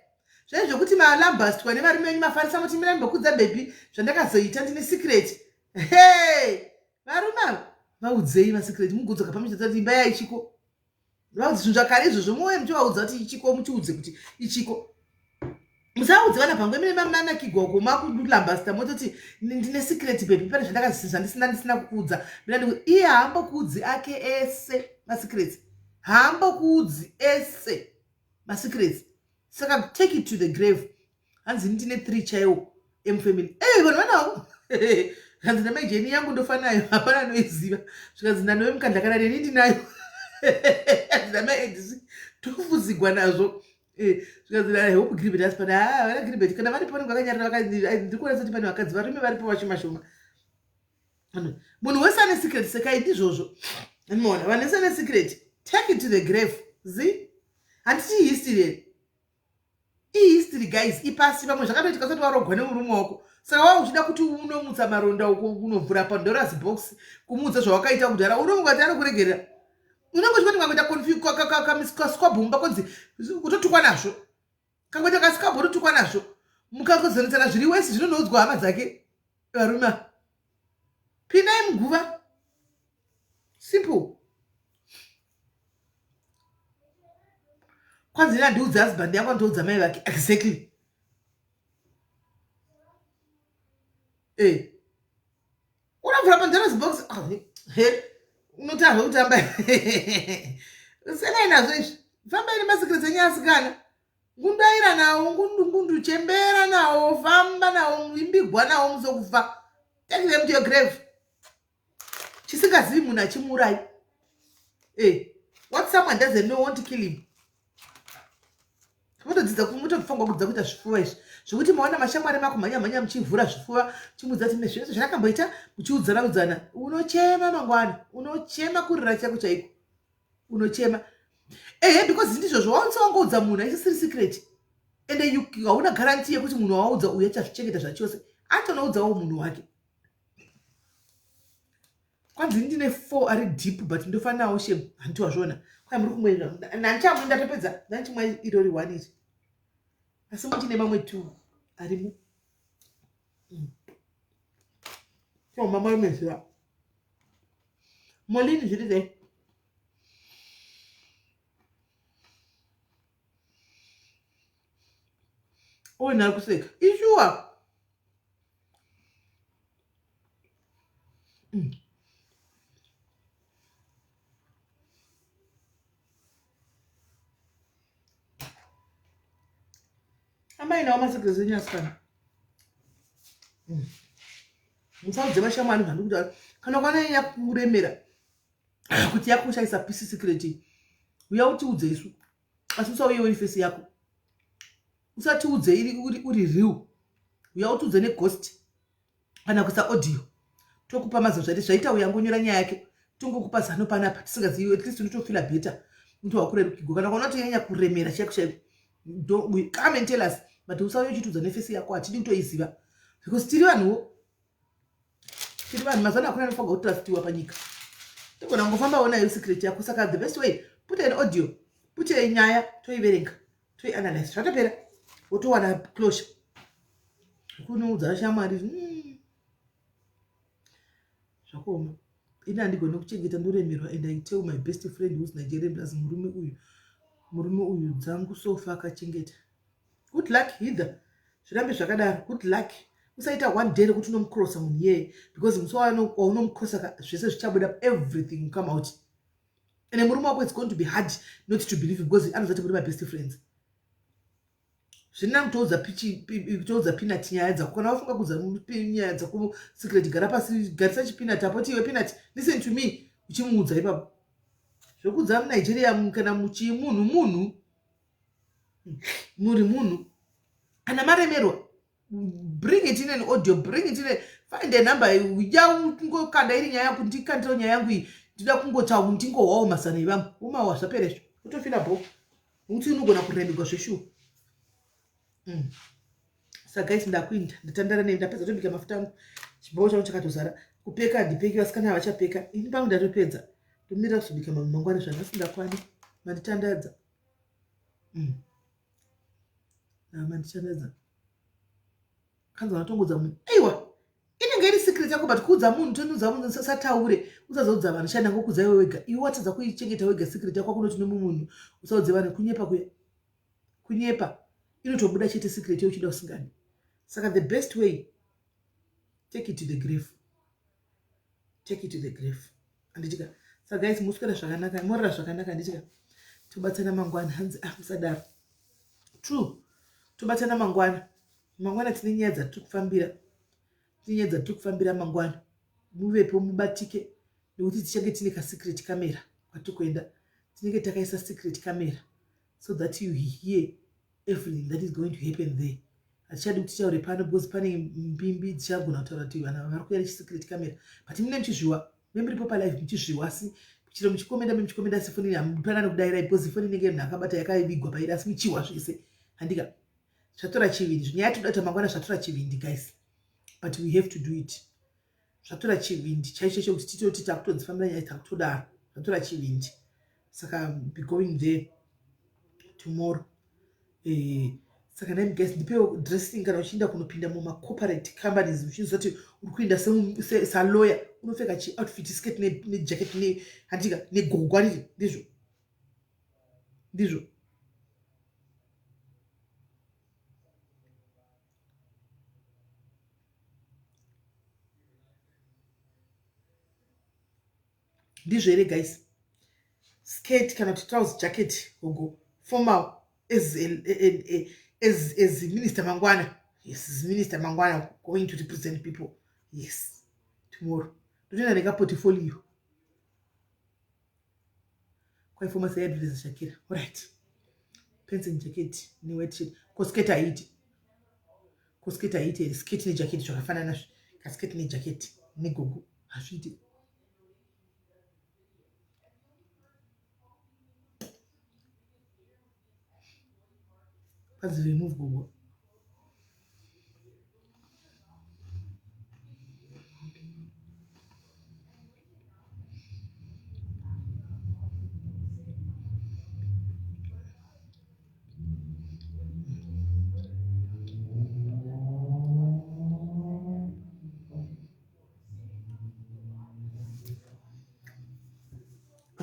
Zvai zvekuti malambastwa nevarume venyu mafarisa muti mina ndimbokudza baby zvandakazoita, ndine secret. Hey, varume ava vaudzei masecret, mugodzoka pamuchitoti imba yaichiko. Vaudze zvinhu zvakare izvozvo, muve muchivaudza kuti ichiko, muchiudze kuti ichiko. Musaudze vana pangwe mine manakigwa uko makulambasta mototi ndine secret baby, pane zvandakazvisa ndisina kukuudza. Mina ndiku iye haambokuudzi ake ese masecrets, haambokuudzi ese masecrets, saka take it to the grave. Hanzi ndine 3 chaiwo emufamily. Ei, vanhu vanawo. Hanzi namai Jeni yangu ndofanayo, hapana anoiziva. Zvikanzi nanove mukandakana neni ndinayo. Hanzi namai Edisi tofuzigwa nazvo. Zvikanzi na Hope Gribet asi pane vana Gribet kana varipo vanenge vakanyarara. Ndiri kuona seti pane vakadzi varume varipo vashoma shoma. Munhu wese ane secret, sekai ndizvozvo. Maona, vanhu vese ane secret, take it to the grave. Zi handiti history here? Ihistory guys, ipasi. Pamwe zvakatoitika sati warogwa nemurume wako, saka wava uchida kuti unomutsa maronda uko, unovhura Pandora's box kumuudza zvawakaita kudhara. Unofunga kuti anokuregerera? Unenge uchingoti kangoita kasquabble konzi utotukwa nazvo, kangoita kasquabble utotukwa nazvo, mukakuzonetsana zviri wesi zvinonoudzwa hama dzake. Varume, pindai muguva, simple. Kwanzi nandiudza husband yangu, andiudza mai vake. Exactly. Unovhura Pandora's box. Ah, he unotaura zvekutamba, senai nazvo izvi. Fambai nemasecrets enyu asikana, ngundaira nawo, ngundu ngundu, chembera nawo, famba nawo, imbigwa nawo muzokufa. Take them to your grave. Chisingazivi munhu achimuurai. What someone doesn't know won't kill him. Mutodzidza, mutofanirwa kudzidza kuita zvifuva izvi zvekuti maona mashamwari makumhanya mhanya muchivhura zvifuva, chimuudza kuti nezvese zvarakamboita, muchiudzana udzana. Unochema mangwana, unochema kurira chako chaiko, unochema. Ehe, because ndizvozvo waunzi wangoudza munhu aisisiri secret, ende hauna guarantee yekuti munhu wawaudza uyu achazvichengeta zvachose. Atonoudzawo munhu wake. Kwanzi ndine four ari deep but ndofanawo shem. Handiti wazviona? Kwai muri kumwe, nandichamwe, ndatopedza, ndandichimwa irori one iri. Asi muchine mamwe two arimo. So mama yomezera. Molini zviri sei? Owen ari kuseka. Ishuwa. Amai nawo masecrets enyu asikana. Musaudze mashamwani zvandikuti kana ukaona yakuremera kuti yakushaisa pisi secret uya utiudze isu asi usauye uri fesi yako usatiudze uri, uri real uya utiudze neghost kana kuisa audio tokupa mazano zvaiti zvaita uya angonyora nyaya yake tongokupa zano panapa tisingazivi at least unotofila better unoti wakurerukigwa kana ukaona kuti yanyanya kuremera chaiko chaiko come and tell us but usauye uchitiudza nefesi yako hatidi kutoiziva because tiri vanhuwo tiri vanhu mazano hakuna anofanirwa kutrustiwa panyika togona kungofambawo nayo secret yako saka the best way put an audio put a nyaya toiverenga toianalyze zvatopera wotowana closure kunoudza shamwari Zvakaoma. Ini handigone kuchengeta ndoremerwa and I tell my best friend who's Nigerian plus murume uyu murume uyu dzangu sofa akachengeta. Good luck Heather. Zvirambe zvakadaro. Good luck. Usaita one day rekuti unomucrossa munhu iyeye because musi waunomucrossa ka zvese zvichabuda everything will come out. And murume wako it's going to be hard not to believe because anozati muri my best friends. Zviri nani kutoudza pichi kutoudza peanut nyaya dzako kana wafunga kuudza nyaya dzako secret gara pasi garisa chipeanut apo ti iwe peanut listen to me uchimuudza ipapo zvekuudza muNigeria kana muchii munhu munhu muri munhu kana maremerwa bring it in an audio bring it in a, find a number yaungokanda iri nyaya yako ndikandiro nyaya yangu iyi ndida kungotaura ndingohwawo mazano evamwe umawa zvapera izvo utofila bho nekuti unogona kuremerwa zveshuwa mm. sa guys ndakuinda ndatandara nei ndapedza tobika mafuta angu chibhowo changu chakatozara kupeka handipeki vasikana havachapeka ini pangu ndatopedza ndomirira kuzobika mamwe mangwana zvanhasi ndakwani manditandadza mm. manditandadza kanzi vanotongodza munhu aiwa inenge iri secret yako but kuudza munhu tonoudza munhu sataure usazoudza vanhu shanda ngokuudza iwe wega iwe watadza kuichengeta wega secret yako kunoti nomumunhu usaudze vanhu kunyepa kuya kunyepa inotobuda chete secret yeuchida usingadi saka the best way take it to the grave take it to the grave anditika saka guys muswera zvakanaka morara zvakanaka anditika tobatsana mangwana hanzi ah musadaro true tobatsana mangwana mangwana tine nyaya dzatiri kufambira tine nyaya dzatiri kufambira mangwana muvepo mubatike nekuti tichange tine kasecret camera kwatiri kuenda tinenge takaisa secret camera so that you hear everything that is going to happen there hatichadi kuti titaure pano because pane mbimbi dzichagona kutaura kuti vanhu vari kuya nechisecret camera but mune muchizviwa memuripo palive muchizviwa asi chero muchikomenda memuchikomenda asi foni hamupana nekudaira because foni inenge munhu akabata yakaivigwa pairi asi muchihwa zvese handika zvatora chivindi nyaya yatinoda kuti mangwana zvatora chivindi guys but we have to do it zvatora chivindi chaicho chekuti titoti takutodzifambira nyaya takutodaro zvatora chivindi saka be going there tomorrow eh, saka nai guys ndipewo dressing kana uchiinda kunopinda mumacorporate companies uchinzwa kuti uri kuinda saloya unopfeka chioutfit skirt nejacket ne handika negogo anditi ndizvo ndizvo ndizvo here guys skirt kana kuti trouse jacket gogo formal as, a, a, a, as, as minister mangwana yes as minister mangwana going to represent people yes tomorrow ndotoenda nekaportfolio kwaifoma seadvertise shakira alright pants and jacket newhite shirt ko skirt haiiti ko skirt haiiti here skirt nejacket zvakafanana kaskirt nejacket negogo hazviiti panzi remove gogo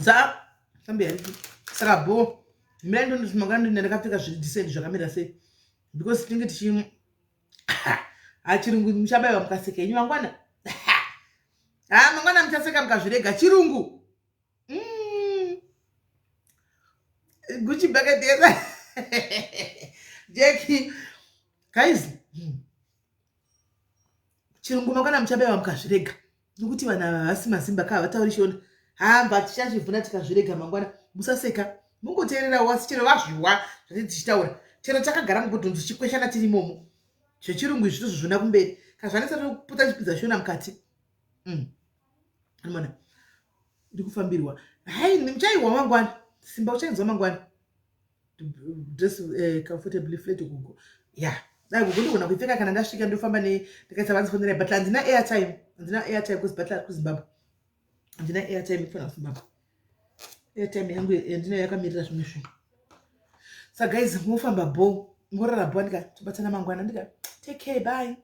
Sa fambe yariki. Saka bo. Mira ndondoti mangwana ndinda ndakapfeka zviri decent zvakamira sei. Because tinenge tichi ha chirungu muchabaiwa mukaseka henyu mangwana. Ha mangwana muchaseka mukazvirega chirungu. Gucci bag at Jackie. Guys. Chirungu mangwana muchabaiwa mukazvirega. Nokuti vanhu ava havasi masimba ka havatauri shona. Hamba tichazvivhuna tikazvirega mangwana. Musaseka. Mungoteererawo asi chero vazviwa zvatiri tichitaura. Chero takagara mubhodhoni tichikweshana tiri imomo. Zvechirungu izvi tozvizvona kumberi. Kana zvanetsa topota tichipinza shona mukati. Unoona? Ndiri kufambirwa. Hai, muchaiwa mangwana. Simba uchainzwa mangwana. Dress comfortably flat gogo. Yeah. Dai gogo ndigona kuipfeka kana ndasvika ndofamba ne ndikaisa vanzifonera but handina airtime. Handina airtime because butler ari kuZimbabwe. Handina airtime yekufona kuZimbabwe. Airtime yangu yandinayo yakamirira zvimwe zvinhu. So guys, mofamba bo, morara bo ndika tobatana mangwana ndika. Take care, bye.